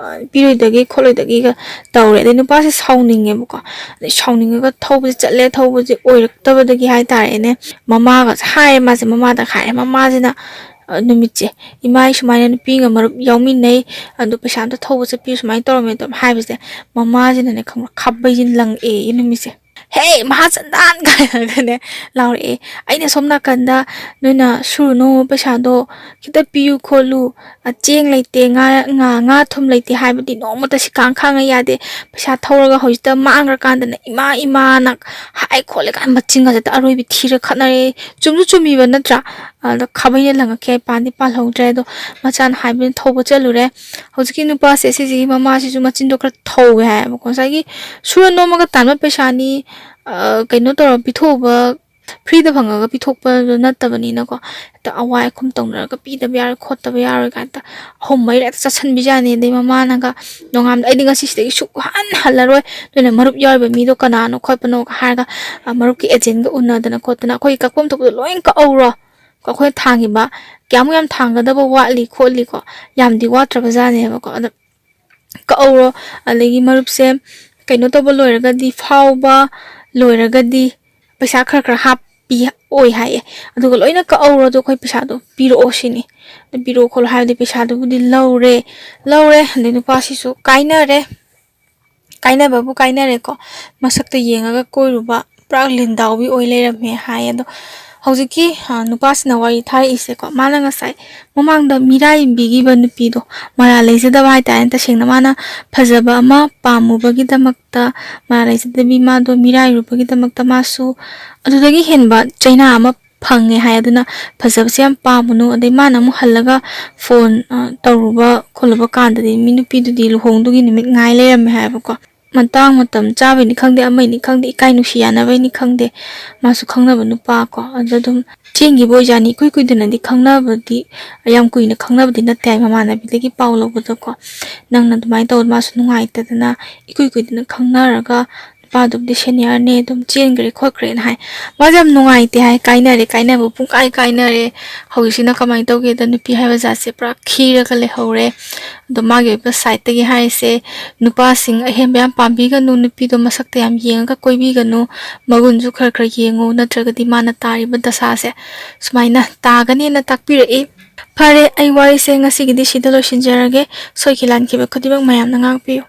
ꯄꯤꯔꯣꯏꯗꯒꯦ ꯈꯣꯠꯂꯣꯏꯗꯒꯦꯒ ꯇꯧꯔꯦ꯫ ꯑꯗꯩ ꯅꯨꯄꯥꯁꯦ ꯁꯥꯎꯅꯤꯡꯉꯦꯕꯀꯣ꯫ ꯑꯗꯩ ꯁꯥꯎꯅꯤꯡꯉꯒ ꯊꯧꯕꯁꯦ ꯆꯠꯂꯦ, ꯊꯧꯕꯁꯦ ꯑꯣꯏꯔꯛꯇꯕꯗꯒꯤ ꯍꯥꯏꯇꯥꯔꯦꯅꯦ, ꯃꯃꯥꯒꯁꯦ ꯍꯥꯏꯔꯦ꯫ ꯃꯥꯁꯦ ꯃꯃꯥꯗ ꯍꯥꯏꯔꯦ꯫ ꯃꯃꯥꯁꯤꯅ, ꯑ, ꯅꯨꯃꯤꯠꯁꯦ, "ꯏꯃꯥ, ꯑꯩ ꯁꯨꯃꯥꯏꯅ ꯅꯨꯄꯤꯒ ꯃꯔꯨꯞ ꯌꯥꯎꯃꯤꯟꯅꯩ, ꯑꯗꯣ ꯄꯩꯁꯥ ꯑꯝꯇ ꯊꯧꯕ ꯆꯠꯄꯤꯌꯨ" ꯁꯨꯃꯥꯏꯅ ꯇꯧꯔꯝꯃꯦ ꯑꯗꯨꯝ ꯍꯥꯏꯕꯁꯦ, ꯃꯃꯥꯁꯤꯅꯅꯦ, ꯈꯪꯕ꯭ꯔꯥ, ꯈꯥꯕꯩꯁꯤꯅ ꯂꯪꯉꯛꯑꯦ ꯅꯨꯃꯤꯠꯁꯦ꯫ "ꯍꯦ, ꯃꯍꯥꯆꯟꯗꯥꯟ!" ꯀꯥꯏꯅꯒꯅꯦ ꯂꯥꯎꯔꯛꯑꯦ꯫ ꯑꯩꯅ ꯁꯣꯝ ꯅꯥꯀꯟꯗ, "ꯅꯣꯏꯅ ꯁꯨꯔꯨꯅꯨ, ꯄꯩꯁꯥꯗꯣ ꯈꯤꯇ ꯄꯤꯌꯨ ꯈꯣꯠꯂꯨ, ꯑ, ꯆꯦꯡ ꯂꯩꯇꯦ, ꯉꯥ, ꯉꯥ, ꯉꯥ ꯊꯨꯝ ꯂꯩꯇꯦ" ꯍꯥꯏꯕꯗꯤ ꯅꯣꯡꯃꯇ ꯁꯤꯈꯥꯡ ꯈꯥꯡꯉ ꯌꯥꯗꯦ꯫ ꯄꯩꯁꯥ ꯊꯧꯔꯒ ꯍꯧꯖꯤꯛꯇ ꯃꯥꯡꯈ꯭ꯔꯀꯥꯟꯗꯅ "ꯏꯃꯥ, ꯏꯃꯥꯅ" ꯍꯥꯏ ꯈꯣꯠꯂꯦ ꯀꯥꯏꯅ ꯃꯆꯤꯟꯒꯁꯦ ꯍꯦꯛꯇ ꯑꯔꯣꯏꯕꯤ ꯊꯤꯔ ꯈꯠꯅꯔꯦ꯫ ꯆꯨꯝꯁꯨ ꯆꯨꯝꯃꯤꯕ ꯅꯠꯇ꯭ꯔꯥ? ꯑꯗ ꯈꯥꯕꯩꯅ ꯂꯪꯉꯛꯈꯤ ꯍꯥꯏ ꯄꯥꯟꯗꯤ ꯄꯥꯜꯍꯧꯗ꯭ꯔꯦ꯫ ꯑꯗꯣ ꯃꯆꯥꯅ ꯍꯥꯏꯕꯅ ꯊꯧꯕ ꯆꯠꯂꯨꯔꯦ꯫ ꯍꯧꯖꯤꯛꯀꯤ ꯅꯨꯄꯥꯁꯦ, ꯁꯤꯁꯤꯒꯤ ꯃꯃꯥꯁꯤꯁꯨ ꯃꯆꯤꯟꯗꯣ ꯈꯔ ꯊꯧꯋꯦ ꯍꯥꯏꯌꯦꯕꯀꯣ꯫ ꯉꯁꯥꯏꯒꯤ ꯁꯨꯔ ꯅꯣꯝꯃꯒ ꯇꯥꯟꯕ ꯄꯩꯁꯥꯅꯤ, ꯑ, ꯀꯩꯅꯣ ꯇꯧꯔ ꯄꯤꯊꯣꯛꯎꯕ, ꯐ꯭ꯔꯤꯗ ꯐꯪꯉꯒ ꯄꯤꯊꯣꯛꯄꯗꯣ ꯅꯠꯇꯕꯅꯤꯅꯀꯣ꯫ ꯍꯦꯛꯇ ꯑꯋꯥꯏ ꯑꯈꯨꯝ ꯇꯧꯅꯔꯒ "ꯄꯤꯗꯕ ꯌꯥꯔꯣꯏ, ꯈꯣꯠꯇꯕ ꯌꯥꯔꯣꯏ" ꯀꯥꯏꯅ ꯑꯍꯨꯝ ꯃꯔꯤꯔꯛ ꯍꯦꯛꯇ ꯆꯠꯁꯟꯕꯤꯖꯥꯠꯅꯤ꯫ ꯑꯗꯩ ꯃꯃꯥꯅꯒ ꯅꯣꯡꯉꯥꯝꯗ "ꯑꯩꯗꯤ ꯉꯁꯤ ꯁꯤꯗꯒꯤ ꯁꯨꯛꯍꯟ ꯍꯜꯂꯔꯣꯏ, ꯅꯣꯏꯅ ꯃꯔꯨꯞ ꯌꯥꯎꯔꯤꯕ ꯃꯤꯗꯣ ꯀꯅꯥꯅꯣ ꯈꯣꯠꯄꯅꯣꯒ" ꯍꯥꯏꯔꯒ, ꯑ, ꯃꯔꯨꯞꯀꯤ ꯑꯦꯖꯦꯟꯒ ꯎꯅꯗꯅ ꯈꯣꯠꯇꯅ "ꯑꯩꯈꯣꯏꯒꯤ ꯀꯛꯐꯝ ꯊꯣꯛꯄꯗꯣ ꯂꯣꯏ ꯀꯛꯍꯧꯔꯣ, ꯑꯩꯈꯣꯏꯅ ꯊꯥꯡꯈꯤꯕ ꯀꯌꯥꯃꯨꯛ ꯌꯥꯝ ꯊꯥꯡꯒꯗꯕ ꯋꯥꯠꯂꯤ ꯈꯣꯠꯂꯤꯀꯣ, ꯌꯥꯝꯗꯤ ꯋꯥꯠꯇ꯭ꯔꯕꯖꯥꯠꯅꯦꯕꯀꯣ꯫ ꯑꯗ ꯀꯛꯍꯧꯔꯣ, ꯑꯗꯒꯤ ꯃꯔꯨꯞꯁꯦ ꯀꯩꯅꯣ ꯇꯧꯕ ꯂꯣꯏꯔꯒꯗꯤ, ꯐꯥꯎꯕ ꯂꯣꯏꯔꯒꯗꯤ ꯄꯩꯁꯥ ꯈꯔ ꯈꯔ ꯍꯥꯞꯄꯤ ꯑꯣꯏ ꯍꯥꯏꯌꯦ꯫ ꯑꯗꯨꯒ ꯂꯣꯏꯅ ꯀꯛꯍꯧꯔꯣ, ꯑꯗꯣ ꯑꯩꯈꯣꯏ ꯄꯩꯁꯥꯗꯣ ꯄꯤꯔꯛꯑꯣ ꯁꯤꯅꯤ꯫ ꯑꯗ ꯄꯤꯔꯛꯑꯣ ꯈꯣꯠꯂꯣ ꯍꯥꯏꯕꯗꯤ ꯄꯩꯁꯥꯗꯨꯕꯨꯗꯤ ꯂꯧꯔꯦ, ꯂꯧꯔꯦ꯫ ꯑꯗꯩ ꯅꯨꯄꯥꯁꯤꯁꯨ ꯀꯥꯏꯅꯔꯦ꯫ ꯀꯥꯏꯅꯕꯕꯨ ꯀꯥꯏꯅꯔꯦꯀꯣ, ꯃꯁꯛꯇ ꯌꯦꯡꯉꯒ ꯀꯣꯏꯔꯨꯕ ꯄꯨꯔꯥ ꯂꯤꯟꯗꯥꯎꯕꯤ ꯑꯣꯏ ꯂꯩꯔꯝꯃꯦ ꯍꯥꯏ꯫ ꯑꯗꯣ ꯍꯧꯖꯤꯛꯀꯤ, ꯑ, ꯅꯨꯄꯥꯁꯤꯅ ꯋꯥꯔꯤ ꯊꯥꯔꯛꯏꯁꯦꯀꯣ, ꯃꯥꯅ ꯉꯁꯥꯏ ꯃꯃꯥꯡꯗ ꯃꯤꯔꯥꯏꯕꯤꯈꯤꯕ ꯅꯨꯄꯤꯗꯣ, ꯃꯔꯥꯜ ꯂꯩꯖꯗꯕ ꯍꯥꯏꯇꯥꯔꯦ, ꯇꯁꯦꯡꯅ ꯃꯥꯅ ꯐꯖꯕ ꯑꯃ ꯄꯥꯝꯃꯨꯕꯒꯤꯗꯃꯛꯇ, ꯃꯔꯥꯜ ꯂꯩꯖꯗꯕꯤ ꯃꯥꯗꯣ ꯃꯤꯔꯥꯏꯔꯨꯕꯒꯤꯗꯃꯛꯇ ꯃꯥꯁꯨ ꯑꯗꯨꯗꯒꯤ ꯍꯦꯟꯕ ꯆꯩꯅꯥ ꯑꯃ ꯐꯪꯉꯦ ꯍꯥꯏ꯫ ꯑꯗꯨꯅ ꯐꯖꯕꯁꯦ ꯌꯥꯝ ꯄꯥꯝꯃꯨꯅꯨ꯫ ꯑꯗꯩ ꯃꯥꯅ ꯑꯃꯨꯛ ꯍꯜꯂꯒ ꯐꯣꯟ, ꯑ, ꯇꯧꯔꯨꯕ ꯈꯣꯠꯂꯨꯕ ꯀꯥꯟꯗꯗꯤ ꯃꯤ ꯅꯨꯄꯤꯗꯨꯗꯤ ꯂꯨꯍꯣꯡꯗꯨꯒꯤ ꯅꯨꯃꯤꯠ ꯉꯥꯏ ꯂꯩꯔꯝꯃꯦ ꯍꯥꯏꯕꯀꯣ꯫ ꯃꯇꯥꯡ ꯃꯇꯝ ꯆꯥꯕꯩꯅꯤ ꯈꯪꯗꯦ, ꯑꯃꯩꯅꯤ ꯈꯪꯗꯦ, ꯏꯀꯥꯏ ꯅꯨꯡꯁꯤ ꯌꯥꯅꯕꯩꯅꯤ ꯈꯪꯗꯦ, ꯃꯥꯁꯨ ꯈꯪꯅꯕ ꯅꯨꯄꯥ ꯀꯣ, ꯑꯗꯨꯗ ꯑꯗꯨꯝ ꯆꯦꯟꯈꯤꯕ ꯑꯣꯏꯖꯥꯠꯅꯤ꯫ ꯏꯀꯨꯏ ꯀꯨꯏꯗꯅꯗꯤ ꯈꯪꯅꯕꯗꯤ, ꯌꯥꯝ ꯀꯨꯏꯅ ꯈꯪꯅꯕꯗꯤ ꯅꯠꯇꯦ ꯍꯥꯏ, ꯃꯃꯥꯟꯅꯕꯤꯗꯒꯤ ꯄꯥꯎ ꯂꯧꯕꯗꯀꯣ꯫ ꯅꯪꯅ ꯑꯗꯨꯃꯥꯏꯅ ꯇꯧ, ꯃꯥꯁꯨ ꯅꯨꯡꯉꯥꯏꯇꯗꯅ ꯏꯀꯨꯏ ꯀꯨꯏꯗꯅ ꯈꯪꯅꯔꯒ ꯅꯨꯄꯥꯗꯨꯕꯨꯗꯤ ꯁꯦꯅꯤꯌꯔꯅꯦ, ꯑꯗꯨꯝ ꯆꯦꯟꯈ꯭ꯔꯦ ꯈꯣꯠꯈ꯭ꯔꯦꯅ ꯍꯥꯏ꯫ ꯃꯥꯁꯦ ꯌꯥꯝ ꯅꯨꯡꯉꯥꯏꯇꯦ ꯍꯥꯏ, ꯀꯥꯏꯅꯔꯦ, ꯀꯥꯏꯅꯕ ꯄꯨꯡꯀꯥꯏ ꯀꯥꯏꯅꯔꯦ꯫ ꯍꯧꯖꯤꯛꯁꯤꯅ ꯀꯃꯥꯏꯅ ꯇꯧꯒꯦꯗ, ꯅꯨꯄꯤ ꯍꯥꯏꯕ ꯖꯥꯠꯁꯦ ꯄꯨꯔꯥ ꯈꯤꯔꯒ ꯂꯩꯍꯧꯔꯦ꯫ ꯑꯗꯣ ꯃꯥꯒꯤ ꯑꯣꯏꯕ ꯁꯥꯏꯠꯇꯒꯤ ꯍꯥꯏꯔꯤꯁꯦ, ꯅꯨꯄꯥꯁꯤꯡ ꯑꯍꯦꯟꯕ ꯌꯥꯝ ꯄꯥꯝꯕꯤꯒꯅꯨ, ꯅꯨꯄꯤꯗꯣ ꯃꯁꯛꯇ ꯌꯥꯝ ꯌꯦꯡꯉꯒ ꯀꯣꯏꯕꯤꯒꯅꯨ, ꯃꯒꯨꯟꯁꯨ ꯈꯔ ꯈꯔ ꯌꯦꯡꯉꯨ, ꯅꯠꯇ꯭ꯔꯒꯗꯤ ꯃꯥꯅ ꯇꯥꯔꯤꯕ ꯗꯁꯥꯁꯦ ꯁꯨꯃꯥꯏꯅ ꯇꯥꯒꯅꯦꯅ ꯇꯥꯛꯄꯤꯔꯛꯏ꯫ ꯐꯔꯦ, ꯑꯩ ꯋꯥꯔꯤꯁꯦ ꯉꯁꯤꯒꯤꯗꯤ ꯁꯤꯗ ꯂꯣꯏꯁꯤꯟꯖꯔꯒꯦ꯫ ꯁꯣꯏꯈꯤ ꯂꯥꯟꯈꯤꯕ ꯈꯨꯗꯤꯡꯃꯛ ꯃꯌꯥꯝꯅ ꯉꯥꯛꯄꯤꯌꯨ꯫